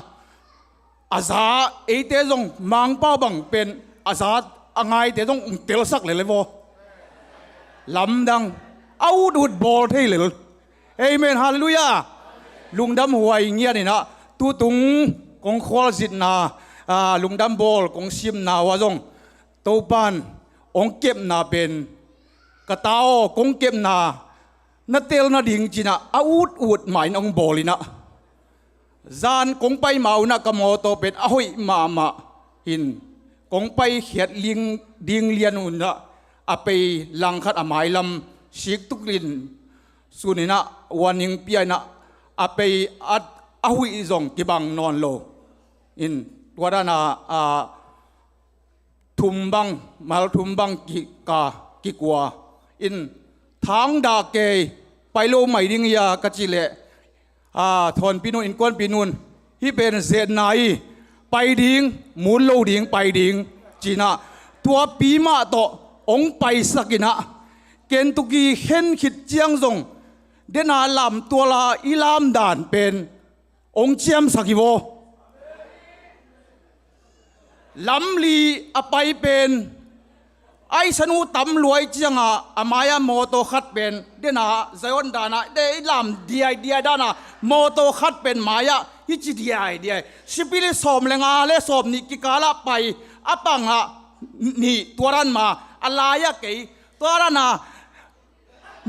a za eite zong Mangpau bang pen a za a ngaite zong hong telsak lel e vaw. Lamdang a ut ut bawl thei lel. Amen, halleluiah. Lungdam huai ngianinah tutung kong khualzitna, a, lungdam bawl kong simna uh ah zong Topan hong kepna pen, ka ta aw, kong kepna na tel nading cinah a ut ut mah in hong bawl inah, zan kong pai ma unah ka mawtaw pen a hoih mahmah in, kong paikhiat ling ding lian unah a pei langkhat a mailam sik tuklin suninah warning pia inah a pei at a huih zong kibang nawn lo in, tua dana, a, thum bang, mal thum bang kika, kikua in, thang dah kei, pai lo mai ding ia ka cih leh, a, thawnpi nun, innkuanpi nun, hih pen zetna hi, pai ding, mut lo ding, pai ding cinah, tua pi mah tawh hong paisakinah, Kentucky khen khit ciang zong dena lamtuala i lamdan pen hong ciamsak hi vaw. Lamli a pai pen, aisanu tam luai cianga a mai-ah mawtaw khat pen, dena Zion dana de i lam diaidiai dana mawtaw khat pen mai-ah hici diaidiai, sipili sawm le nga le sawm nih kikalah pai, a pangah nih tua dan ma, a lai-ah kei tua dana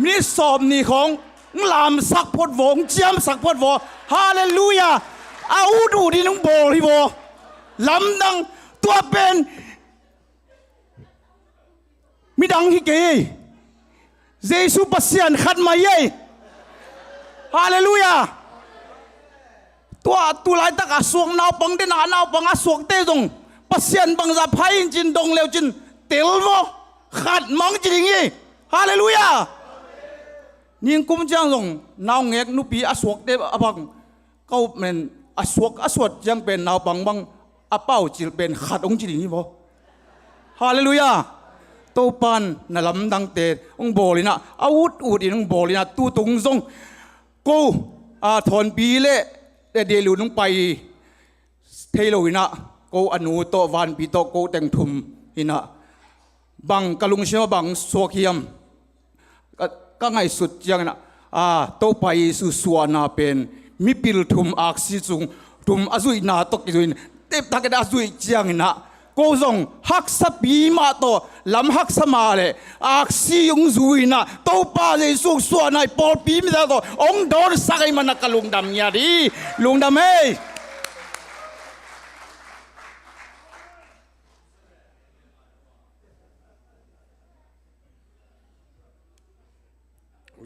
minit sawm nih khawng hong lamsak phot vaw, hong ciamsak phot vaw. Halleluiah. A ut ut in hong bawl hi vaw. Lamdang. Tua pen midang hi kei ei. Jesu Pasian khat mah hi ei. Halleluiah. Tua tu laitak a suak naupang, dena naupang a suakte zong Pasian bangzah pha in cin dong leu cin tel vaw. Khat mang ci ding hi. Halleluiah. Ningkum ciang zong naungek nupi a suakte a bang, ka up men a suak a suat ciang pen naupang bang a pau cil pen khat hong ci ding hi vaw. Halleluiah. Topan na lamdangte hong bawl inah, a ut ut in hong bawl inah, tutung zong ko, a, thawnpi le, le Delun hong pai thei lo inah, ko a nu tawh, vanpi tawh, ko teng thum inah, bang ka lungsim ah bang suak hiam, ka, ka ngaihsut cianginah, a, Topa Jesu suahna pen mipil thum aksi sung thum a zuihna tawh kizuihin, teptak in a zuih cianginah, ko zong haksapi mah tawh lam haksa mah leh aksi hong zui inah, Topa Jesu suahna i pawlpi mite tawh hong dawnsak ahih manin ka lungdam ngiat hi. Lungdam ei.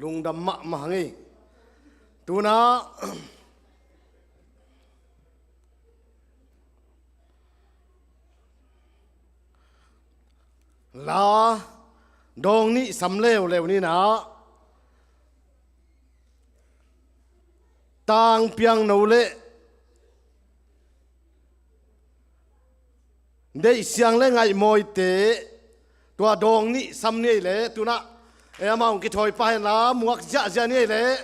Lungdam mahmah hang ei. Tuna la dawng nih sam leuleu ninah, tangpiang no le deihsiang le ngaihmawite, tua dawng nih sam ni ei leh, tunah, e, amah hong kithawi pah henla, muak ziahziah ni ei leh.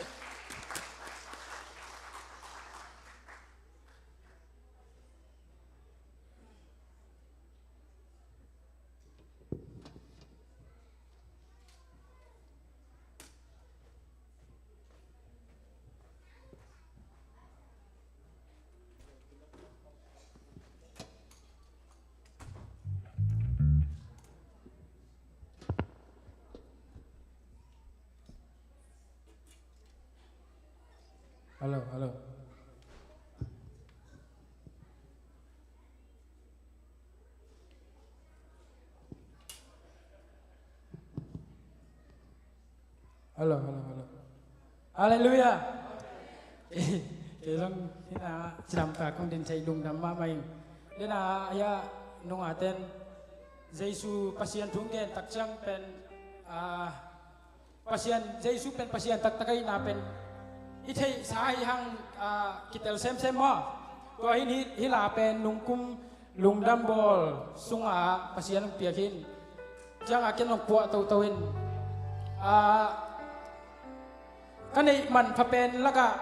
Hello, hello. Hello, hello, hello. Halleluiah. Kei zong hih na cidamtak kong din thei lungdam mahmah ing. Dena hia nunga ten Jesu Pasian thu gen tak ciang pen, ah, Pasian, Jesu pen Pasian taktak ahihna pen i theihsa ahih hang, ah, kitel semsem maw. Tua hin hih, hih la pen nungkum lungdam bawl sunga Pasian hong piak hi. Cianga ken hong puah toto in, ah, ka neih manpha pen lakah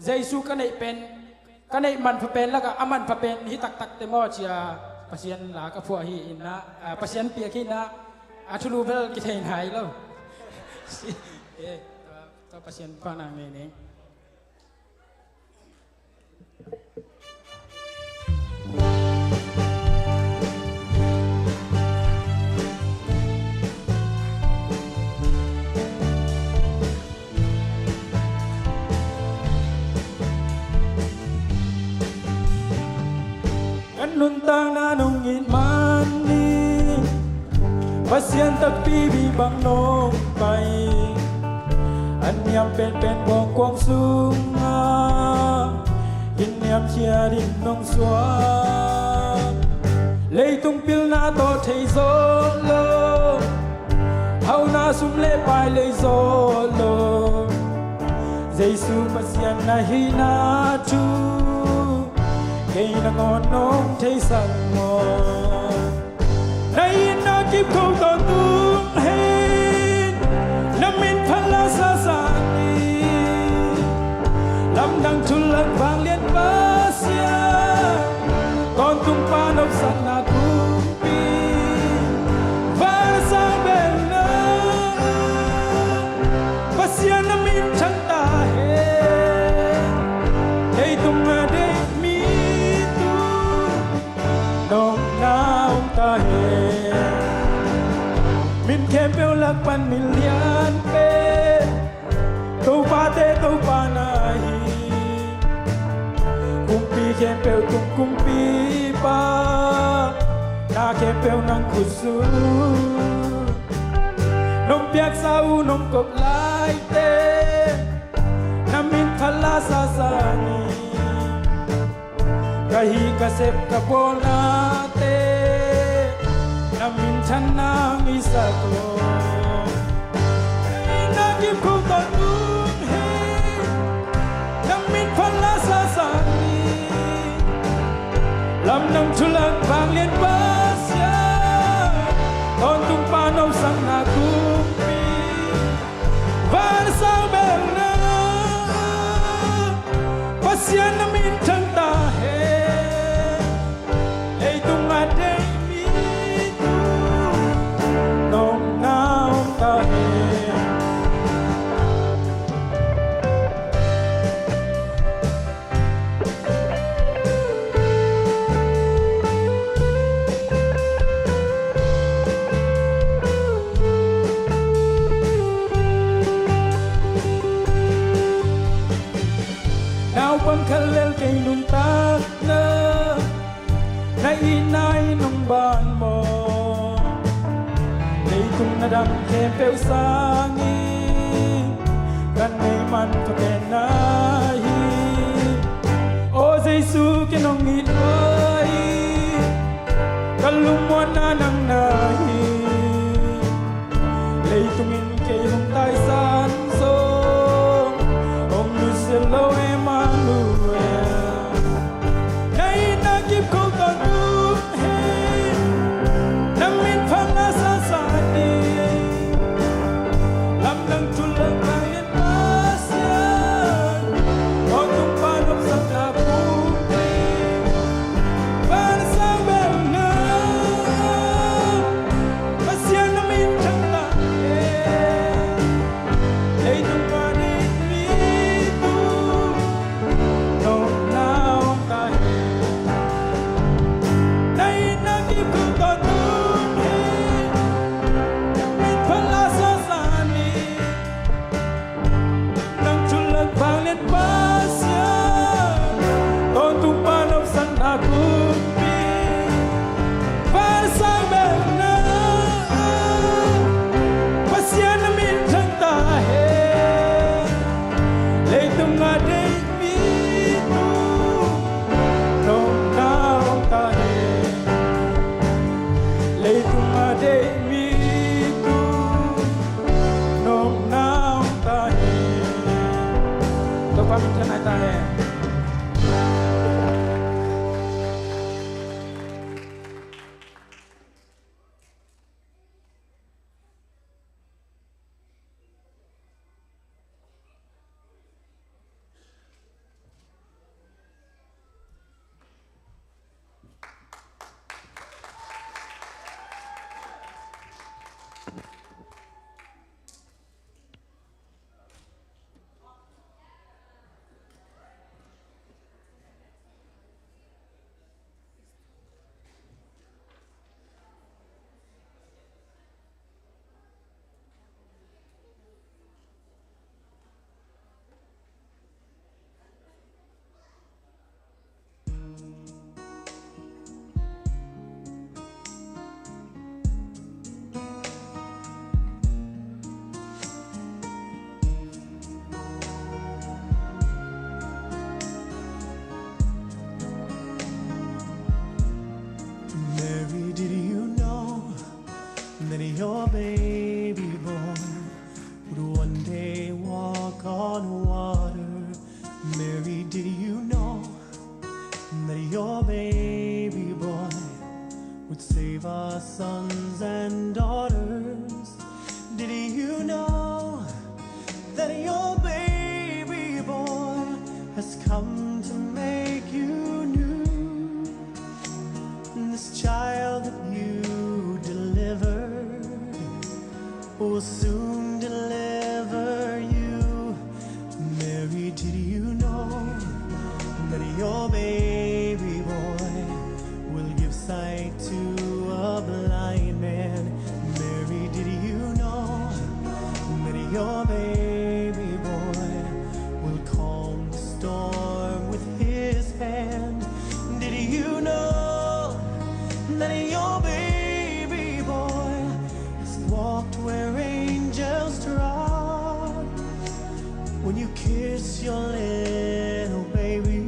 Jesu ka neih pen, ka neih manpha pen lakah a manpha pen hi taktak te maw cia Pasian la ka phuah hi in ah, ah, Pasian piak hi in ah, a thulu bel kithei nai lo. Eh, tua, tua Pasian pahna ngei ni. Kan nuntakna nong it man ni, Pasian takpi bibang nong pai. A niam penpen bawngkuang sunga i niamkhiat in nong suak. Leitung pilna tawh thei zawh lo, hauna sum le pai lei zawh lo. Jesu Pasian na hihna thu kei nangawn nong theisak maw? Na itna kip kho tawntung hen, na min phat la sasa ni. Lamdang thulak vanglian Pasian, tawntung Pa nopsakna kumpi, van sang belna. Pasian na min thang ta hen, leitung a deih mi tu nong na om ta hen. Min khempeuh lak pan min lian pen Topate Topa na hi. Kumpi khempeuh tung kumpipa, na khempeuh nang khut sung. Nong piaksa uh nong kop laite, na min phat la sasa ni. Ka hih ka sep ka bawlnate, na minthanna hong hisak aw. Na kip kho tawntung hen, na min phat la sasa ni. Lamdang thulak vanglian Pasian, tawntung Pa nopsakna kumpi, van sang belna. Pasian na min thang ta hen, leitung a deih mi tu nong na om ta hen. Naupang khat lel kei nuntakna, na itna in hong ban maw? Leitung na dam khempeuh sangin ka neih manpha pen na hi. Aw Jesu, kei nong it uh hi, ka lungmuanna nang na hi. Leitung in kei hong taisan zong hong nusia lo Emmanuel. Na itna kip kho tawntung hen, na min phat la sasa ni. Lamdang thulak vanglian Pasian, tawntung Pa nopsakna kumpi, van sang belna. Pasian na min thang ta hen, Know that your baby boy has come to make you new. This child that you delivered will soon deliver you. Mary, did you know that your baby boy will give sight to a blind man? Mary, did you know that your baby boy will calm the storm with his hand? Did you know that your baby boy has walked where angels trod? When you kiss your little baby,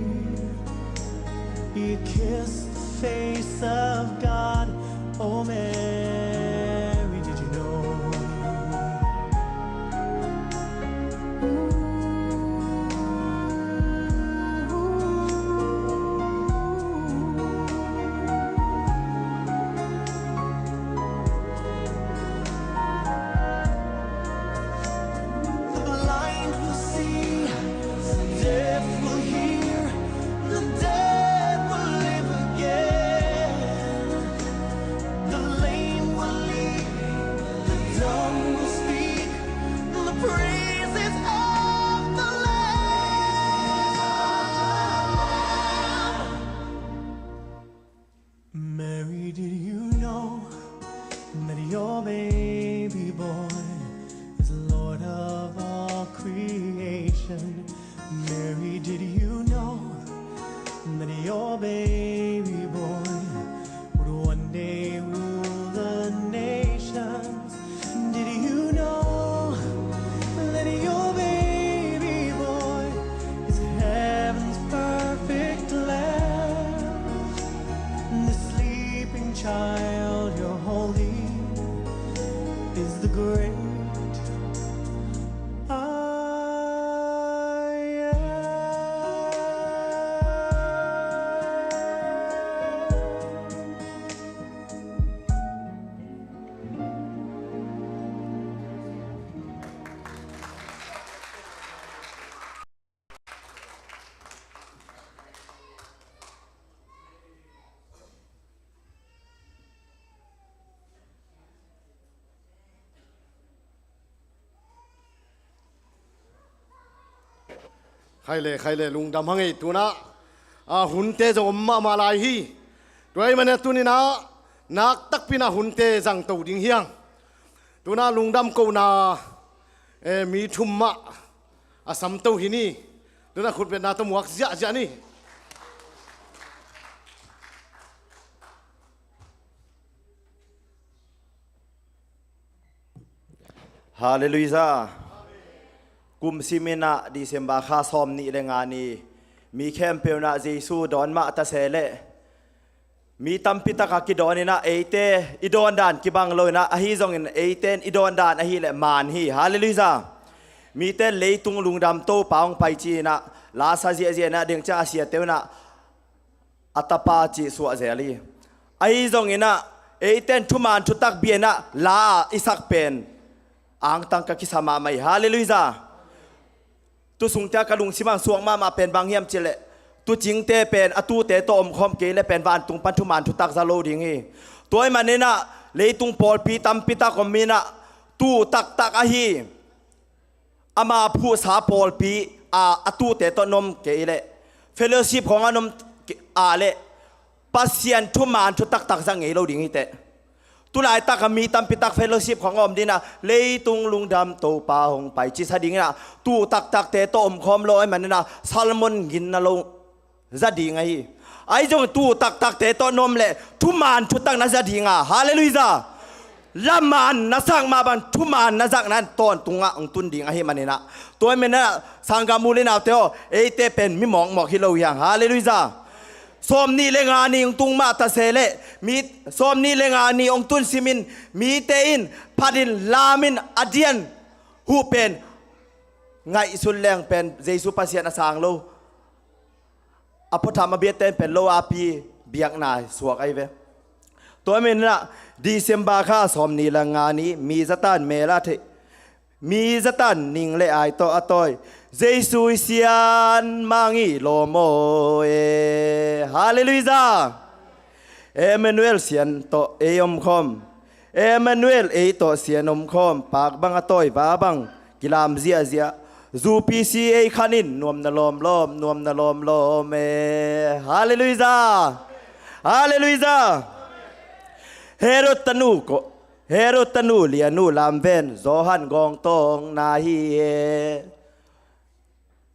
you kiss the face of God. Oh, Mary, did you know? The blind will see, the deaf will hear, the dead will live again. The lame will leap, the dumb will speak, the praises of the Lamb. Mary, did you know that your baby boy is Lord of all creation? Mary, did you know that your baby boy would one day rule the nations? Did you know that your baby boy is heaven's perfect lamb? The sleeping child you're holding is the great I am. Khaile, khaile, lungdam hang ei. Tunah, a, hunte zong om mahmah lai hi. Tua ahih manin tuninah nak takpi inah hunte zangto ding hi hang. Tunah lungdam kohna, e, mi thum mah a samto hi ni. Tunah khutbetna tawh muak ziahziah ni. Halleluiah. Kum siminah December kha sawm nih le nga ni, mi khempeuh inah Jesu dawn mah ta se leh, mi tampi takah kidawn inah eite i dawn dan kibang lo inah, ahi zongin eite in i dawn dan ahih leh maan hi. Halleluiah. Mite in leitung lungdam Topa hong pai ci inah la sa ziahziah inah, deng ciang a siate uh inah a tapa cih suah zel hi. Ahi zongin ah eite in thuman thutak bia inah la ah i sak pen angtang ka kisa mahmah hi. Halleluiah. Tu sungte ah ka lungsim ah suak mahmah pen bang hiam cih leh, tu cingte pen a tute tawh omkhawm kei leh pen vantung pan thuman thutak za lo ding hi. Tua ahih manin ah leitung pawlpi tampi tak om inah tu taktak ahi, ama phuhsa pawlpi a, a tute tawh na om kei leh, fellowship khawng a na om kei a leh, Pasian thuman thu taktak za ngei lo ding hi teh. Tulaitak a mi tampi tak fellowship khawng a om ding inah, leitung lungdam Topa hong pai ci sa ding inah, tu taktakte tawh omkhawm lo ahih manin ah sermon gin na lo za ding ahi. Ahi zong tu taktakte tawh na om leh thuman thutak na za ding a. Halleluiah. Laman na sak mah bang thuman na zakna in tawntungah hong tun ding ahih manin ah. Tua ahih manin ah sanggam u le naute aw, eite pen mi mawkmawk hi lo hi hang. Halleluiah. Sawm nih le nga ni hong tung mah ta se leh, mi, sawm nih le nga ni hong tun simin mite in phatin lamin a dian huh pen ngaihsun leng pen Jesu Pasian a sang lo. A phutham a biate in pen lo a pi biakna suak ahi ve. Tua ahih manin ah December kha sawm nih le nga ni mi zatan mel a theih, Mi zatan ning le ai tawh a tawi, Jesu i Sian Mang i lawm aw e. Halleluiah. Emmanuel Sian tawh ei omkhawm, Emmanuel ei tawh Sian omkhawm, pak bang a tawi, va bang kilam ziahziah, U P C ei khan in nuam na lawmlawm, nuam na lawmlawm e. Halleluiah. Halleluiah. Herod tanu ko, Herod tanu lianu lamven, Johan gawngtawng na hi e.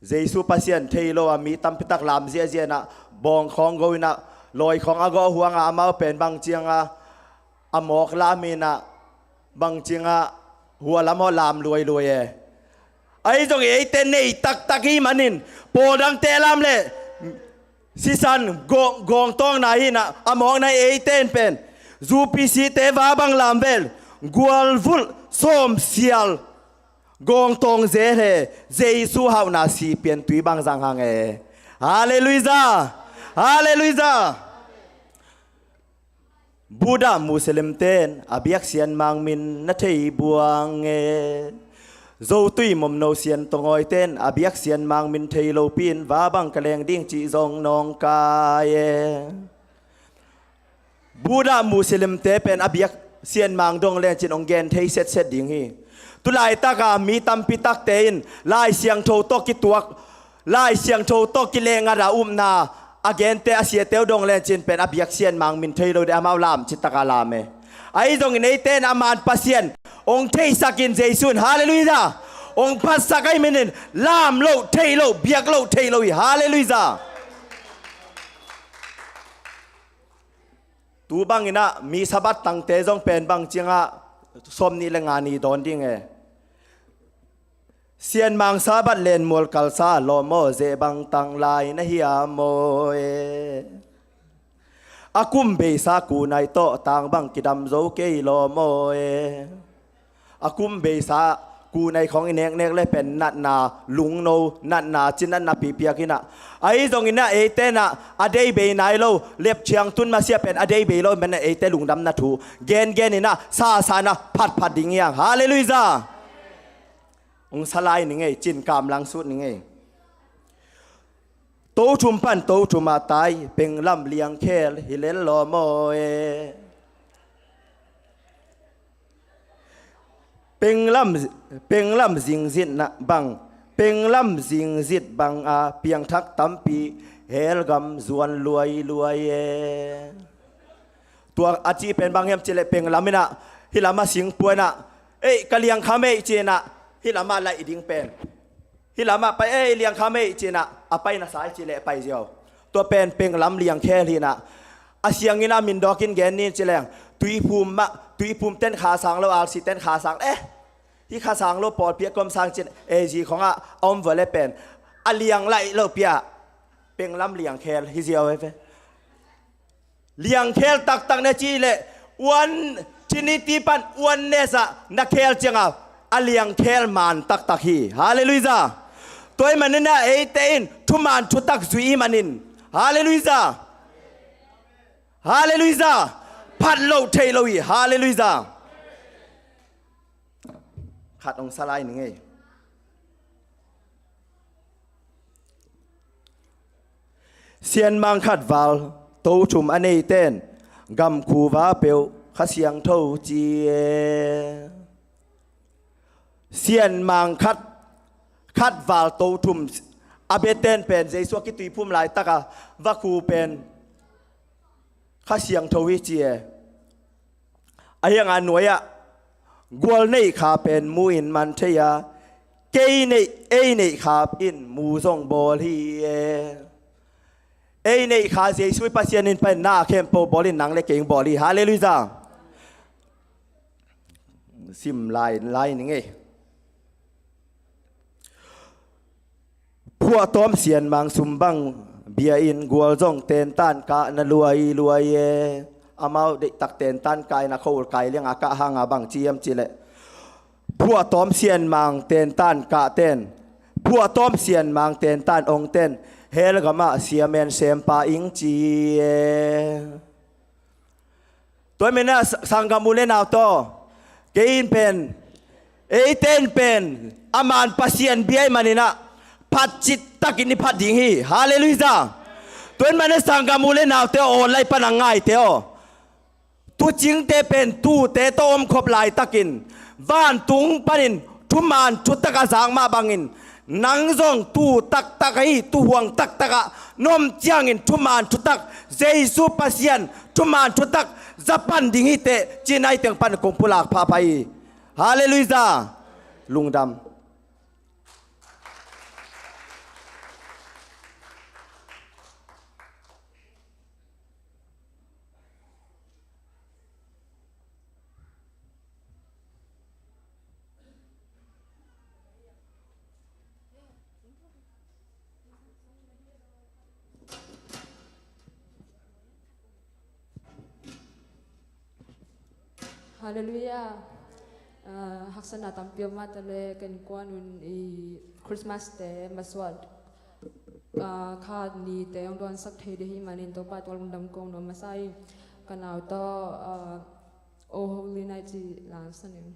Jesu Pasian thei lo a mi tampi tak lam ziahziah inah, bawng khawng go inah, lawi khawng a gawh huangah amau pen bang ciangah a mawk lam inah, bang ciangah hua lam hawh lam luailuai e. Ahi zongin eite nei taktak hi manin, pawl dangte lam le sisan gawng, gawngtawng na hi inah, a mawkna eite in pen U P C te va bang lamvel, gualvulh sawmsial gawngtawng zel he, Jesu hauhna si pian tui bang zang hang e. Halleluiah. Halleluiah. Buddha Muslim ten a biak Sian Mang min na thei buang e. Zotui Momno Sian Tawngawi ten a biak Sian Mang min thei lopi in, va bang ka leng ding cih zong nawngkai e. Buddha Muslim te pen a biak Sian Mang dong lencin hong gen thei setset ding hi. Tulaitaka mi tampi takte in Lai Siangtho tawh kituak, Lai Siangtho tawh kilehngat a upna a gente, a siate uh dong lencin pen a biak Sian Mang min thei lo ding, amau lam citaka lam e. Ahi zongin eite in a man Pasian hong theisakin, Jesu in, halleluiah, hong phatsak ahi manin lam loh theih loh, biak loh theih loh hi. Halleluiah. Tu bang inah mi Sabbath tangte zong pen bang ciangah sawmnih le nga ni dawn ding e. Sian Mang Sabbath len mual kalsa, lawm aw, zeh bang tanglai na hiam aw e. A kum beisa kunai tawh tang bang kidam zo kei, lawm aw e. A kum beisa kunai khawng i neknek le pen natna lungno, natna, ci natna pipiak inah. Ahi zongin ah eite inah a dei bei nai lo, lepchiang tun masia pen a dei bei lo, men ah eite lungdamna thu gengen inah, sasa inah phatphat ding hi hang. Halleluiah. Hong sa lai ni ngei, cin kamlang sut ni ngei. Tothum pan Tothum a tai, penglam liangkhel hi lel, lawm aw e. Penglam, penglam zingzitna bang, penglam zingzit bang a piangthak tampi, helgam zuan luailuai e. Tua a cih pen bang hiam cih leh, penglam inah, hih lamah singpua inah, ei, ka liangkham ei, ci inah, hih lamah laih ding pen, hih lamah pai, ei, liangkham ei, ci inah a pai na sa i cih leh pai ziau. Tua pen penglam liangkhel hi inah, a sianginn a min dawkin gen ni ci leng, tuiphum mah, tuiphum ten kha sang lo, alsi ten kha sang, eh, hih kha sang lo pawlpi a kom sang cin, ei, zi khawngah a om vua le pen a liang laih lopi ah penglam liangkhel hi ziau e ve. Liangkhel taktak na cih leh, one, Trinity pan oneness ah na khel ciangah a liangkhel man taktak hi. Halleluiah. Tua ahih manin ah eite in thuman thutak zui ahih manin, halleluiah, halleluiah, phat loh theih loh hi. Halleluiah. Khat hong sa lai ni ngei. Sian Mang khat val Tothum a neite in gamkhuva peuh Kha Siangtho ci e. Sian Mang khat, khat val Tothum a biate in pen Jesu a kituiphum laitaka vakhu pen Kha Siangtho hi ci e. Ahi hangin a nuai-ah, gual neih kha pen mu in man thei a, kei neih, ei neih kha in mu zong bawl hi e. Ei neih kha Jesu i Pasian in pai in, na khempeuh bawl in, nang le kei bawl hi. Halleluiah. Sim lai, lai ni ngei. Phuahtawm Sian Mang sum bang bia in, gual zong tentan kah na luailuai e. Amau deihtak tentan kah in a khua-ul kai lianga kah hanga bang ci hiam cih leh, phuahtawm Sian Mang tentan kahte in, phuahtawm Sian Mang tentan ongte in hell gamah siam in sempa ing ci e. Tua ahih manin ah sa-, sanggam u le nau tawh, kei in pen Eite in pen a man Pasian bia i manin ah phatcit takin i phat ding hi. Halleluiah. Tua in manin sanggam u le naute aw, online pan a ngaite aw, tuucingte pen tuute tawh omkhop laitakin vantung panin thuman thutak a zak mah bangin nang zong tuu taktak ahi tuuhuang taktak ah na om ciangin thuman thutak, Jesu Pasian thuman thutak za pan ding hi teh, ci-in a hi teng pan kong pulak phapha hi. Halleluiah. Lungdam. Halleluiah. Ah, haksatna tampi om mah taleh ken kuan un i Christmas te masuat, ah, kha nite hong dawnsak thei ding hi manin Topa tungah lungdam kong nuam masa hi. Ka nau tawh, ah, Oh Holy Night ci la sa ning.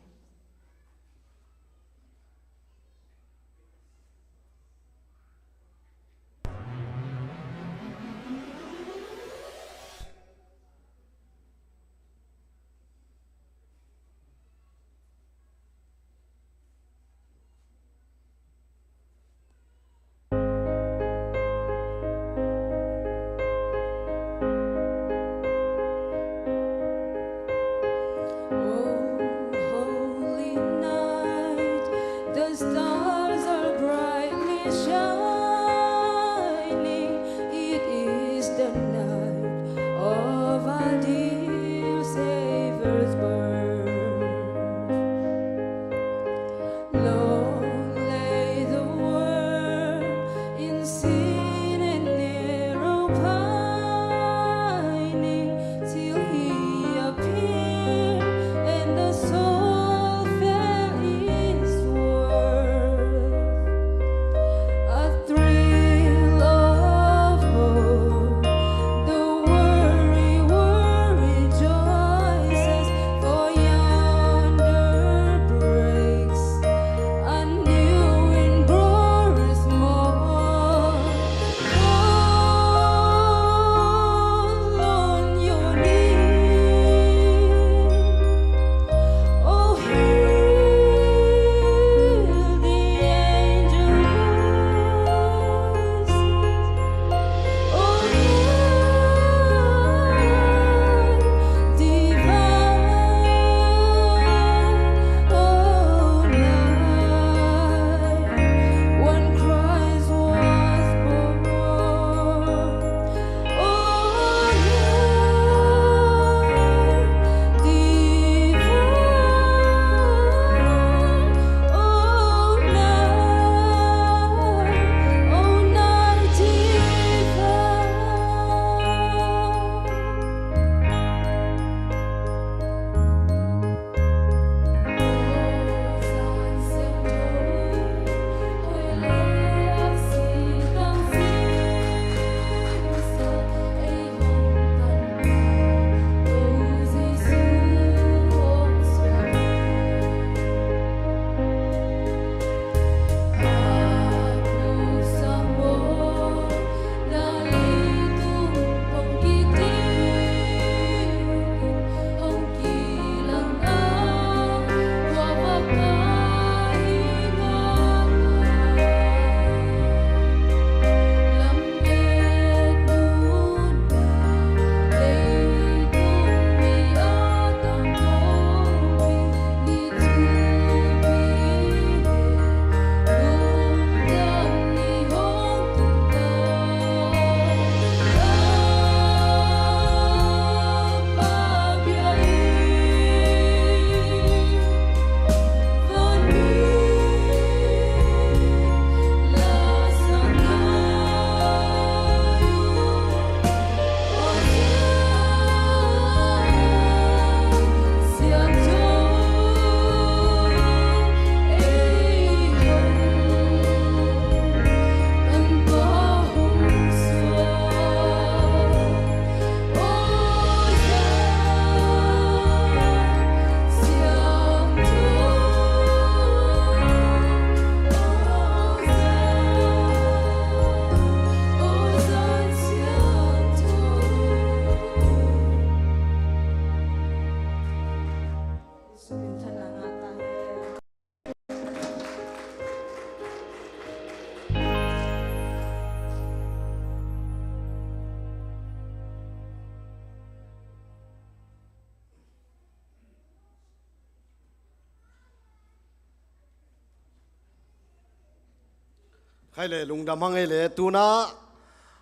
Khai le lungdam hang ei le tuna,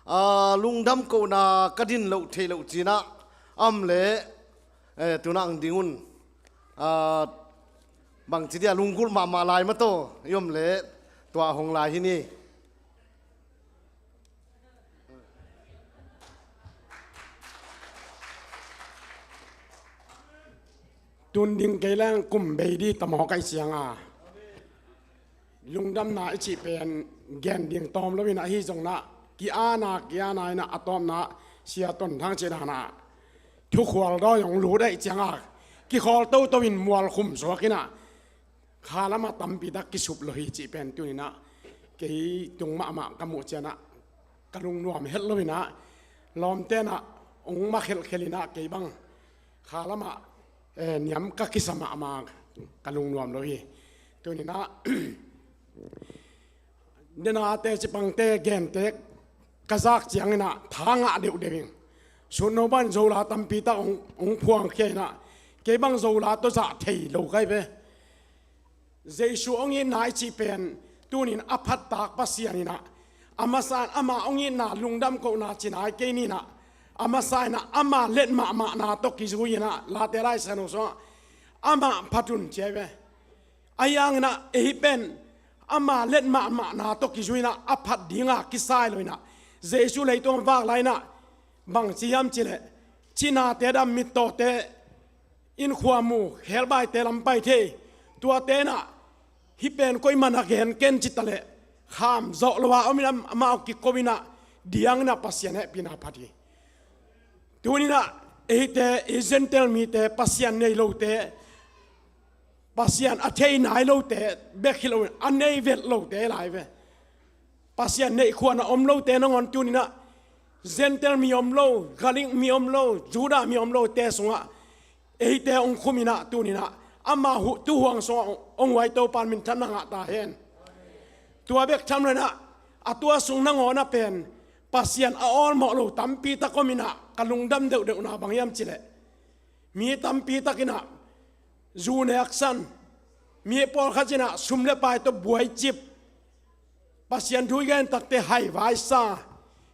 ah, lungdam kohna ka din loh theih loh cina am le, eh, tuna ang ding un. Ah, bangci dia lunggulh mahmah lai mataw i om le tua hong lai hi ni. Tun ding kei leng kum bei di tamawh kaih cianga lungdamna i cih pen gen ding tawm loin ahi zongna ki-ana ki-ana inah a tawpna sia ton thang cih danah thukhual dawi hong lut aih cianga kikhawl toto in mualkhum suak inah kha lamah tampitak kisup lo hi cih pen tuninah kei tung mahmah ka muh cianah ka lungnuam het loinah lawmtenah ong ma khelkhel inah kei bang kha lamah, eh, niam ka kisa mahmah ka lungnuam lo hi. Tuninah nena teci pangte gentek ka zak cianginah tha ngah deuhdeuh ing. Sutno ban zola tampitak ong, ong phuangkhia inah kei bang zola tawh zah thei lo kai ve. Jesu ong itna i cih pen tunin a phattak Pasian inah a masa in ama ong itna lungdam kohna cinai kei ninah a masa inah ama let mahmahna tawh kizui inah Late Lai Siangtho sungah amah phat un ci ai ve. Ahi hanginah ei pen ama let mahmahna tawh kizui inah a phat dinga kisai lo inah Jesu leitung vak lai inah bangci hiam cileh cinate dam mittawte inkhua mu khelbaite lampai thei tuate inah hih pen koiman a gen ken cita leh kham zawh lo a om inah amau kiko inah diang inah Pasian hehpihna phat hi. Tuninah eite i Gentile mite Pasian nei lote Pasian a thei nai lote bek hi loin a nei vet lote lai ve. Pasian neih khuana om lote nangawn tuninah Gentile mi om lo, Galik mi om lo, Judah mi om lote sungah eite ong khum inah tuninah ama tuhuang sungah ong huai Topan minthanna ngah ta hen. Tua bek tham loinah a tua sung nangawnah pen Pasian a awlmawh lo tampitak om inah ka lungdam deuhdeuhna bang hiam cileh mi tampi takinah zu neksan, mi pawlkhat inah sum le pai tawh buaicip, Pasian thu i gen takte haivaisa,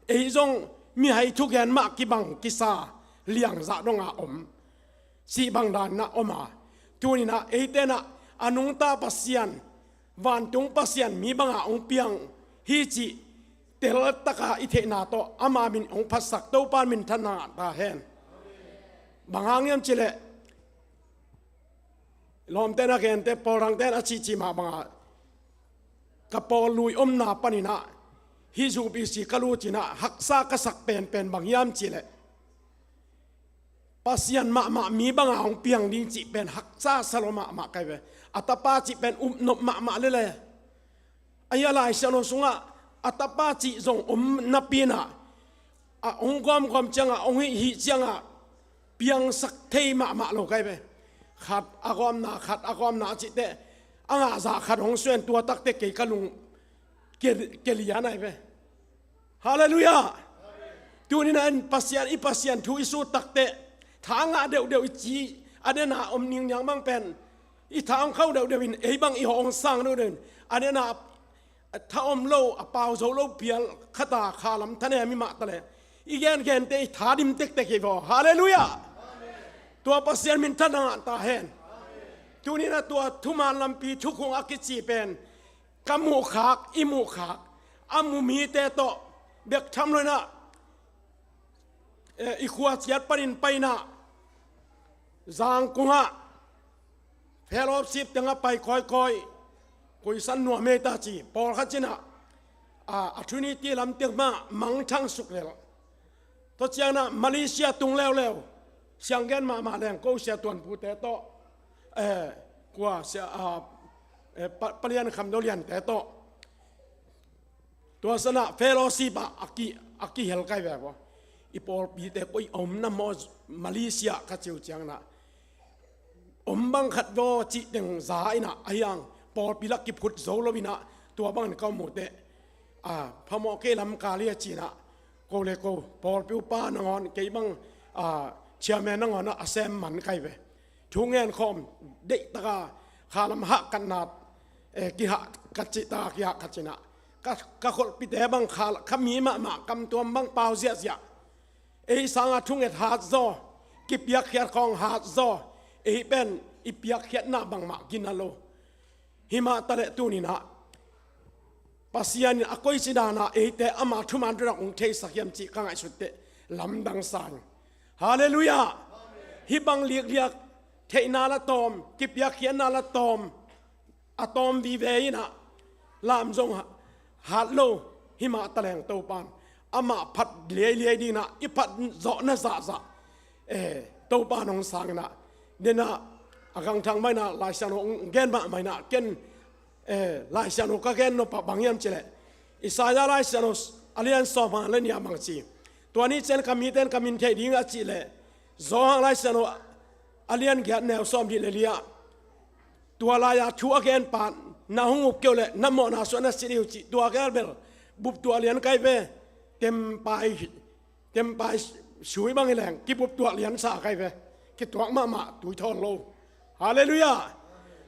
ei zong mihai thugen mah kibang kisa liangzah donga om cih bang daninah om a. Tuninah eitenah a nungta Pasian vantung Pasian mi banga ong piang hi cih teltaka i theihna tawh ama min ong phatsak Topan minthanna ngah ta hen. Bang hang hiam cileh lawmten a gente pawlrangten a cihcih mah banga ka pawl lui omna paninah hih zu bisi ka lut inah haksa ka sak penpen bang hiam cileh Pasian mahmah mi banga hong piang ding cih pen haksa sa lo mahmah kai ve. A tapa cih pen upnop mahmah lele. Ahi a Lai Siangtho sungah a tapa cih zong om napi inah a hong gawmgawm cianga hong hih hih cianga piangsak thei mahmah lo kai ve. Khat a gawmna khat a gawmna a cihteh a ngahzah khat hong suen tua takte kei ka lung ke, ke lian ai ve. Halleluiah. Tuninah in Pasian i Pasian thu i sut takteh tha ngah deuhdeuh i ci a dena om ningniang bang pen i tha hong khauh deuhdeuh in ei bang i hawh hong sang deuhdeuh in a dena tha om lo a pau zo lo pial khata khalam thanem i mah taleh i gengente i tha dim tektek hi vaw. Halleluiah. Tua Pasian minthanna ngah ta hen. Tuninah tua thuman lampi thukhung a kici pen ka muhkhak i muhkhak a mu mite tawh bek tham loinah, eh, i khua ciat panin painah Zangkungah fellowship tengah pai kawikawi kuisan nuam ei ta ci pawlkhat cinah a, a Trinity lam teng mah mangthang suk lel. Tua cianah Malaysia tung leuleu sianggen mahmah leng ko sia tuanpute tawh, eh, kua sia, ah, eh, pa, palian khamdo liante tawh tua sanah fellowship ah a ki, a kihel kai ve vaw. I pawlpite koi a om na maw Malaysia ka ciu ciangnah om bang khat vaw cih teng za inah ahiang pawlpi lak kiphut zo lo inah tua bangin ka om uh teh a phamawh kei lam kal hi a cinah ko le ko pawlpi upa nangawn kei bang a chairman nangawnah a sem man kai ve. Thu ngen khawm deihtaka khalam hahkatna, eh, kihahkat cihta kihahkat cinah ka, ka kholhpite bang kha, ka mi mahmah kamtuam bang pau ziahziah. Ei sanga thunget hat zaw, kipiakkhiat khawng hat zaw, ei pen i piakkhiatna bangmah gina lo. Himah taleh tuninah Pasian in a koici danah eite ama thuman thunak hong theisak hiam cih ka ngaihsut teh lamdang sa ing. Halleluiah. Hih bang likliak theihna la tawm, kipiakkhiatna la tawm, a tawm vive inah lam zong hat lo. Himah taleng Topan amah phat liailiai dinah i phat zawhna zahzah, eh, Topan hong sanginah, denah a gangthang mah inah Laisiangtho hong gen mahmah inah ken, eh, Laisiangtho ka gen nopah bang hiam cileh, Isaiah Laisiangtho a lian sawmnga le nih ah bang ci, tua ni ciang ka mite in ka min theih ding a cihleh, Johan Laisiangtho a lian giat neu sawmnih le li ah, tua lai-a thu a genpa na hong up kei uh leh na mawhna sungah na si ding uh cih, tua gel bel buptuah lian kai ve, tempai, tempai sui bang hi leng kibuptuah lian sa kai ve, kituak mahmah tuithawl lo. Halleluiah.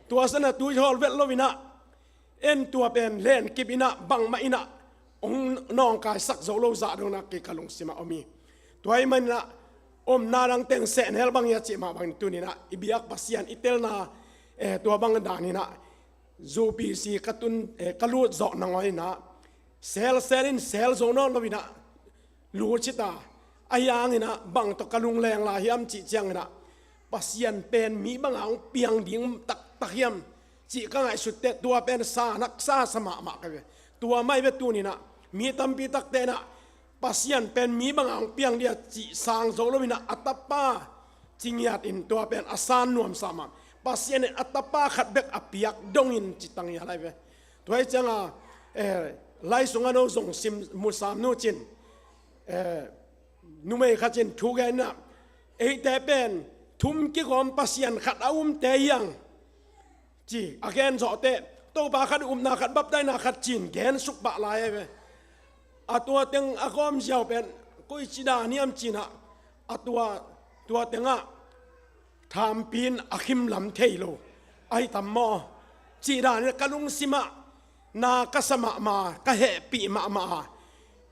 Tua sana tuithawl vet lo inah, en tua pen lenkip inah bangmah inah hong nawngkaisak zo lo zah dongna kei ka lungsimah om hi. Tua ahih maninah omna dang teng sehnel bang hi a cih mah bangin tuninah i biak Pasian i telna, eh, tua bang daninah U P C ka tun, eh, ka lut zawh nangaw inah selsel in sel zo nawn lo inah lut cita. Ahi hanginah bang tawh ka lungleng lai hiam cih cianginah Pasian pen mi banga hong piang ding taktak hiam cih ka ngaihsut teh tua pen sa nak sa sa mahmah ka ve. Tua mah hi ve tuninah mi tampi takte inah Pasian pen mi banga hong piang dia cih sang zo lo inah a tapa ci ngiat in tua pen a san nuamsa mah. Pasian in a tapa khat bek a piak dongin ci tang hi a lai ve. Tua hi cianga, eh, lai sungah no zong sim musam nu cin, eh, numei khat cin thu gen inah, eite pen thum kigawm Pasian khat a umte hiang ci a gen zawh teh, Topa khat upna khat baptaina khat cin gen suk pah lai a ve. A tua teng a gawm ziau pen koici dan hiam cinah a tua, tua tengah thampi in a khim lam thei lo ahi tam maw cih danin ka lungsimah na ka sa mahmah, ka hehpih mahmah a,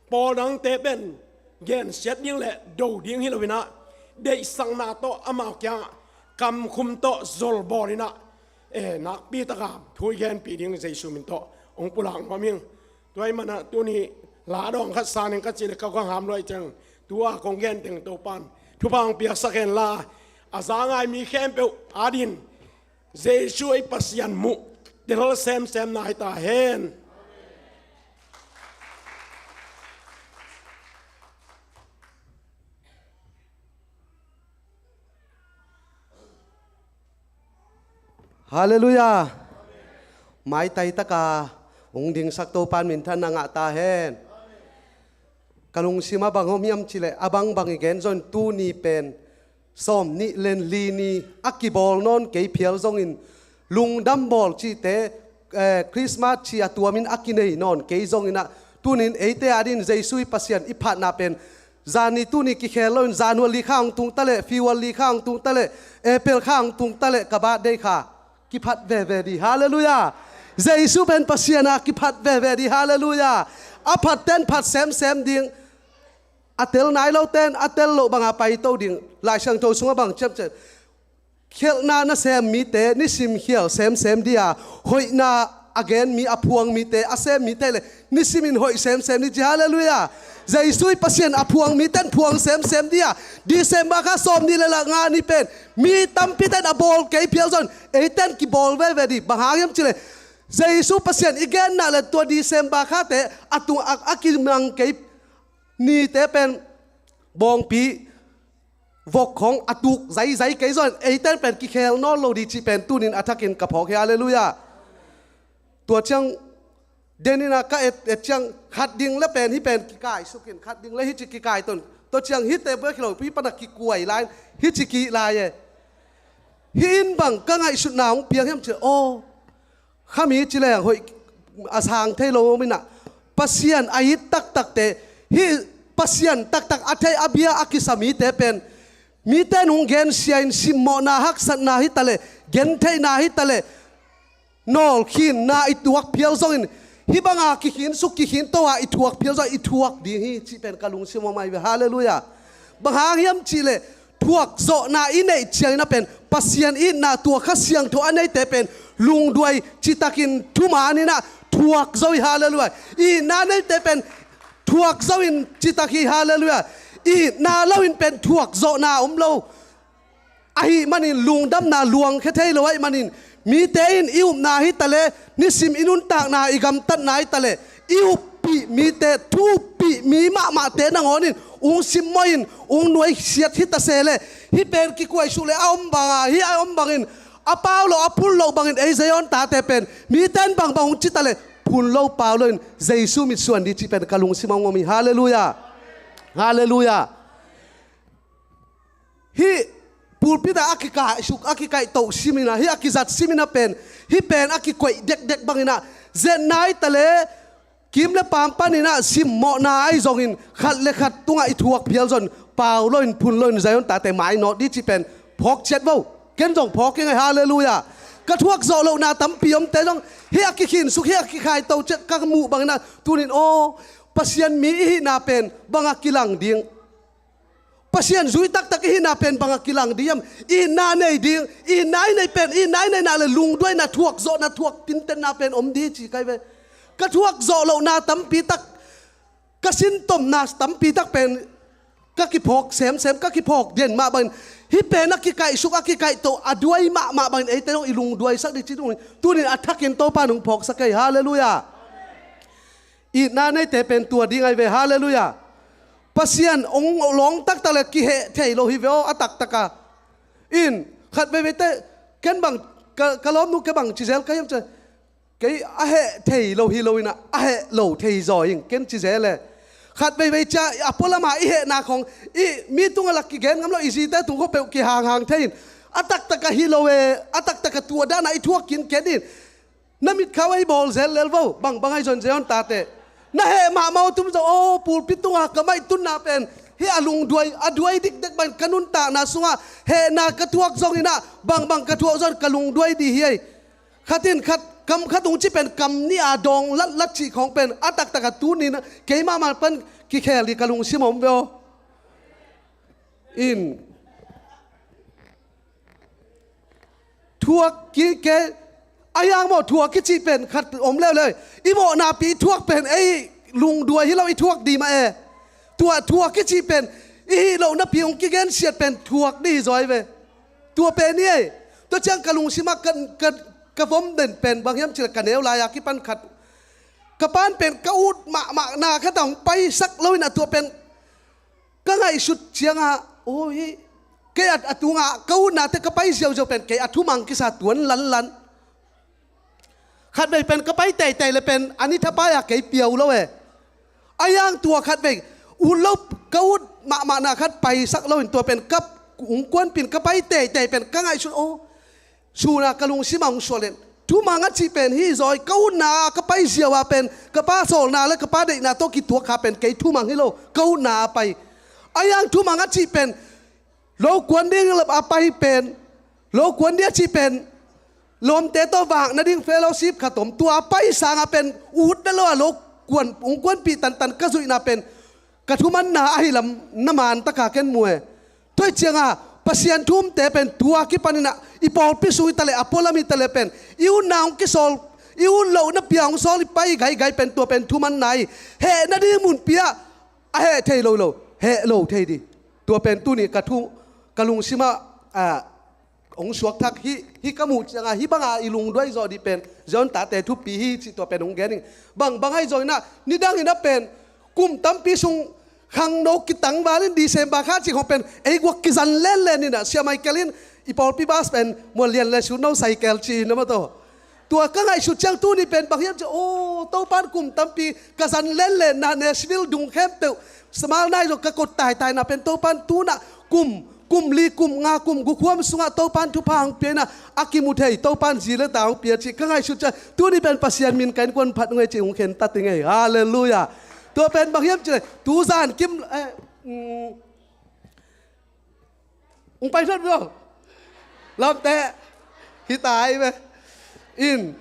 pawl dangte pen gensiat ding le do ding hi lo inah deihsakna tawh amau kiangah kamkhum tawh zolbawl inah, eh, nakpi taka thu i genpih ding Jesu min tawh hong pulak nuam ing. Tua ahih maninah tuni la dawng khat sa ning ka cih le ka kong ham luai ciang tua kong gen teng Topan thupha hong piaksak henla, a za ngai mi khempeuh adin Jesu ei Pasian muh tel semsem na hi ta hen. Halleluiah. Maitai taka hong dingsak Topan minthanna ngah ta hen. Ka lungsim a bang om hiam cileh a bangbang i gen zongin tuni pen sawm nih len li ni a kibawl nawn kei phial zongin lungdam bawl cihte, eh, Christmas ci a tuamin a kinei nawn kei zonginah tunin eite adin Jesu i Pasian i phatna pen zani tuni kikhel loin January kha hong tung taleh, February kha hong tung taleh, April kha hong tung taleh ka birthday kha kiphat veve di. Halleluiah. Jesu pen Pasian a kiphat veve di. Halleluiah. A phat ten phat semsem ding. A tel nai lo ten a tel loh banga paito ding. Laisiangtho sungah bang ciamciam, khialhna na sem mite nisim khial semsem dia, hoihna a gen mi a phuang mite a sem mite le nisimin hoih semsem ni ci. Halleluiah. Jesu i Pasian a phuang miten phuang semsem dia. December kha sawm ni le la nga ni pen mi tampi ten a bawl kei phial zongin eiten kibawl veve di. Bang hang hiam cileh Jesu Pasian i genna le tua December khate a tung a, a kimang kei nite pen bawngpi vok khong a tuk zaizai kei zongin eiten pen kikhel nawn lo di cih pen tunin a thakin ka phawk hi. Halleluiah. Tua ciang deninah ka et, et ciang khat ding le pen hih pen kikai sukin khat ding le hih ci kikai ton. Tua ciang hihte bek hi lo hih pana kikuai lai hih ci kih lai e. Hih in bang ka ngaihsutna hong piang hiam cileh aw, khami cileng hoih a sang thei lo om inah Pasian a it taktakte, hih Pasian taktak a thei a bia a kisa mite pen mite nung gensia in simmawhna haksatna hi taleh, gentheihna hi taleh, nawlkhinna i tuak phial zongin Hih banga kikhinsuk kikhinto a i thuak phial zawh i thuak ding hi cih pen ka lungsim aw mai ve. Halleluiah. Bang hang hiam cihleh thuakzawhna i neih ciangin a pen Pasian itna tua Kha Siangtho a neite pen lungduai citakin thumaninah thuak zo hi. Halleluiah. Itna neite pen thuak zo in citak hi. Halleluiah. Itna lo in pen thuakzawhna om lo. Ahih manin lungdamna luangkhia thei lo ahih manin mite in i upna hi taleh nisim i nuntakna i gamtatna hi taleh i uppih mite thu uppih mi mahmahte nangawn in ung simmawh in ung nuaisiat hi ta se leh hih pen kikuaisuk leh a om banga hih a om bangin a pau lo a phun lo bangin ei Zion tate pen mite in bangbang ung ci taleh phun lo pau lo in Jesu mitsuan dih cih pen ka lungsim a ung om hi. Halleluiah. Halleluiah. Hih pulpit ah a kikaihsuk a kikaihtoh siminah hih a kizat siminah pen hih pen a kikoih dekdek banginah zetna hi taleh kim le paam paninah simmawhna ahi zongin khat le khat tungah i thuak phial zon pau lo in phun lo in Zion tate mainawt dih cih pen phawk ciat vo. Ken zong phawk ing ei. Halleluiah. Ka thuak zawh lohna tampi omte zong hih a kikhinsuk hih a kikhaito ciat ka muh banginah tunin aw Pasian mi i hihna pen bang a kilang ding? Pasian zui taktak i hihna pen bang a kilang ding hiam? Itna nei ding, itna i nei pen itna i neihna le lungduaina thuak zawhna thuak tintenna pen om ding hi ci kai ve. Ka thuak zawh lohna tampi tak ka sintomna tampi tak pen ka kiphawk semsem ka kiphawk den mah bangin hih pen a kikaihsuk a kikaihtoh a duai mahmah bangin eite zong i lungduaisak ding ci tunin a thakin Topa nung phawksak ei. Halleluiah. Itna neite pen tua ding ahi ve. Halleluiah. Pasian ong lawng taktak le kiheh thei lo hi ve aw a taktaka. In khat veiveite ken bang ka, ka lawmnu ke bang cizel ka hiam cia kei a heh thei lo hi lo inah a heh lo thei zaw in ken cizel e. Khat veivei cia a pualama i hehna khong i mi tunga lak kigen ngam lo i zite tung kho peuh kihanghang thei in a taktaka hi lo e a taktaka tua dana i thuak kinken in na mitkhau ei bawl zel lel vo bangbang ahi zon Zion tate. Na heh mahmah aw tum zo aw pulpit tunga ka maih tunna pen hih a lungduai a duai dikdek bangin ka nuntakna sungah hehna ka thuak zonginah bangbang ka thuak zon ka lungduai dih hi ei. Khatin khat kam khat ung ci pen kam nih a dawng latlat cih khawng pen a taktaka tuninah keimahmah pan kikhel dih ka lungsim om ve aw. In thuak kike a hiang maw thuak kicih pen khat om leuleu. I mawhnapi i thuak pen ei lungduai hi lo i thuak dih mah e. Tua thuak kicih pen i hih lohnapi hong kigensiat pen thuak dih hi zaw hi ve. Tua pen hi ei. Tua ciang ka lungsimah ka, ka, ka vom den pen bang hiam cila ka neu lai-a kipan khat ka pan pen ka ut mahmahna khat a hong paisak loin a tua pen ka ngaihsut cianga aw hi kei a, a tunga ka utnate ka pai ziauziau pen kei a thumang kisa tuan lanlan. Khatvei pen ka pai teitei le pen a ni thapai-a kei piau lo e. A hiang tua khatvei ut lo ka ut mahmahna khat paisak loin tua pen ka ungkuanpin ka pai teitei pen ka ngaihsut aw suna ka lungsim a hong suah len thumang a cih pen hi zaw hi. Ka utna a ka pai ziau a pen ka pa sawlna le ka pa deihna tawh kituak kha pen kei thumang hi lo ka utna a pai. A hiang thumang a cih pen lo kuan ding a pai pen lo kuan ding a cih pen lawmte tawh vak nading fellowship khat om tua a pai sanga pen ut na lo a lo kuan ungkuanpih tantan ka zuihna pen ka thumanna ahi lam na man taka ken mu e. Tua hi cianga Pasian thumte pen tua kipaninah i pawlpi sung hi taleh a pualam hi taleh pen i utna hong kisawl i ut lohna pia hong sawl i pai gaigai pen tua pen thumanna hi. Heh nading munpi ah a heh thei lo lo heh lo thei dih. Tua pen tuni ka thu ka lungsimah a hong suakthak hi, hi ka muh cianga hi banga i lungduai zawh dih pen Zion tate thupi hi cih tua pen hong gen ing. Bang bang ahi zaw inah nidang inah pen kum tampi sung khangno kitangval in December kha cih khong pen ei guak kizan lenlen inah siamai kel in i pawlpi bas pen mual lian le sut no sai kel ci hi na maw taw. Tua ka ngaihsut ciang tuni pen bang hiam cia aw Topan kum tampi ka zan lenlenna Nashville dung khempeuh samal nai zong ka kot taitaina pen Topan tunah kum kum li kum nga kum gukhuam sungah Topan thupha hong pia inah a kimu thei Topan zi le ta hong pia cih ka ngaihsut cia tuni pen Pasian min ka innkuan phat ngai cih hong khen ta ti ngei. Halleluiah. Tua pen bang hiam cih le tuzan kim eh, mm, Ung pai thot bro. Lamte. Hita ai ve. In.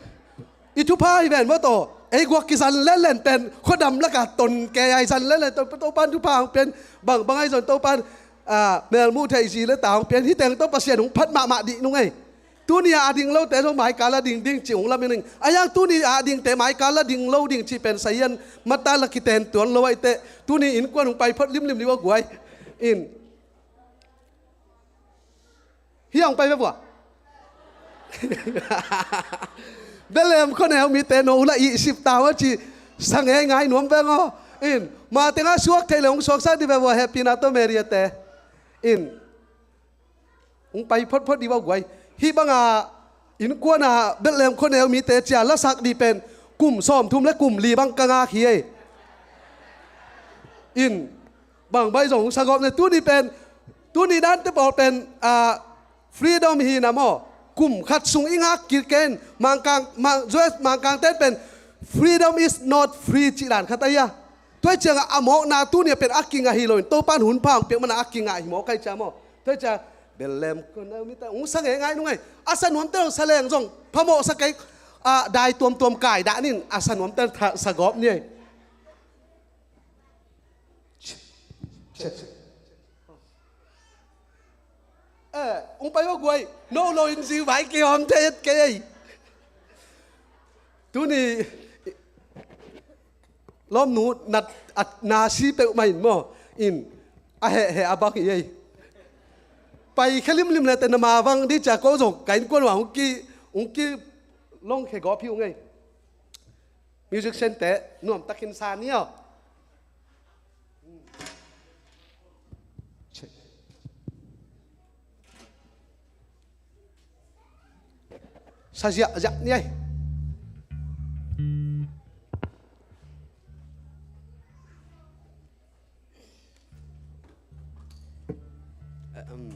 I thupha hi ven maw taw. Ei guak kizan lenlen pen khuadam lakah ton kei a i zan lenlen, Topa'n thupha hong pia in. Bangbang ahi zong Topa'n, ah, melmuh theih zi le ta hong pia in. Hih teng tawh Pasian hong phat mahmah dih nung ei. Tuni a ding lote zong maikal a ding ding cih hong lamen ing. A yang tuni a dingte maikal a ding lo ding cih pen sayan mata la kiten tuan lo ahih teh, tuni innkuan hong pai phot limlim dih uh a guai. In. Hih hong pai ve vua. Bethlehem khuaneu mite, no uh la ihsip ta uh a ci sa ngeingai nuam veng aw. In. Ma tengah suak theih le hong suaksak dih ve vua, Happy na tawh Mary a te. In. Hong pai photphot dih vua guai. Hih banga innkuan a Bethlehem khuaneu mite cia lasak dih pen kum sawmthum le kum li bang ka ngak hi ei. In, bang bai zong hong sagawp ne, tuni pen, tuni dante pawl pen, ah, freedom hi na maw. Kum khat sung i ngak kik ken, Mangkang, Mang, U S Mangkang ten pen freedom is not free cih dan khat ahi a. Tua hi ciangah a mawkna tuni a pen a kingah hi loin, Topa'n hun pha hong piak mana a kingah hi mawk ahi cia maw. Tua hi cia, Bethlehem khuaneu mite, hong sa ngeingai nung ei. A sa nuamte hong sa leng zong phamawh sa kei, ah, dai tuamtuam kai dah nin, a sa nuamte hong sa gawp ni ei. Eh, hong pai uh a guai, no lo in zi vai kihawm thei et kei ei. Tuni lawmnu nat, a, na si peuhmah in maw, in, a hehheh a bang hi ei. Pai khe limlim le te na ma vang dih cia ko zong ka innkuan uh a hong ki, hong ki long khe gawp hi ung ei. Musician te nuam takin sa ni aw. Sa ziahziah ni ei. Eh, um.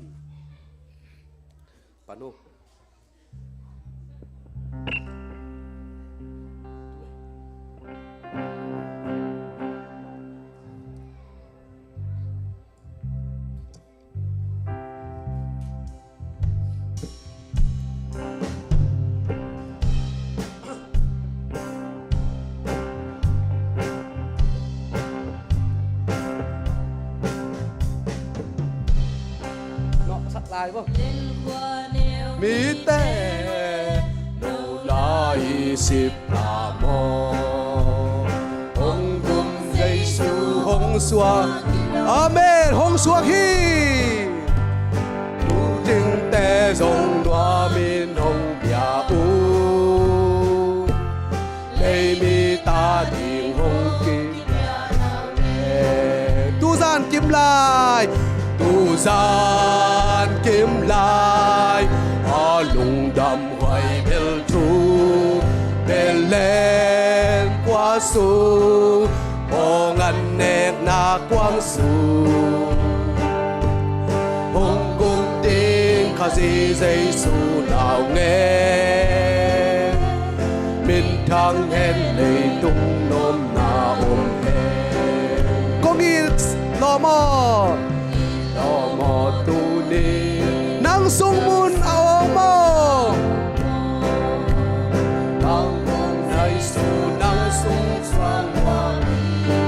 Panu. Nawhsak lai vo. Mite no lai sip ta maw. Hong gum Jesu hong suak. Amen. Hong suak hi. Tutingte zong nuamin hong bia uh. Leimi ta ding hong kim. Tuzan kim lai, tuzan kim lai, a lungdam huai bel thu, Bethlehem khua sung, aw ngan nekna kuang sung. Hong gum ding Khazih Jesu nau ngen, minthang hen leitung nuamna om hen. Kong it lawm aw. Lawm aw tuni. Nang sung mun a om aw. Nang hong nai su nang sung suang huam hi.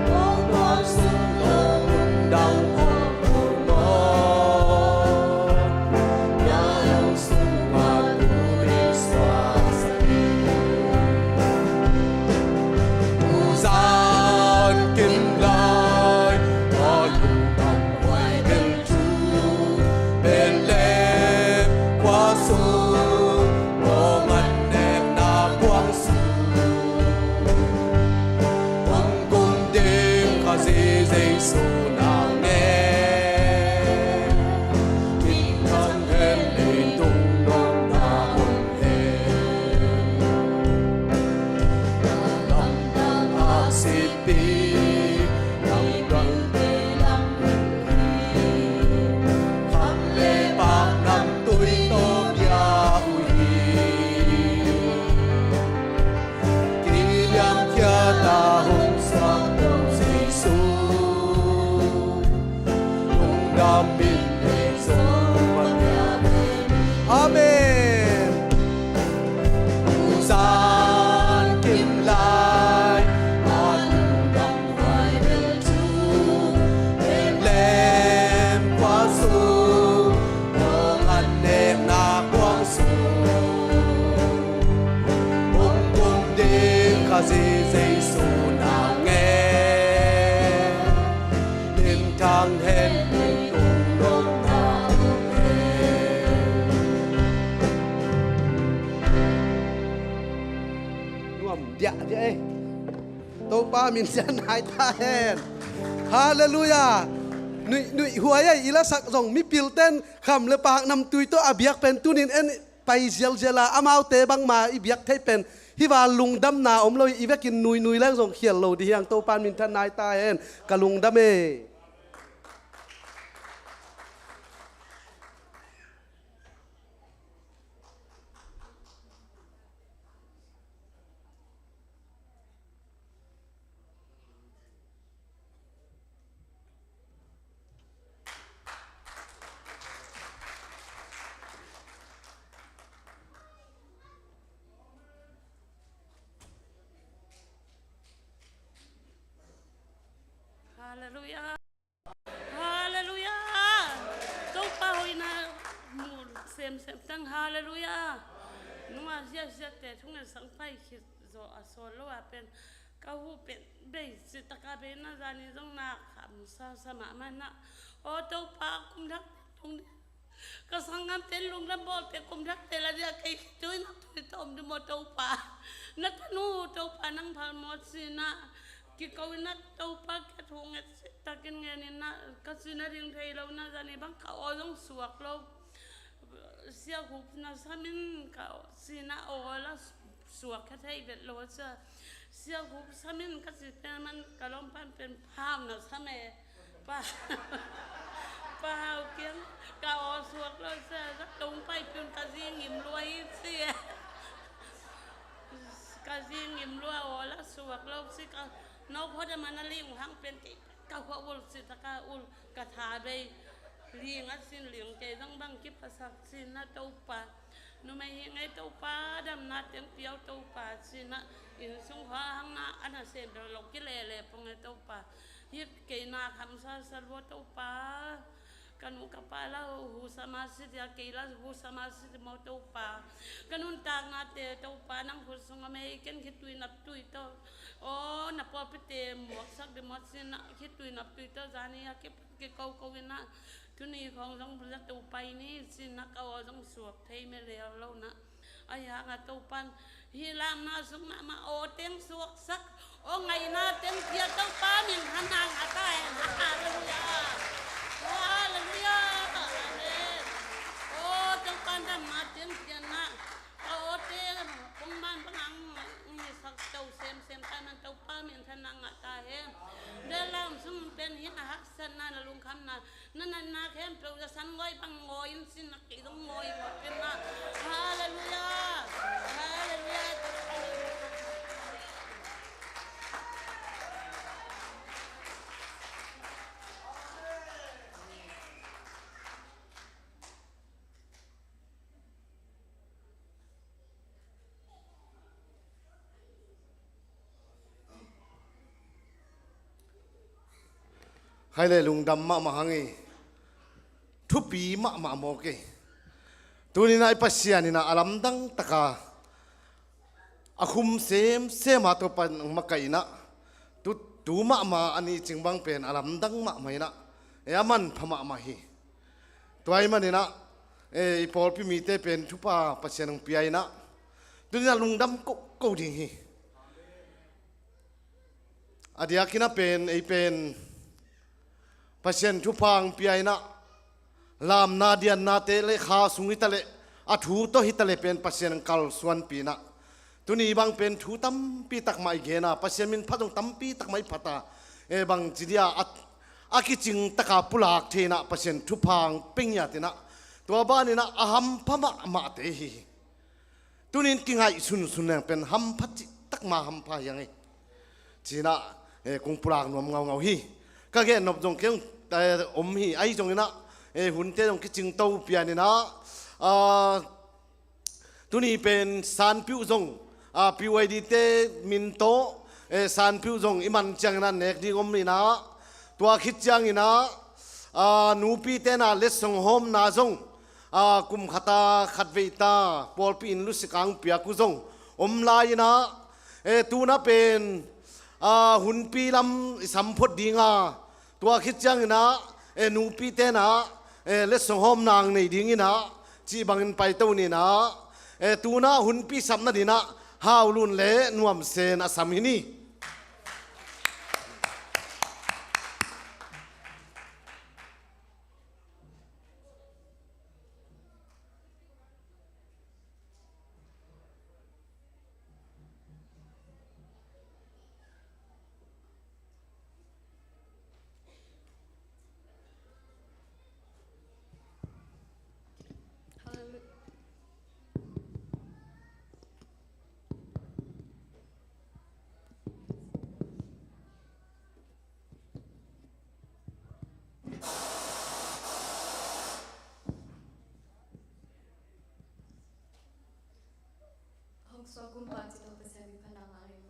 Lawm aw sung lo mun dang om aw. Nang sung ma tu mi sua sa hi. Tuzan kim lai, a lungdam huai bel thu, Bethlehem khua sung, aw ngan nekna kuang sung. Hong gum ding Khazih Jesu nau ngen, minthang hen leitung nuamna om hen. Lamdang a sipi, lamdang te lam hi. Kham le pak namtui tawh bia uh hi. Kiliamkhiat a hong suak Topa Jesu. Jesu nang e, minthang hen, tung nong na e. Nuam diahdiah e. Topa min sian nai ta hen. Halleluiah. Nuih, nuih huai ai i lasak zong mipilten kham le paak namtui tawh a biak pen tunin en pai zialzial a, amaute bangma i biak thei pen hi va lungdamna om lo hi. I vekin nuinui leng zong khial lo dih hiang. Topa min than nai ta hen. Ka lungdam e. Halleluiah. Halleluiah. Topa hoihna mu semsem tang. Halleluiah. Nunga ziahziahte thungen sang pai khit zaw a sawl lo a pen ka hu pen bei citaka bei na zani zong na kham sasa mahmah na. O Topa, kum thak tung ni. Ka sanggamte lungdam bawlte kum thakte la dia kei khitui na tui ta om di maw Topa. Na tanu Topa nang phal maw cina. Kiko ina Topa kia thu nget takin ngen ina ka cina ding thei lo na zani bang ka aw zong suak lo. Sia hup na samin ka cina aw la suak kha thei vet lo cia. Sia hup samin ka ci pen man ka lawm pan pen phau na sam e. Pa, pa hau kiang ka aw suak lo sia, ka tong pai piun ka zing im lua hi si. Ka zing im lua aw la suak lo si ka no kho da mana ling hang pen kei ka kho ul si ta ka ul ka tha bei ling a sin ling kei zang bang ki pasak sin na Topa. Numei hi ngei Topa, damna teng piau Topa, cina inn sung khuahangna a nasem bel lo kilele pong e Topa. Hih keina khamsa sa lua Topa. Ka nu ka pa la husa ma si dia kei la husa ma si di maw Topa. Ka nuntaknate Topa nang khut sung a mei ken khitui naptui to. O na pawlpite muaksak di maw cina khitui naptui to zani a kip kikoko ina. Tuni khong zong bula Topa i ni cina ka aw zong suak thei me lel lo na. Ahi hanga Topan hi lamna sung mahmah aw teng suaksak aw ngaina teng pia Topa min hana ngah ta hen. Halleluiah. Halleluiah. Amen. Aw Topan damna teng pianna ka aw teng kong man bang ang ngisak to semsem ta man Topa min hana ngah ta hen. Dalam sung pen hi na haksatna na lungkhamna na natna khempeuh la san ngawi bang ngawi in sin na kei zong ngawi mawk in na. Halleluiah. Halleluiah. Hai le lungdam mahmah hang e. Thupi mahmah mawk e. Tuni na i Pasian ina a lamdang taka a khum semsem a Topa nang makaih ina tu, tu mahmah a ni cing bang pen a lamdang mahmah ina e a manpha mahmah hi. Tua ahih manin ah, eh, i pawlpi mite pen thupha Pasian hong pia in ah, tuni in ah lungdam ko, ko ding hi. A diakin ah pen, ei pen Pasian thupha hong pia in ah, lamna diannate le kha sung hi ta leh, a thu tawh hi ta leh pen Pasian hong kalsuanpih in ah, tuni bang pen thu tampi tak mah i gen a, Pasian min phat zong tampi tak mah i phat a, eh, bangci dia a, a kicing taka pulak thei in ah Pasian thupha hong pia ngiat in ah, tua ban in ah a hampha mahmahte hi hi. Tuni in kingaihsun sun leng pen hampha cih tak mah hampha hi hang hi. Ci in ah, eh, kong pulak nuam ngaungau hi. Ka gen nop zong kei, eh, om hi, ahi zongin ah, eh, hunte zong kicing to pian in ah, ah, tuni pen sanpiuh zong, a, P Y D te min tawh, eh, sanpiuh zong i man ciangin ah nek ding om in ah, tua khit ciangin ah, a, nupite in ah letsong hawmna zong, a, kum khat a khat vei ta pawlpi inn lusik a hong piak uh zong om lai in ah, E, tuna pen, a, hunpi lam i sam phot ding a, tua khit ciangin ah, e, nupite in ah, e, letsong hawm nang nei dingin ah, cih bangin paito ni in ah, e, tuna hunpi sapna dingin ah, Hau Lun le Nuam Sen a sam hi ni. Hong suak kumpa ci tawh Pasian min phatna ngah leng.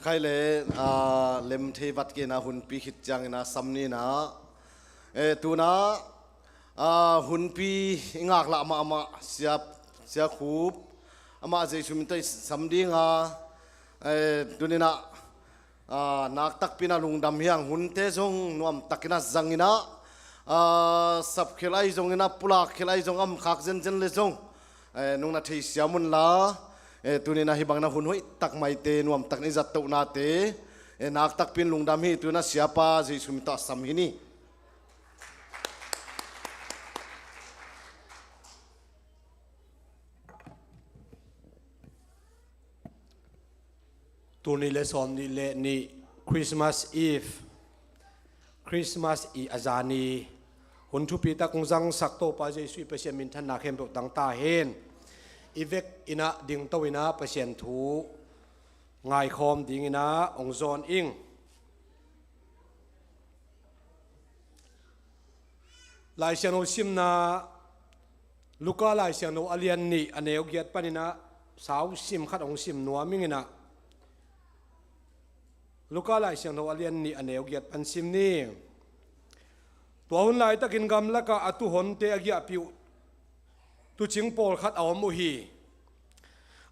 Khai le, aa, lem thei vat kei in ah hunpi khit ciangin ah sam ni in ah. E, tuna, aa, hunpi i ngaklah mahmah Sia, Sia Khup, amah Jesu min tawh i sam ding a, e, tuni in ah, aa, nak takpi in ah lungdam hi hang, hunte zong nuam takin ah zang in ah, aa, sapkhel ahi zongin ah, pulakkhel ahi zong, a om khak zenzen le zong, e, nong na theisiam un la, e, tuni in ah hih bangin ah hun hoih tak maite nuam takin i zat tohnate, e, nak takpi in lungdam hi. Tuni in ah Siapa Jesu min tawh a sam hi ni. Tul nih le sawm nih le nih, Christmas Eve, Christmas i a zan i hun thupi tak hong zangsak Topa Jesu i Pasian minthanna khempeuh tang ta hen. I vek in ah dingto in ah Pasian thu ngaikhawm dingin ah hong zawn ing. Lai Siangtho simna, Luka Lai Siangtho a lian nih a neu giat panin ah sau sim khat hong sim nuam ing in ah. Luka Lai Siangtho a lian nih a neu giat pan sim ni. Tua hun laitakin gamlakah a tuuhonte a giahpih uh tuucing pawlkhat a om uh hi.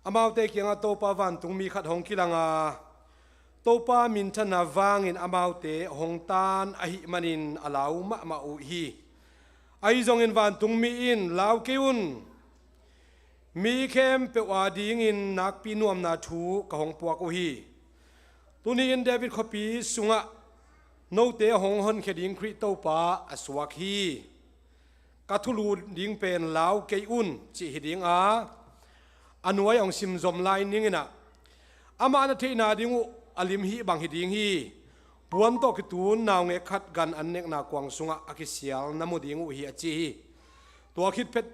Amaute kiangah Topa vantungmi khat hong kilang a, Topa minthanna vangin amaute hong tan ahih manin a lau mahmah uh hi. Ahi zongin vantungmi in, "Lau kei un, mi khempeuh adingin nakpi nuamna thu ka hong puak uh hi. Tuni-in David khuapi sungah note hong honkhia ding Khrih Topa a suak hi. Ka thulu ding pen lau kei un," cih hi ding a, a nuai hong simzom lai ning in ah, amah na theihna ding uh a lim hih bang hi ding hi. Puan tawh kitun naungek khat gan an nekna kuang sungah a kisial na mu ding uh hi, a ci hi. Tua khit phet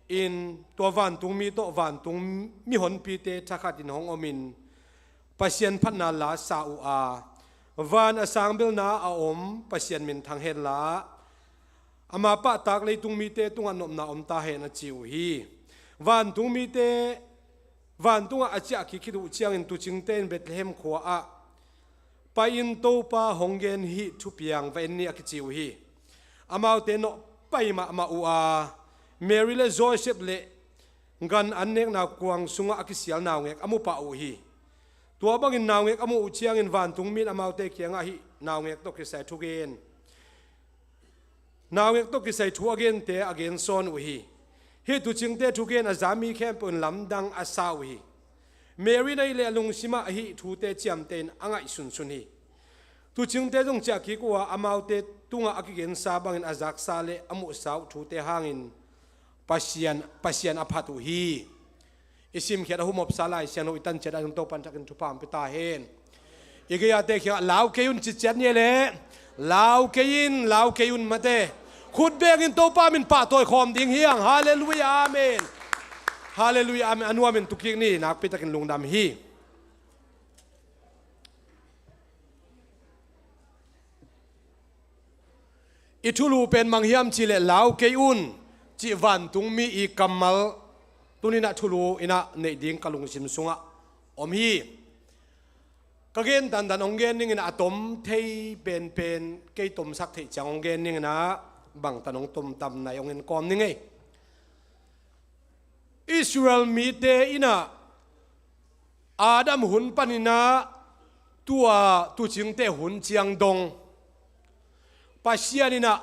in tua vantungmi tawh vantung mihonpite thakhatin hong omin Pasian phatna la sa uh a, "Van a sang belna a om Pasian min thang hen la, ama pahtak leitung mite tungah nopna om ta hen," a ci uh hi. Vantungmite, vantungah a ciah kik khit uh ciangin tuucingte in Bethlehem khua-ah pai-in Topa hong gen hih thupiang va en ni, a kici uh hi. Amaute nawh pai mahmah uh a, Mary le Joseph le gan an nekna kuang sungah a kisial naungek a mu pah uh hi. Tua bangin naungek a muh uh ciangin vantungmi in amaute kiangah hih naungek tawh kisai thugen Naungek tawh kisai thu a gente a gen sawn uh hi. Hih tuucingte thugen a za mi khempeuh in lamdang a sa uh hi. Mary in ahih leh a lungsimah hih thute ciamtehin a ngaihsunsun hi. Tuucingte zong ciah kik uh a, amaute tungah a kigensa bangin a zaksa le a muhsa uh thute hangin Pasian, Pasian a phat uh hi. I simkhiat a humhopsa Lai Siangtho i tan ciat a ding Topa'n thakin thupha hong pia ta hen. I gei-ate kiangah lau kei un ci ciat ni leh, lau kei in, lau kei un mate. Khut bengin Topa min pahtawi khawm ding hi hang. Halleluiah, amen. Halleluiah, amen. A nuamin tu kik ni, nakpi takin lungdam hi. I thulu pen bang hiam cih leh lau kei un cih vantungmi i kammal tuni-in ah thulu in ah neih ding ka lungsim sungah om hi. Ka gen dandan hong gen ning in ah, a tom thei penpen kei tomsak theih ciang hong gen ning in ah, bangtan hong tom tam nai hong en kawm ning ei. Israel mite in ah Adam hun panin ah tua tuucingte hun ciang dong Pasian in ah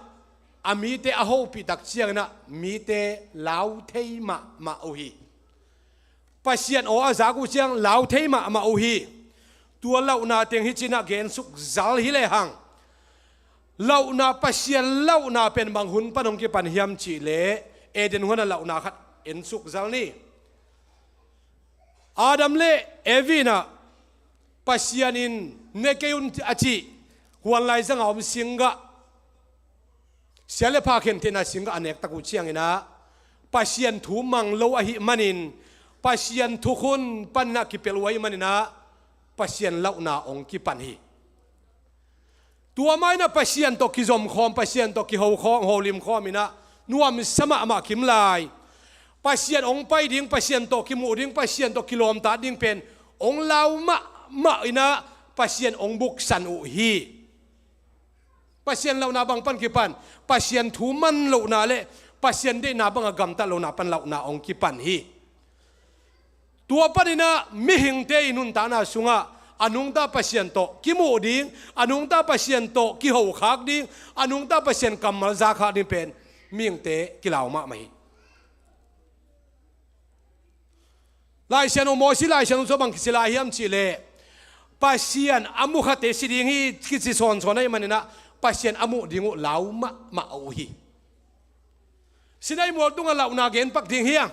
a mite a hopih tak ciangin ah mite lau thei mahmah uh hi. Pasian aw a zak uh ciang lau thei mahmah uh hi. Tua lauhna teng hih ci-in ah gensuk zal hi lehang, lauhna, Pasian lauhna pen bang hun pan hong kipan hiam cih leh, Eden huan a lauhna khat ensuk zal ni. Adam le Evi in ah Pasian in ne kei un a cih huan laizang a om singgah, sia le pha khen theihna singgah a nek tak uh ciangin ah, Pasian thu mang lo ahih manin, Pasian thukhun panin ah kipelh uh ahih manin ah, Pasian lauhna hong kipan hi. Tua mah in ah Pasian tawh kizomkhawm, Pasian tawh kihokhawm, holimkhawm in ah nuamsa mahmah kim lai. Pasian hong pai ding, Pasian tawh kimuh ding, Pasian tawh kilawmtat ding pen hong lau mahmah in ah Pasian hong buksan uh hi. Pasian lauhna bang pan kipan? Pasian thu man lohna le Pasian deihna bangah gamtat lohna pan lauhna hong kipan hi. Tua panin ah mihingte i nuntakna sungah a nungta Pasian tawh kimuh ding, a nungta Pasian tawh kihokhak ding, a nungta Pasian kammal zakhak ding pen mihingte kilau mahmah hi. Lai Siangtho, Mosi Lai Siangtho sung bang kici lai hiam cih leh, Pasian a mukhate si ding hi kici sawnsawn ahih manin ah Pasian a muh ding uh lau mahmah uh hi. Sinai mual tungah lauhna gen pak ding hi hang.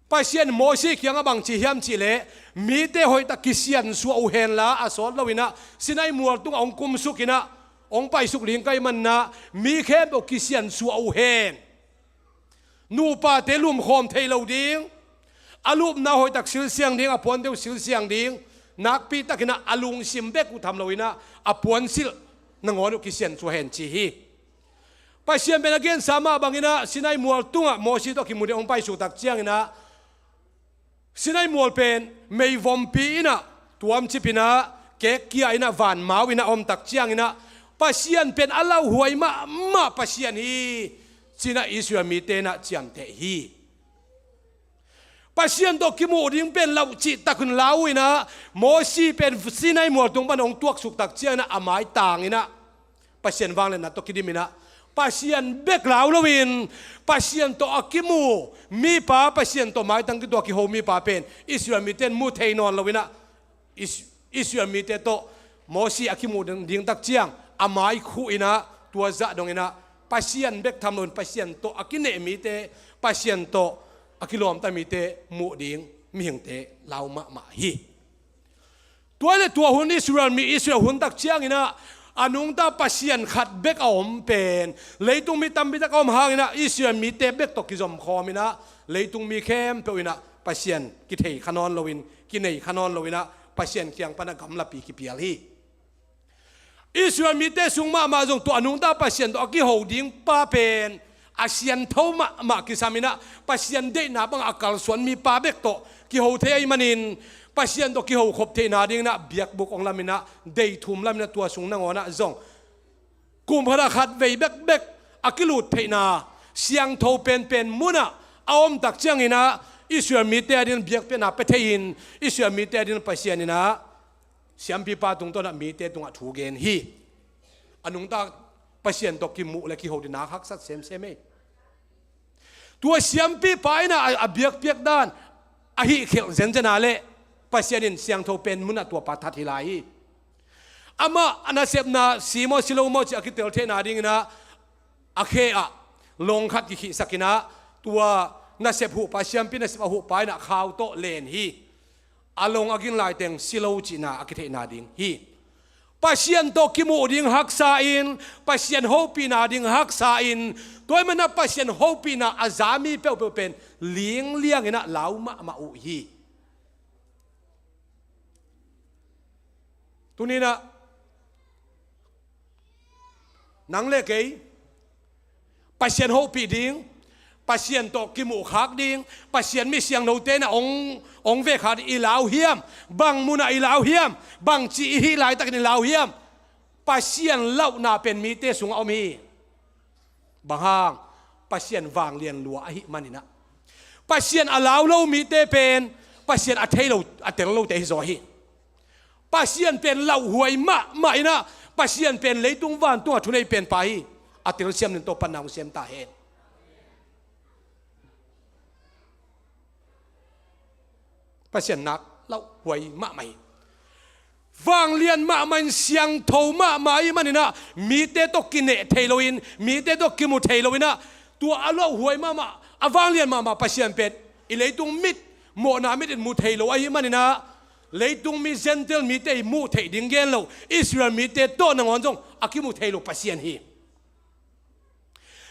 Pasian Mosi kiangah bang ci hiam cih leh, mite hoihtak kisiansuah uh henla a sawt lo in ah Sinai mual tungah hong kumsuk in ah hong paisuk ding ka hih manin ah mi khempeuh kisiansuah uh hen. Nupate lumkhawm thei lo ding, a lupna hoihtak silsiang ding, a puante uh silsiang ding, nakpi takin ah a lungsim bek uh tham lo in ah a puansilh nangawn uh kisiansuah hen ci hi. Pasian pen a gensa mah bangin ah Sinai mual tungah Mosi tawh kimu ding hong paisuk tak ciangin ah, Sinai mual pen meivompi in ah tuamcip in ah, kekkia in ah, vanmau in ah a om tak ciangin ah, Pasian pen a lauhuai mahmah Pasian hi ci-in ah Israel mite in ah ciamteh hi. Pasian tawh kimuh ding pen lauh cihtak un lau uh in ah, Mosi pen Sinai mual tung pan hong tuaksuk tak ciangin ah a maitang in ah Pasian vangliatna tawh kidim in ah, Pasian bek lau loin, Pasian tawh a kimu mipa, Pasian tawh maitang kituak kiho mipa pen Israel mite in mu thei nawn lo in ah, Is-, Israel mite tawh Mosi a kimuh ding, ding tak ciang a mai khuh in ah, tua zah dongin ah Pasian bek tham loin Pasian tawh a kineh mite, Pasian tawh a kilawmta mite muh ding mihingte lau mahmah hi. Tua le tua hun Israel mi, Israel hun tak ciangin ah, a nungta Pasian khat bek a om pen, leitung mi tampi tak a om hangin ah Israel mite bek tawh kizomkhawm in ah, leitung mi khempeuh in ah Pasian kithei kha nawn loin, kinei kha nawn loin ah, Pasian kiang pan ah gamlapi kipial hi. Israel mite sung mahmah zong tua a nungta Pasian tawh a kiho ding pa pen a siangtho mahmah kisam in ah, Pasian deihna bangah a kalsuan mipa bek tawh kiho thei ahih manin, Pasian tawh kiho khop theihna dingin ah biakbuk hong lam in ah, dei thum lam in ah, tua sung nangawn ah zong kum khat ah khat vei bekbek a kilut theihna, siangtho penpen mun ah a om tak ciangin ah, Israel mite adingin biakpiakna pia thei-in, Israel mite adingin Pasian in ah siampipa tungtawn ah mite tungah thu gen hi. A nungta Pasian tawh kimuh le kiho ding nak haksat semsem ei. Tua siampipa in a, a biakpiak dan a hih khelh zenzen a leh Pasian in siangtho pen munah tuapa that hi lai hi. Amah a nasepna si maw si lo maw cih a kitel theihna dingin ah a khe ah long khat kikhihsak in ah tua nasep huhpa, siampi nasep a huhpa in ah khau tawh len hi. A long a gin laiteng si lo cihna a kitheihna ding hi. Pasian tawh kimuh ding haksa in, Pasian hopihna ding haksa in, tua ahih manin ah Pasian hopihna a za mi peuhpeuh pen lingliang in ah lau mahmah uh hi. Tuni in ah nang le kei Pasian hopih ding, Pasian tawh kimuhkhak ding, Pasian mi siangthote in ah hong, hong vekkhak ding i lau hiam? Bang munah i lau hiam? Bangci i hih laitakin i lau hiam? Pasian lauhna pen mite sungah om hi. Bang hang? Pasian vanglian lua ahih manin ah. Pasian a lau lo mite pen Pasian a thei lo, a tel lote hi zaw hi. Pasian pen lauhuai mahmah in ah, Pasian pen leitung vantungah thunei penpa hi. A telsiam ning Topa'n na hong sem ta hen. Pasian nak lauhuai mahmah hi. Vanglian mahmah in siangtho mahmah ahih manin ah mite tawh kineh thei loin, mite tawh kimu thei loin ah, tua a lauhuai mahmah, a vanglian mahmah Pasian pen i leitung mit, mawhna mit in mu thei lo ahih manin ah, leitung mi Gentile mite i muh theih ding gen lo, Israel mite tawh nangawn zong a kimu thei lo Pasian hi.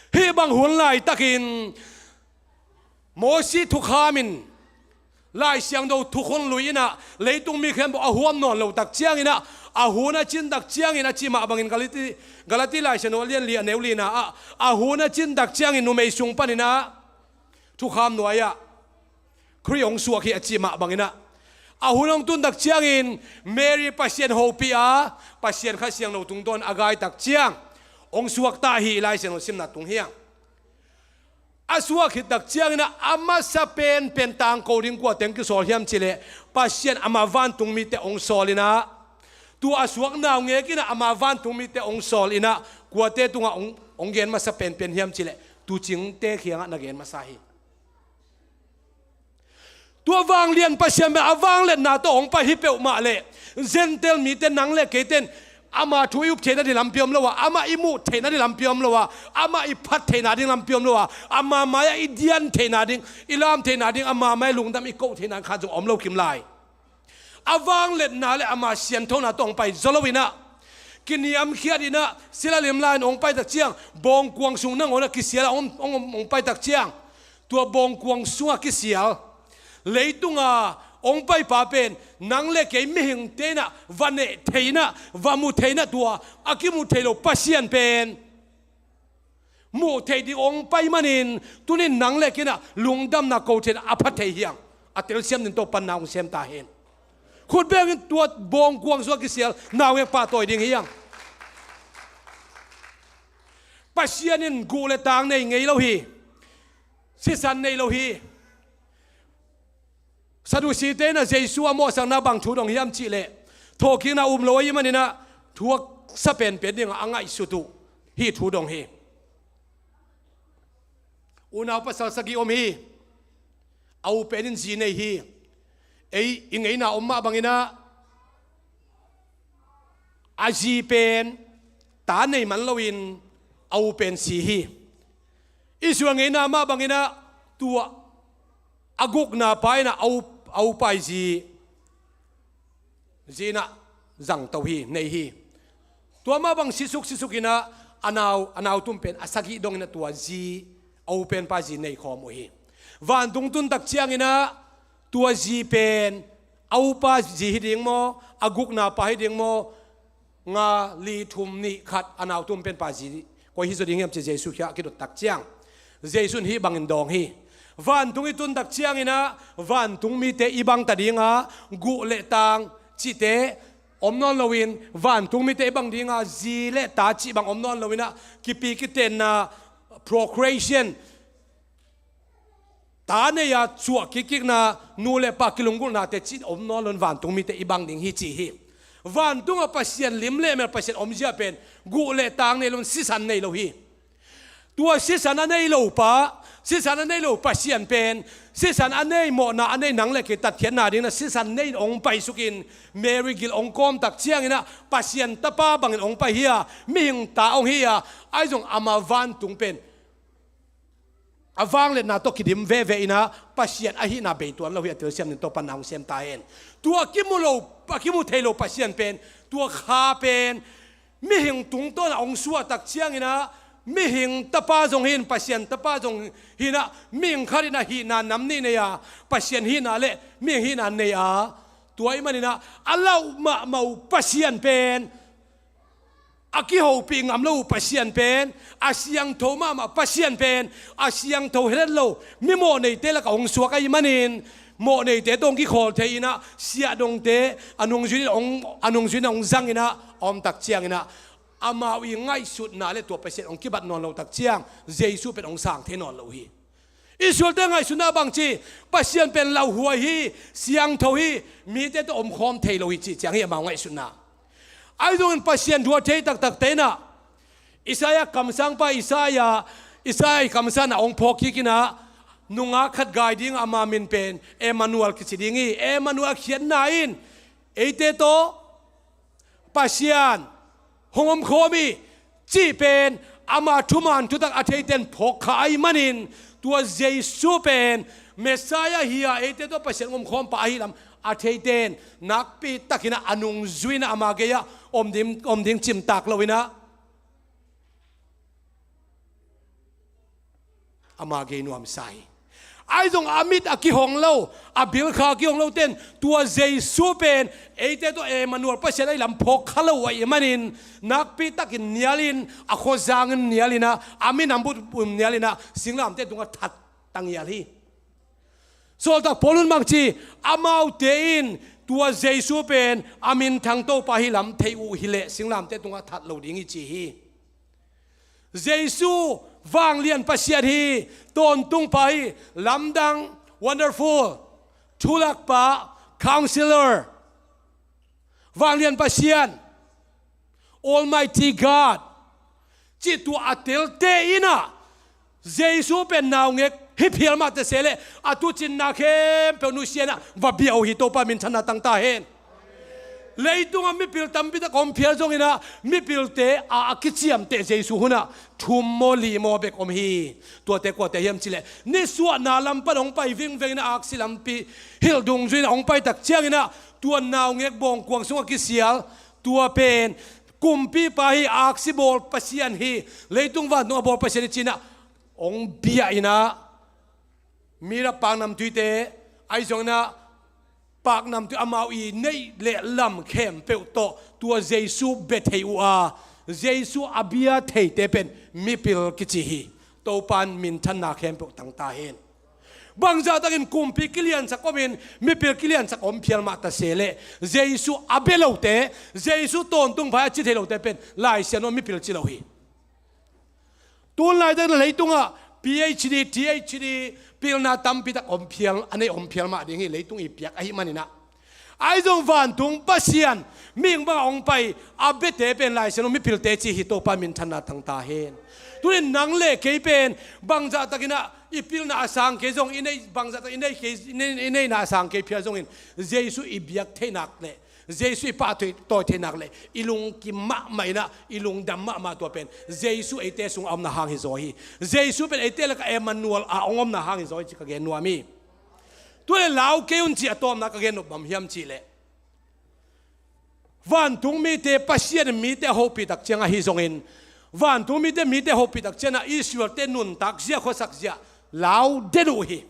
Hih bang hun laitakin Mosi thukham in Lai Siangtho thukhun lui in ah leitung mi khempeuh a huam nawn lo tak ciangin ah, a hun a cin tak ciangin a cih mah bangin Galati, Galati Lai Siangtho a lian li a neu lina ah, a hun a cin tak ciangin numei sung panin ah thukham nuai-ah Khrih hong suak hi a cih mah bangin ah, a hun hong tun tak ciangin Mary Pasian hopih a, Pasian Kha Siangtho tungtawn a gai tak ciang hong suak ta hi. Lai Siangtho simna tung hi hang. A suak khit tak ciangin ah a masa penpen tangko ding kua teng kisawl hiam cih leh Pasian ama vantung mite hong sawl in ah, tua a suak naungek in ah ama vantung mite hong sawl in ah, kuate tungah hong, hong gen masa penpen hiam cih leh tuucingte kiangah na gen masa hi. Tua vanglian Pasian pen a vangliatna tawh hong pai hi peuhmah leh, Gentile mite, nang le keite in ama thu i up theihna ding lampi om lo a, amah i muh theihna ding lampi om lo a, amah i phat theihna ding lampi om lo a, ama mai-ah i dian theihna ding, i lam theihna ding, ama mai-ah lungdam i koh theihna ding khat zong om lo kim lai. A vangliatna le ama sianthona tawh hong pai zaw lo in ah, kiniamkhiat in ah, sila limla in hong pai tak ciang, bawngkuang sung nangawn ah kisial a hong, hong, hong pai tak ciang, tua bawngkuang sungah kisial, leitunga hong paipa pen nang le kei mihingte in ah va neh thei in ah, va mu thei in ah, tua a kimu thei lo Pasian pen muh theih ding hong pai manin, tunin nang le kei in ah lungdamna ko thei in ah a pha thei hi hang. A telsiam ning Topa'n na hong sem ta hen. Khut bengin tua bawngkuang sungah kisial naungek pahtawi ding hi hang. Pasian in guh le tang nei ngei lo hi. Sisan nei lo hi. Sadusite in ah Jesu a mawhsakna bang thu dong hiam cih leh, thawhkikna um lo ahih manin ah thu haksa penpen dingah a ngaihsut uh, hih thu dong hi. Unau pasal sagih om hi. A u pen in zi nei hi. Ei i ngeina om mah bangin ah, a zi pen ta nei man loin a u pen si hi. Israel ngeina mah bangin ah, tua a gukna pa in ah a u, a upa i zi, zi in ah zangto hi, nei hi. Tua mah bang sisuk sisuk in ah a nau, a nau tum pen a sagih dong in ah tua zi, a u penpa zi nei khawm uh hi. Vantung tun tak ciangin ah tua zi pen a upa zi hi ding maw, a gukna pa hi ding maw, nga, li, thum, nih, khat, a nau tum penpa zi koi hi zaw ding hiam ci Jesu kiang a kidot tak ciang, Jesu in hih bangin dawng hi. Vantung i tun tak ciangin ah vantung mite i bang ta ding a, guh le tang cihte om nawn loin, vantung mite i bang ding a, zi le ta cih bang om nawn loin ah, kipi kitenna, procreation, ta nei-a cuah kikkikna, nu le pa kilunggulhnate cih om nawn loin vantung mite i bang ding hi ci hi. Vantungah Pasian lim le mel, Pasian omzia pen guh le tang nei lo, sisan nei lo hi. Tua sisan a nei lo pa, sisan a nei lo Pasian pen, sisan a nei, mawhna a nei, nang le kei tatkhiatna dingin ah sisan nei in hong paisukin Mary gil hong kawm tak ciangin ah Pasian tapa bangin hong pai hi a, mihing ta hong hi a, ahi zong ama vantung pen a vangliatna tawh kidim veve in ah Pasian ahihna bei tuan lo hi a, telsiam ding Topa'n na hong sem ta hen. Tua a kimu lo, a kimu thei lo Pasian pen, tua kha pen mihing tungtawn ah hong suah tak ciangin ah, mihing tapa zong hi in, Pasian tapa zong hi in ah, mihing khat in ah hihna nam nih nei a, Pasian hihna le mihing hihna nei a, tua ahih manin ah a lauh mahmah uh Pasian pen, a kihopih ngam lo uh Pasian pen, a siangtho mahmah Pasian pen, a siangtho het lo, mi mawhneite lakah hong suak ahih manin, mawhneite tawh hong kikhawl thei in ah, siahdongte a nungzui in hong, a nungzui in hong zang in ah, a om tak ciangin ah, amau i ngaihsutna le tua Pasian hong kibat nawn lo tak ciang, Jesu pen hong sang thei nawn lo hi. Israelte ngaihsutna bangci, Pasian pen lauhuai hi, siangtho hi, mite tawh omkhawm thei lo hi cih ciang hi amau ngaihsutna. Ahi zongin Pasian thu a thei taktakte in ah, Isaiah kamsangpa Isaiah, Isaiah kamsang a hong phawk kik in ah, nungak khat gai ding, ama min pen Emmanuel kici ding hi. Emmanuel khiatna in eite tawh Pasian hong omkhawm hi cih pen ama thuman thutak a theite'n phawk kha ahih manin, tua Jesu pen Messiah hi a, eite tawh Pasian hong omkhawmpa ahih lam a theite'n nakpi takin ah a nungzui in ah ama gei-ah om ding, om ding cimtak lo in ah ama gei nuamsa hi. Ahi zong a mit a kihong lo, a bilkha a kihong lote'n tua Jesu pen eite tawh Emmanuel Pasian ahih lam phawk kha lo ahih manin, nakpi takin nial in, a khuazangin nial in ah, a minam bup nial in ah, singlamteh tungah that tangial hi. Sawltak Paul in bangci, amaute in tua Jesu pen a minthang Topa ahih lam thei uh hileh singlamteh tungah that lo ding hi ci hi. Jesu vanglian Pasian hi, tawntungpa hi, lamdang, wonderful, thulakpa, counselor, vanglian Pasian, Almighty God, cih tua a telte in ah, Jesu pen naungek hi phial mah ta se leh, a tuucinna khempeuh nusia in ah va bia uh hi. Topa minthanna tang ta hen. Leitungah mipil tampi tak om phial zongin ah, mipilte a, a kiciamteh Jesu hun ah thum maw li maw bek om hi. Tuate kuate hiam cih leh, nisuahna lam pan hong pai vingveng in ah, aksi lampi hilh dungzui in ah hong pai tak ciangin ah, tua naungek bawngkuang sungah kisial, tua pen kumpipa hi, aksi bawl Pasian hi, leitung vantung a bawl Pasian hi ci in ah hong bia in ah, mi rap paknamtuite, ahi zongin ah paknamtui amau i neih le lam khempeuh tawh tua Jesu bia thei uh a, Jesu a bia theite pen mipil kici hi. Topa'n minthanna khempeuh tang ta hen. Bangzah takin kumpi kiliansak omin, mipil kiliansak om phial mah ta se leh, Jesu a bia lote, Jesu tawntungpa hi a ci thei lote pen Lai Siangtho mipil ci lo hi. Tun laitak in leitungah P H D, T H D, pilna tampi tak om phial, a nei om phial mah ding hi, leitung i piak ahih manin ah. Ahi zong vantung Pasian mihing bangah hong pai a biate pen Lai Siangtho mipilte ci hi. Topa minthanna tang ta hen. Tuni-in nang le kei pen bangzah takin ah i pilna a sang kei zong, i nei, bangzah tak i nei kei, i nei, i neihna a sang kei phial zongin, Jesu i biak theih nak le Jesu i pahtawi theih nak le i lungkim mahmah in ah, i lungdam mahmah tua pen Jesu eite sungah a omna hang hi zaw hi. Jesu pen eite lakah Emmanuel a hong omna hang hi zaw hi ci ka gen nuam hi. Tua leh lau kei un ci a tawpna ka gen nop bang hiam cih leh, vantung mite Pasian in mite a hopih tak ciang ahi zongin, vantung mite, mite a hopih tak ciang ah Israelte nuntak zia, khuasak zia lau den uh hi.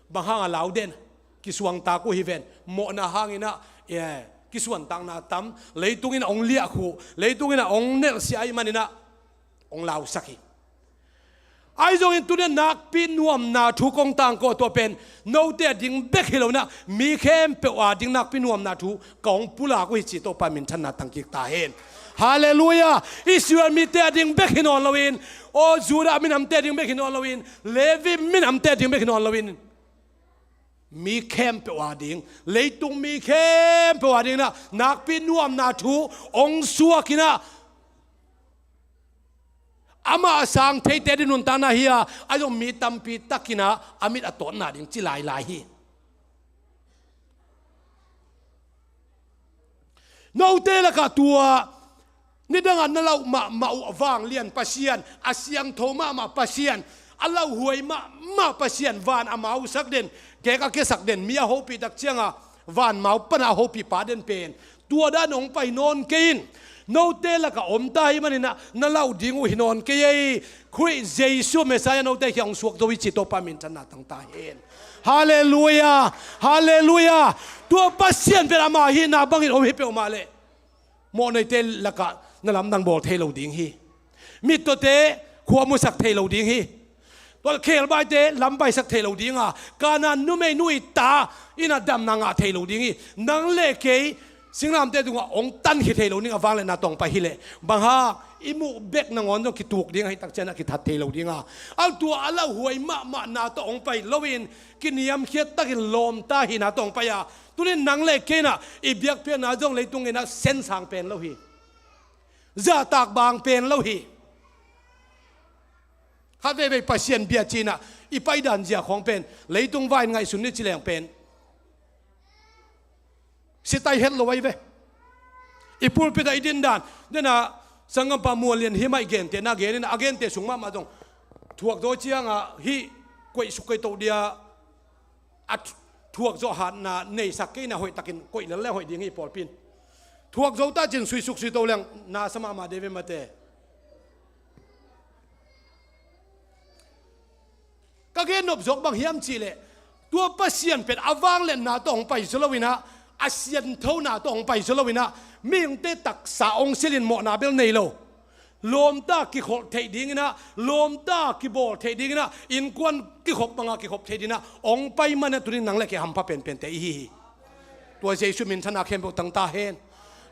Bang hang a lau den? Kisuangtak uh hi ven. Mawhna hangin ah, eh, kisuantakna tam, leitung in ah hong liahkhuh, leitung in ah hong nelhsiah ahih manin ah hong lausak hi. Ahi zongin tuni-in nakpi nuamna thu kong tangko, tua pen note a ding bek hi lo in ah, mi khempeuh a ding nakpi nuamna thu ka hong pulak uh hi ci. Topa minthanna tang kik ta hen. Halleluiah. Israel mite a ding bek hi nawn loin, aw Judah minamte a ding bek hi nawn loin, Levi minamte a ding bek hi nawn loin, mi khempeuh a ding, leitung mi khempeuh a ding inah nakpi nuamna thu hong suak inah, amah a sang theite ding nuntakna hi a, a zong mi tampi tak inah a mit a tawtna ding ci lailai hi. Note lakah tua nidangah na lauh mahmah uh vanglian Pasian, a siangtho mahmah Pasian, a lauhuai mahmah Pasian, van a mausak den, kek a kiasak den, mi a hopih tak cianga van mau pana a hopih pa den pen tua dan hong pai nawn kei in. Note lakah om ta hi maninah na lauh ding uh hi nawn kei ei. Khrih Jesu Messiah note khia hong suak zo hi ci, Topa minthanna tang ta hen. Halleluia. Halleluia. Tua Pasian pen ama hihna bangin om hi peuhmah leh mawhneite lakah na lamdang bawl thei lo ding hi. Mittawte khua musak thei lo ding hi. Tua khebaite lam baisak thei lo dinga, Kanaan numeinu i ta inah damna ngah thei lo ding hi. Nang le kei singlamteh tungah hong tankhia thei lo ding a vangliatna tawh hong pai hileh, bang hang i muh bek nangawn zong kituk ding ahih tak cianah kithat thei lo dinga, a tua a lauhuai mahmahna tawh hong pai loin kiniamkhiat takin lawmta hihna tawh hong pai a, tunin nang le kei inah i biakpiakna zong leitung inah sensang pen lo hi. Zahtak bang pen lo hi. Khat veivei Pasian bia cinah i paidan zia khawng pen leitung vai in ngaihsun ni ci leng pen sitai het lo ahi ve. I pulpit ah i dindan, dena sanggampa Muan Lian hi mah i gente na gen inah, a gente sung mahmah zong thuak zo ciangah hih koih suk kei toh dia, a thu-, thuak zawh hatna neisak kei inah hoihtakin koih lel le hoih ding hi pawlpi in. Thuak zo ta cin suisuk suito leng nasa mahmah dei ve mate. Ka gen nop zawk bang hiam cihleh, tua Pasian pen a vangliatna tawh hong pai zaw lo inah, a sianthona tawh hong pai zaw lo inah, mihingte taksa hong silhin mawhna bel nei lo, lawmta kikholh theih dinginah, lawmta kibawl theih dinginah, innkuan kikhop banga kikhop theih dinginah hong pai manah tunin nang le kei hampha penpente i hi hi. Tua Jesu minthanna khempeuh tang ta hen.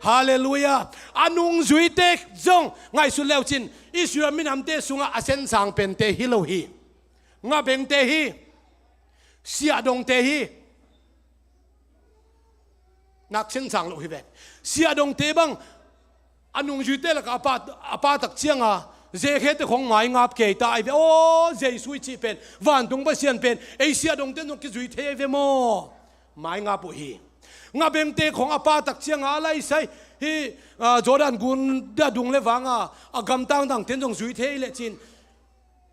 Halleluia. A nungzuite zong ngaihsut leucin Israel minamte sungah a sensang pente hi lo hi. Ngabengte hi. Siahdongte hi. Nak sensang lo hi ve. Siahdongte bang a nungzuite lakah a pa, a pa tak cianga Zekhete khong maingap kei ta ahi ve. Aw, Jesu i cih pen, vantung Pasian pen ei siahdongte zong kizui thei ahi ve maw? Maingap uh hi. Ngabengte khong a pa tak cianga a laisai hi, ah, Jordan gun a dung le vanga a gamtang dangten zong zui thei lecin,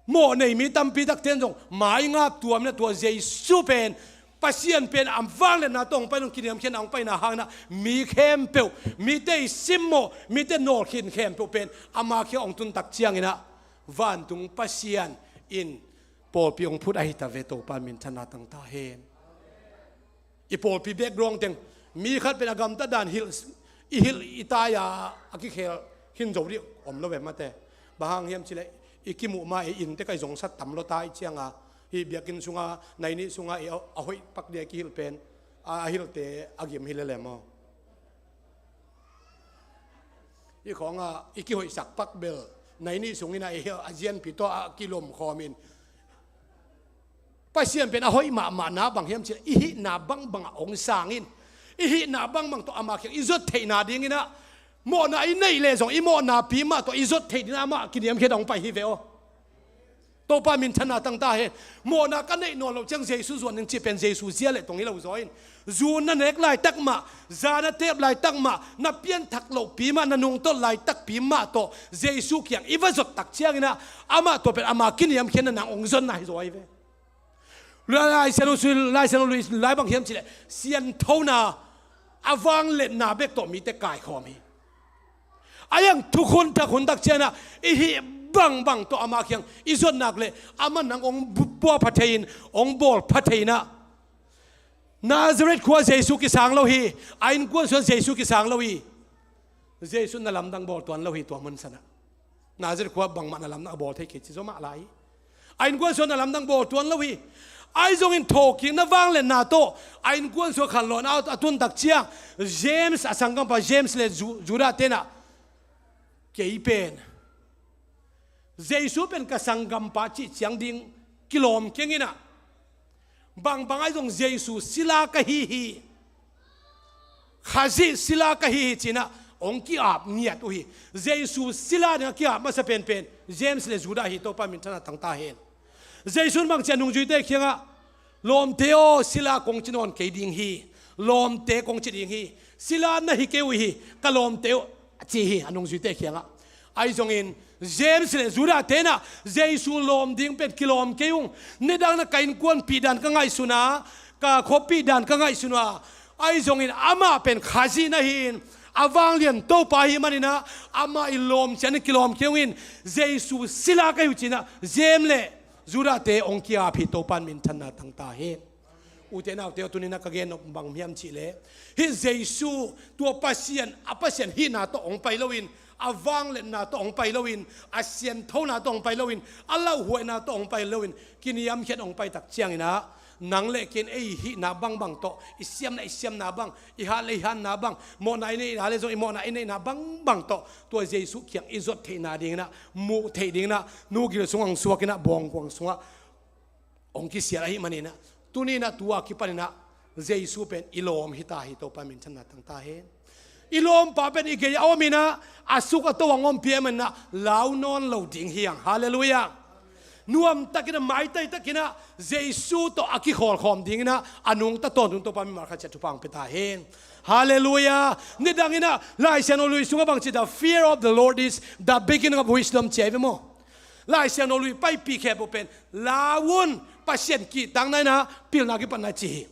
mawh nei mi tampi takten zong maingap tuam le tua Jesu pen Pasian pen a vangliatna tawh hong pai, hong kiniamkhiatna hong paina hangin ah mi khempeuh, mite i simmawh, mite nawlkhin khempeuh pen ama kiang hong tun tak ciangin ah vantung Pasian in pawlpi hong phut ahi ta ve. Topa minthanna tang ta hen. I pawlpi background teng, mi khat pen a gamtat dan hilh, i hilh i tai a, a kikhel khin zo dih om lo ve mate. Bang hang hiam cileh i kimuh ma i innte kai zong sat tam lo ta i cianga, hih biakinn sunga nai nih sunga i a, a hoih pak dia i kihilh pen a, a hilhte a gim hi lele maw? Hih khawnga i kihoihsak pak bel nai nih sungin a i hilh a zianpi tawh a kilom khawmin Pasian pen a hoih mahmahna bang hiam cileh i hihna bangbangah hong sangin, i hihna bangbang tawh ama kiang i zot theihna dinginah, mawhna i neih leh zong i mawhnapi mah tawh i zot theih dinginah amah kiniamkhiat hong pai hi ve aw. Topa minthanna tang ta hen. Mawhna ka neih nawn loh ciang Jesu zuan ning cih pen Jesu zia le tong hi lo zaw in, zu na nek laitak mah, za na tep laitak mah, na pianthak lohpi mah, na nungtolh laitakpi mah tawh Jesu kiang i va zot tak cianginah amah tua pen ama kiniamkhiatna nang hong zonna hi zaw ahi ve. Lai Siangtho sui, Lai Siangtho lui lai bang hiam cileh sianthona a vangliatna bek tawh mite kaikhawm hi. A hiang thukhun thakhun tak cianginah i hih bangbang tawh ama kiang i zot nak leh amah nang hong bu-, buah pha thei in, hong bawl pha thei inah Nazareth khua Jesu kisang lo hi. A innkuan sungah Jesu kisang lo hi. Jesu na lamdang bawl tuan lo hi tua mun sanah. Nazareth khua bangmah na lamdang a bawl thei kei ci zaw mah lai. A innkuan sungah na lamdang bawl tuan lo hi. Ahi zongin thawhkikna vangliatna tawh a innkuan sungah khanlawhna a tun tak ciang James, a sanggampa James le Ju-, Judah tenah kei pen Jesu pen ka sanggampa cih ciang ding kilawm kenginah Bangbang ahi zong Jesu sila ka hi hi, Khazih sila ka hi hi ci-in ah hong ki-ap ngiat uh hi. Jesu sila dingah ki-ap masa penpen James le Judah hi. Topa minthanna tang ta hen. Jesu in bang ci a nungzuite kiangah, lawmte aw, sila kong ci nawn kei ding hi. Lawmte kong ci ding hi. Sila na hi kei uh hi, ka lawmte uh, a ci hi a nungzuite kiangah. Ahi zongin James le Judah-te in ah Jesu lawm ding pen kilawm kei ung. Nidang in ah ka innkuanpih dan ka ngaihsun a, ka khuapih dan ka ngaihsun a, ahi zongin amah pen Khazih na hi-in, a vanglian Topa ahih manin ah amah i lawm ciangin kilawm kei ung in, Jesu sila ka hi uh ci-in ah James le Judah-te hong ki-ap hi. Topa in minthanna tang ta hen. Ute naute aw, tuni-in ah ka gen nop bang hiam cih leh, hih Jesu, tua Pasian, a Pasian hihna tawh hong pai loin, a vangliatna tawh hong pai loin, a sianthona tawh hong pai loin, a lauhuaina tawh hong pai loin, kiniamkhiat hong pai tak ciangin ah, nang le kei in ei hihna bangbang tawh, i siamna i siamna bang, i hat le i hatna bang, mawhna i neihna le zong i mawhna i neihna bangbang tawh tua Jesu kiang i zuat theihna dingin ah, muh theih dingin ah, nugil sungah hong suak in ah, bawngkuang sungah hong kisial ahih manin ah, tuni-in ah tua kipanin ah Jesu pen i lawm hi ta hi. Topa minthanna tang ta hen. I lawmpa pen i gei a om in ah, a suk a to hong ompih ahih manin ah lau nawn lo ding hi hang. Halleluiah. Nuamtakin ah, maitaitakin ah Jesu tawh a kikhawlkhawm dingin ah a nungta tawntung Topa mimal khat ciat thupha hong pia ta hen. Halleluiah. Nidangin ah Lai Siangtho lui sungah bang ci, "The fear of the Lord is the beginning of wisdom," ci ahi ve maw? Lai Siangtho lui paipih khempeuh pen, "Lau un, Pasian kihtakna in ah pilna kipatna," ci hi.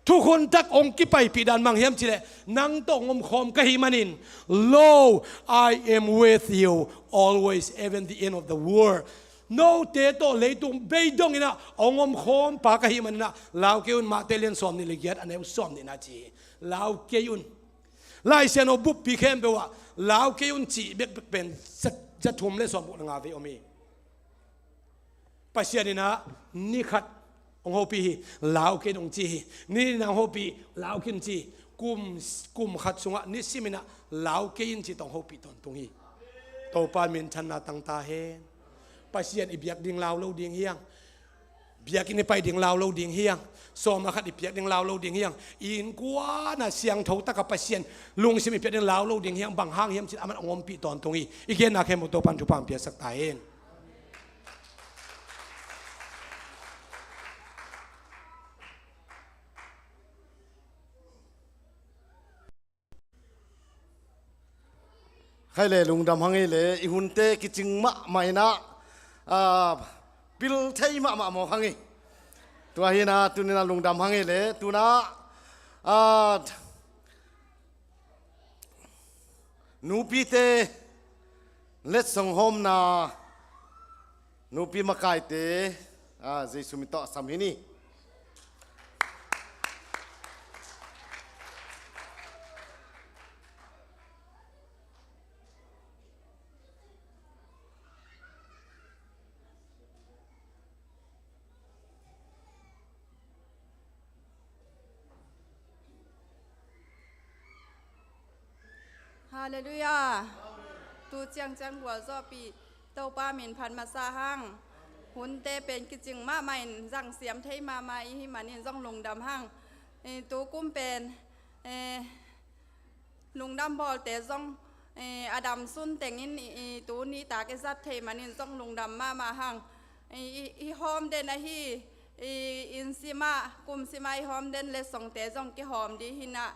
Thukhun tak hong kipaipih dan bang hiam cih leh, "Nang tawh hong omkhawm ka hih manin, lo, I am with you always, even the end of the world." Note tawh leitung bei dongin ah hong omkhawm pa ka hih manin ah, lau kei un. Matthai lian sawmnih le giat, a neu sawmnihna ci hi. Lau kei un. Lai Siangtho buppi khempeuh ah lau kei un cih bekbek pen za, za thum le sawmguk le nga vei om hi. Pasian in ah ni khat hong hopih hi, lau kei un hong ci hi. Ni nih hong hopih, lau kei un ci hi. Kum, kum khat sungah nisimin ah lau kei un ci tawh hong hopih tawntung hi. Topa minthanna tang ta hen. Pasian i biak ding lau lo ding hi hang. Biakinn i pai ding lau lo ding hi hang. Sawm le khat i piak ding lau lo ding hi hang. I innkuan ah siangtho takin Pasian lungsim i piak ding lau lo ding hi hang. Bang hang hiam cih leh aman hong ompih tawntung hi. I genna khempeuh Topa in thupha hong piaksak ta hen. Khai le lungdam hang ei le, i hunte kicing mahmah in ah, ah, pil thei mahmah mawk hang ei. Tua hi in ah tuni-in ah lungdam hang ei le, tu-in ah, ah, nupite letsong hawmna, nupi makaite, ah, Jesu min tawh sam hi ni. Halleluiah. Tu ciangciang gualzawhpih Topa min phat masa hang. Hunte pen kicing mahmah in zangsiam thei mahmah i hih manin zong lungdam hang. Eh, tu kum pen, eh, lungdam bawlte zong, eh, a dam sun tengin, eh, tu nitak i zat thei manin zong lungdam mahmah hang. I, i, i hawm den ahi, i, inn simah, kum simah i hawm den letsongte zong kihawm ding hi in ah,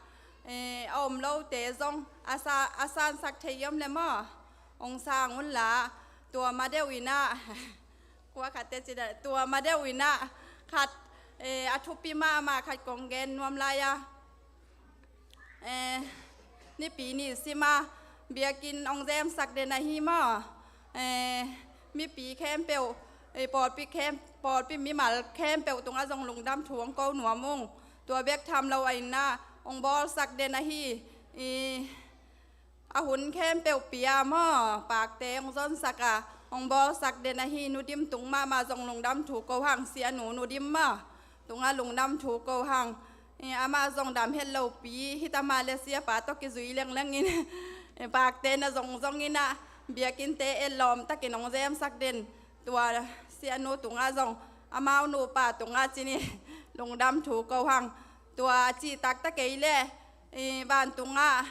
eh, a om lote zong a sa, a sansak thei i om le maw? Hong sang un la, tua ma deuh in ah, kua khatte ci dan, tua ma deuh in ah, khat, eh, a thupi mahmah khat kong gen nuam lai a. Eh, Nipi ni sima biakinn hong zemsak den ahi maw? Eh, mipi khempeuh, eh, pawlpi khem-, pawlpi mimal khempeuh tungah zong lungdam thu hong ko nuam ung. Tua bek tham lo a in ah hong bawlsak den ahi, i, a hun khempeuh pia maw? Pakte hong zonsak a hong bawlsak den ahi Nu Dim tung mahmah zong lungdam thu ko hang, Sia Nu Nu Dim maw? Tungah lungdam thu ko hang. Eh, amah zong dam het lopi hi ta mah le, siapa tawh kizui lenglengin, eh, pakte na zongzong in ah, biakinnte etlawm takin hong zemsak den. Tua Sia Nu tungah zong amau nupa tungah cin i lungdam thu ko hang. Tua cih taktak kei leh i vantungah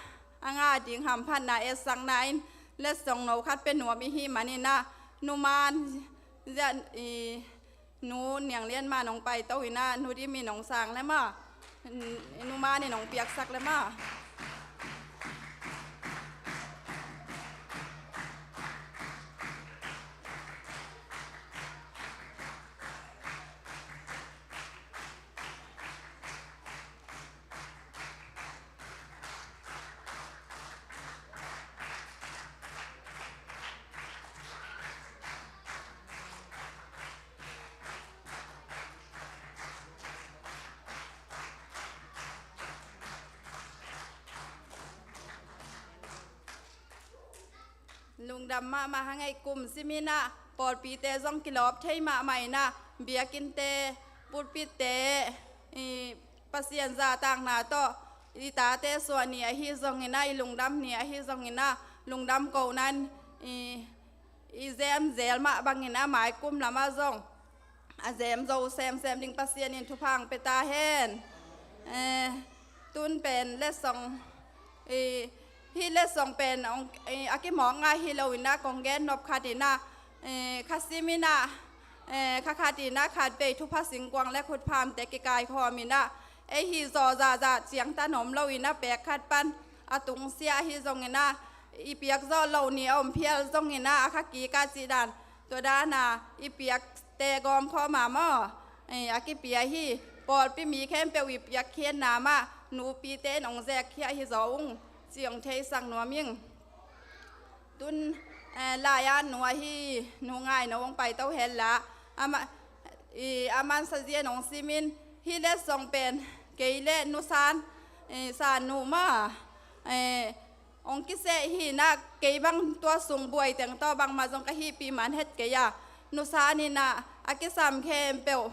a ngah ding hamphatna etsakna in letsong no khat pia nuam i hih manin ah, Nu Man, i Nu Niang Lian Man hong paito in ah, Nu Dim in hong sang le maw. Nu Man in hong piaksak le maw. Lungdam mahmah hang ei. Kum simin ah pawlpite zong kilawp thei mahmah in ah, biakinnte, pulpitte, i Pasian zahtakna tawh i tate suah ni ahi zongin ah, i lungdam ni ahi zongin ah, lungdam kohna in i, i zem zel mah bangin ah, mai kum lamah zong a zem zo semsem ding Pasian in thupha hong pia ta hen. Eh, tun pen letsong, i, hih letsong pen hong, i, a kimawk ngai hi lo in ah, kong gen nop khat in ah, eh, kha simin ah, eh, kha khat in ah khatvei thupha singkuang le khutphamte kikaikhawm in ah, ei hih zawh zahzah ciangtan om lo in ah, pek khat pan a tungsiah ahi zongin ah, i piak zawh loh ni a om phial zongin ah, a kha kik ah cih dan, tua dan a i piakte gawmkhawm a maw, eh, a kipia hi. Pawlpi mi khempeuh i piakkhiatna mah nupite in hong zekkhia hi zaw ung, ci hong theisak nuam ing. Tun, eh, lai-ah nu ahi Nu Ngai No hong paito hen la, ama, i, aman sazia in hong simin, hih letsong pen kei le Nu San, eh, San Nu maw, eh, hong kiseh hi in ah, kei bang tua sung buai teng tawh bangmah zong ka hihpih man het kei a, Nu San in ah a kisam khempeuh,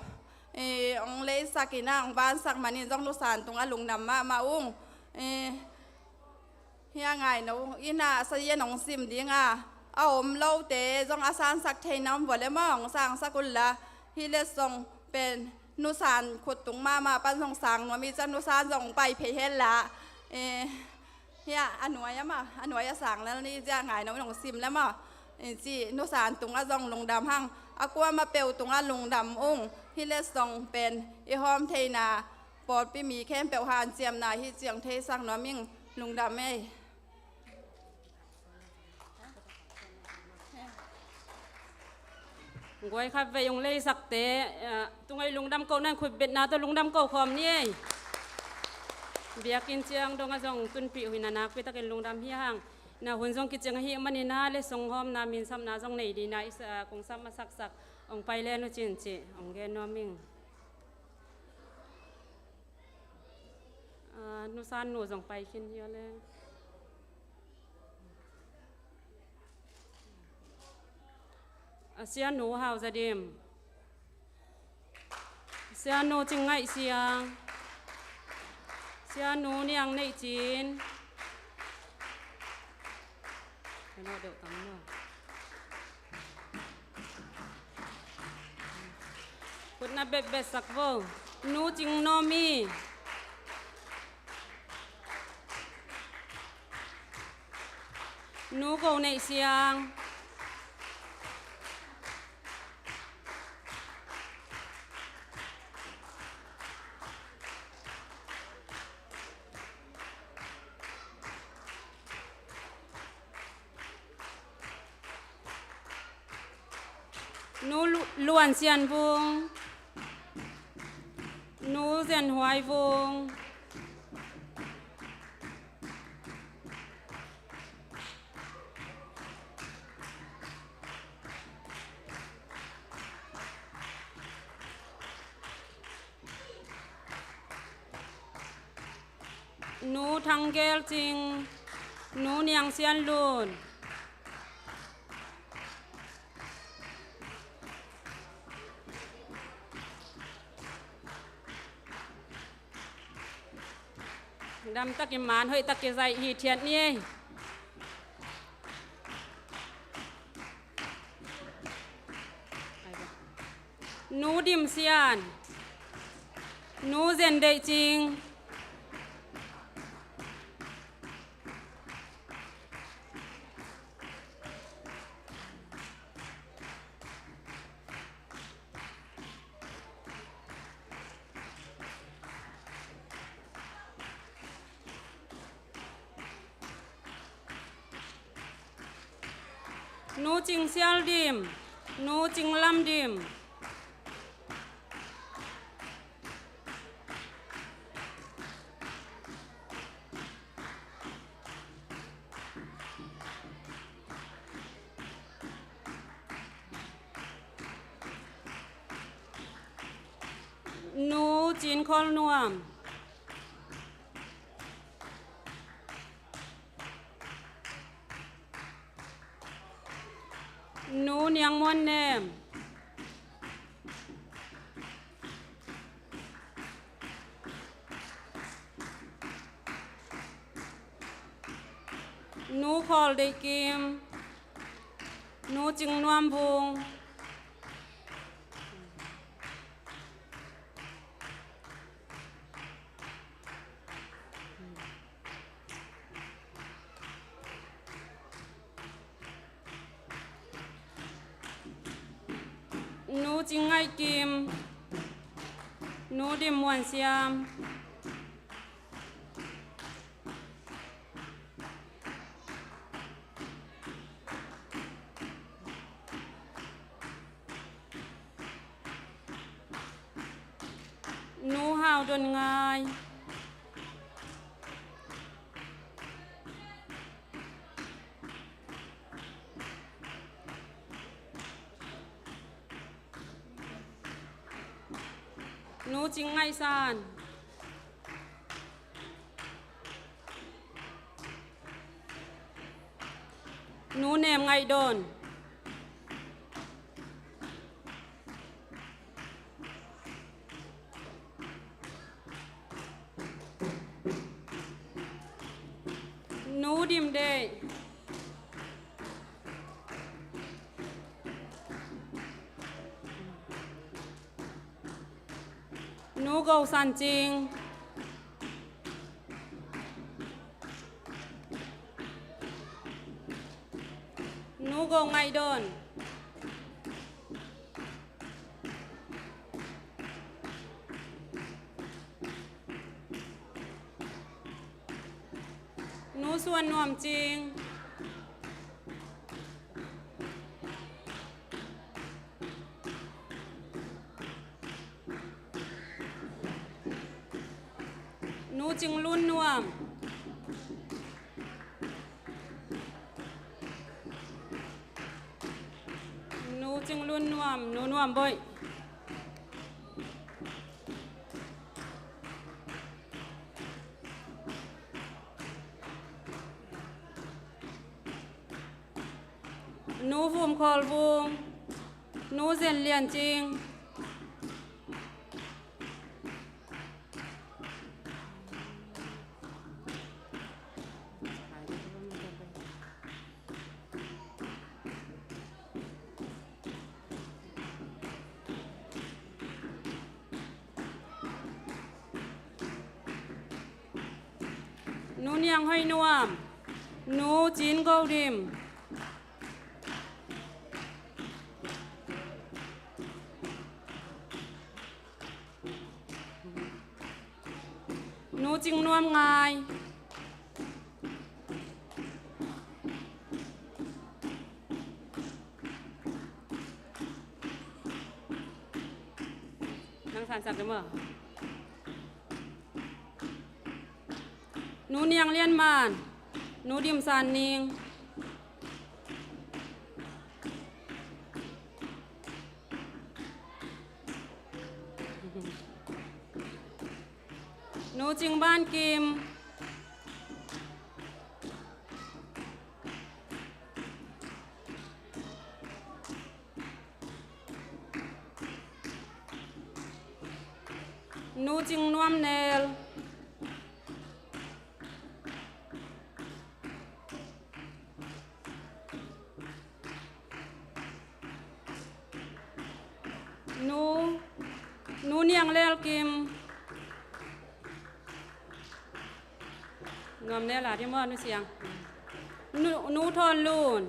eh, hong leisak in ah, hong vansak manin zong Nu San tungah lungdam mahmah ung. Eh, hia Ngai No in ah sazia in hong sim ding a, a om lote zong a sansak theihna om vua le maw, hong sangsak un la. Hih letsong pen Nu San khut tung mahmah pan zong sang nuam i, ciang Nu San zong hong pai phei hen la. Eh, hia a nuai ah maw, a nuai ah sang lel ni, zia Ngai No in hong sim le maw, i ci. Nu San tungah zong lungdam hang, a kuamah peuh tungah lungdam ung. Hih letsong pen i hawm theihna, pawlpi mi khempeuh hanciamna hi, ci hong theisak nuam ing. Lungdam ei. Guai khatvei hong leisakte, eh, tungah i lungdam kohna in khutbetna tawh lungdam kohkhawm ni ei. Biakinn ciang dongah zong tunpih uh hi in ah, nakpitakin lungdam hi hang. Na hun zong kicing ahih manin ah, letsong hawmna, minsapna zong nei ding in ah, i sa, kong sap masaksak hong pai len uh cin ci hong gen nuam ing. Ah, Nu San nu zong pai khin hi aw le. A Sia Nu Hau Za Dim. Sia Nu Cing Ngaih Siang. Sia Nu Niang Neih Cin. Kutna betbet sak vo. Nu Cing Naw Mi. Nu Go Neih Siang. Nu Lu-, Luan Sian Vung. Nu Zen Huai Vung. Nu Thang Gel Cing, Nu Niang Sian Lun. Damtakin man hoihtak kizaih hithiat ni ei. Nu Dim Sian. Nu Zen Deih Cing. Nu Cing Sial Dim. Nu Cing Lam Dim. Nu Cin Khol Nuam. Nu Niang Muan Nem. Nu Khawl Deih Kim. Nu Cing Nuam Vung. Nu Cing Ngaih Kim. Nu Dim Muan Siam. Nu Hau Don Ngai. Nu Cing Ngaih San. Nu Nem Ngaih Don. Nu Dim Deih. Nu Go San Cing. Nu Go Ngaih Don. Nu Suan Nuam Cing. Nu Cing Lun Nuam. Nu Cing Lun Nuam, Nu Nuam Boih. Nu Vum Khawl Vung. Nu Zen Lian Cing. Nu Niang Hoih Nuam. Nu Cin Go Dim. Nu Cing Nuam Ngai. Nang San Sak Dam maw. Nu Niang Lian Man. Nu Dim San Ning. Nu Cing Ban Kim. Nu Cing Nuam Nel. Nu, Nu Niang Lel Kim. Nuam ne la di maw, Nu Siang. Nu, Nu Thawn Lun.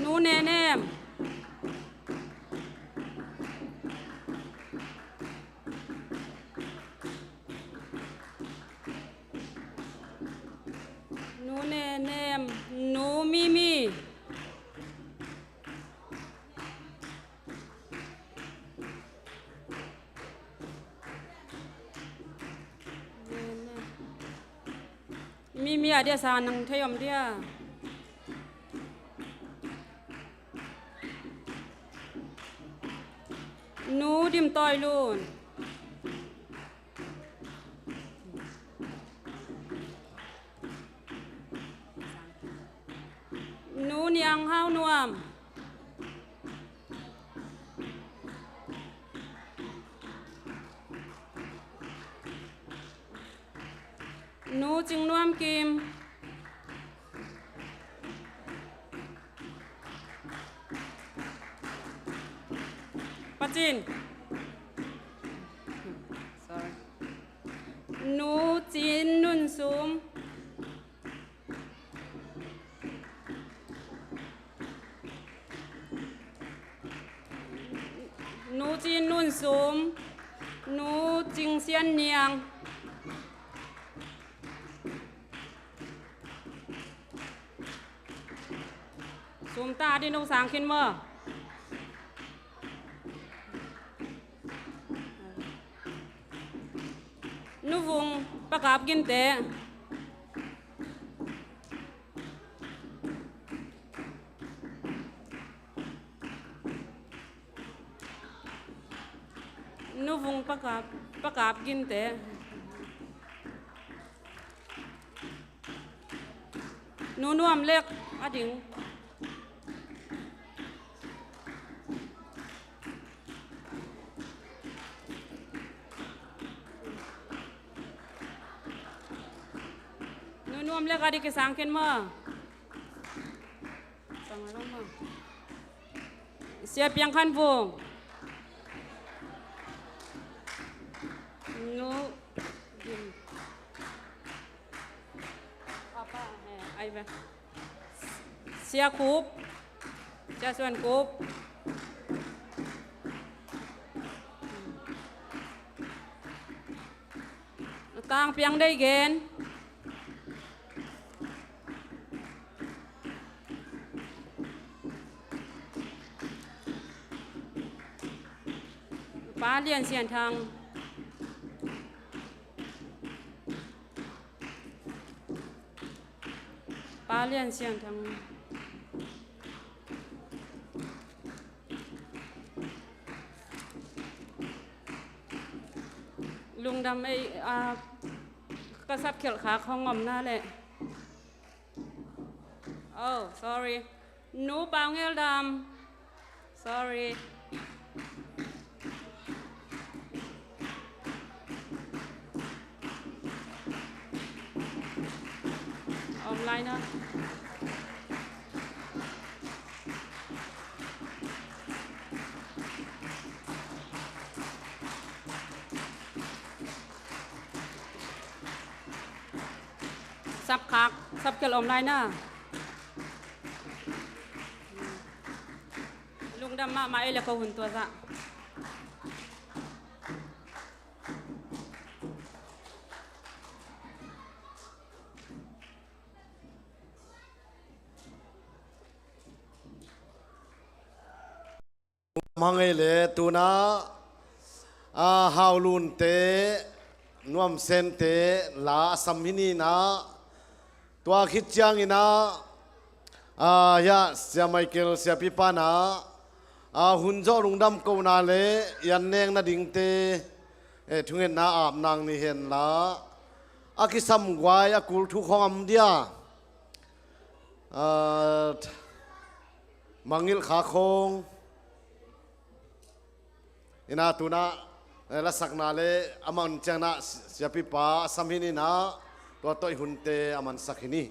Nu Nenem. Nu Nenem, Nu Mimi. Mimi a dia sa nang thei om dia. Nu Dim Tawi Lun. Nu Niang Hau Nuam. Nu Cing Nuam Kim. Pacin. Sorry. Nu Cin Nun Sum. Nu Cin Nun Sum, Nu Cing Sian Niang. Sum ta di, Nu Sang Khin maw. Nu Vung Pakap Ginte. Nu Vung Pakap, Pakap Ginte. Nu Nuam Lek a ding. Nu Nuam Lek a ding, kisang khin maw. Sang a long maw. Sia Piang Khan Vung. Nu Gim. Apa, eh, ai ve. Sia Kup. Sia Suan Kup. Tang Piang Dei Gen. Pa Lian Sian Thang. Pa Lian Sian Thang. Lungdam ei, a, ka sapkhelh khak hong om na leh. Oh, sorry. Nu Pau Ngel Dam. Sorry. Online ah. Sapkhak, sapkhelh om lai na. Lungdam mahmah ei le ko hun tua zah. Mangei le tuna, a, Haulunte, Nuamsente la a sam hi ni na. Tua khit ciangin a, a, ya, Sia Michael, Sia Pipa na, a, hun zawh lungdam kona le i an neng nadingte, e, thungetna ap nang ni hen la. A kisam guai a kul thu khong am dia. A, Mangilh Kha Khong. Ina tuna, eh, lasakna le a man ciangna Sia Pipa a sam hi ni na, Tua tawh i hunte a mansak hi ni.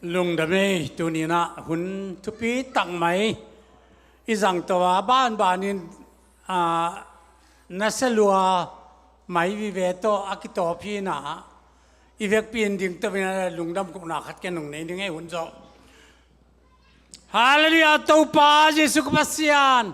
Lungdam ei, tuni-in ah hun thupi tak mai i zang to a, banbanin, ah, na sia lua mai vive tawh a kitawp hi-in ah, i vekpi-in ding to-in ah lungdam kohna khat ken hong nei ning ei, hun zawh. Halleluiah, Topa Jesu ka Pasian.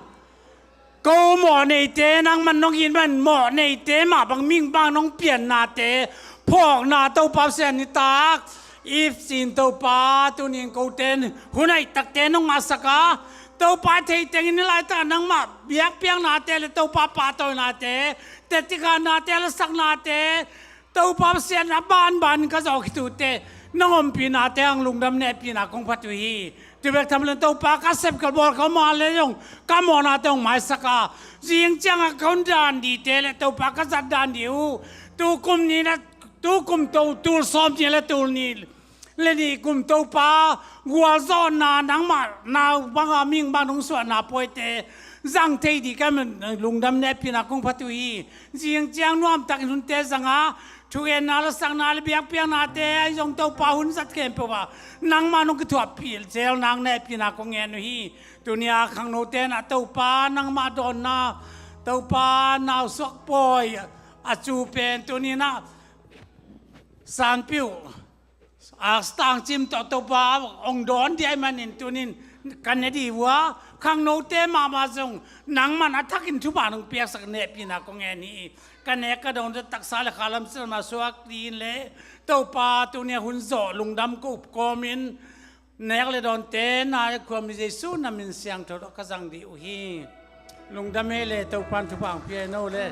Ko mawhneite, nangman nong it man mawhneite mah bang mihing bang nong piannate, phawkna Topa Pasian nitak i sin Topa, tuni-in kote hun hoih takte nong ngahsak a, Topa, thei tengin hih laitak nangmah biakpiaknate le Topa pahtawinate, tetikhanate, lasaknate, Topa Pasian, a banban ka zawh khit uh teh nong ompihnate hang lungdam nehpihna kong phat uh hi. Tu bek tham lo-in Topa, ka sepkhial bawl ka om a le zong, ka mawhnate hong maisak a, zing ciangah ka hun dan dite le Topa, ka zat dan di uh, tu kum ni na, tu kum to, tul sawm ni le tul ni le ni kum Topa, gualzawhna, nangmah nau banga mihing bang nong suahna pawite zang thei ding ka hi manin lungdam nehpihna kong phat uh hi. Zing ciang nuamtakin hunte zang a, thugenna, lasakna le biakpiaknate ahi zong Topa, hun zat khempeuh ah nangmah nong kithuahpih zel nang nehpihna kong ngen uh hi. Tuni-a khangnote in ah Topa, nangmah dawnna, Topa, nausuak pawi a cu pen tuni-in ah Sanpiu a tangcim tawh Topa hong dawn ding ahih manin tuni-in ka ne ding uh a, khangnote mahmah zong nangman a thakin thupha nong piaksak nehpihna kong ngen hi. Ka nek ka dawn taksa le khalam silma suak ding le Topa, tuni-a hun zawh lungdam ka up kawmin nek le dawnte na khuami Jesu na min siangtho tawh ka zang ding uh hi. Lungdam ei le, Topa'n thupha hong pia hen aw le.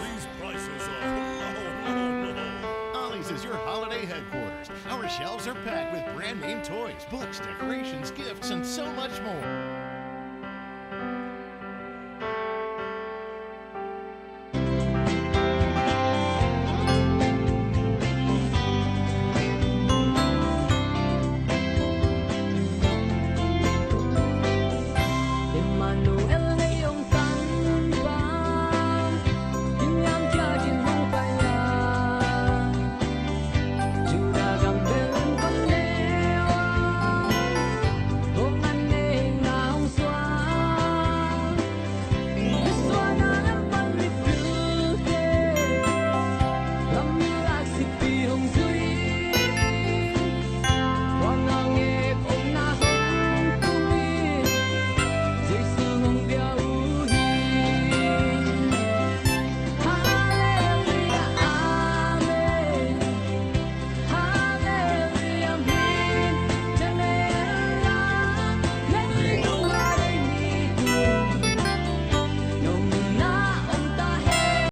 These prices are low, low, low, low. Ollie's is your holiday headquarters. Our shelves are packed with brand name toys, books, decorations, gifts, and so much more.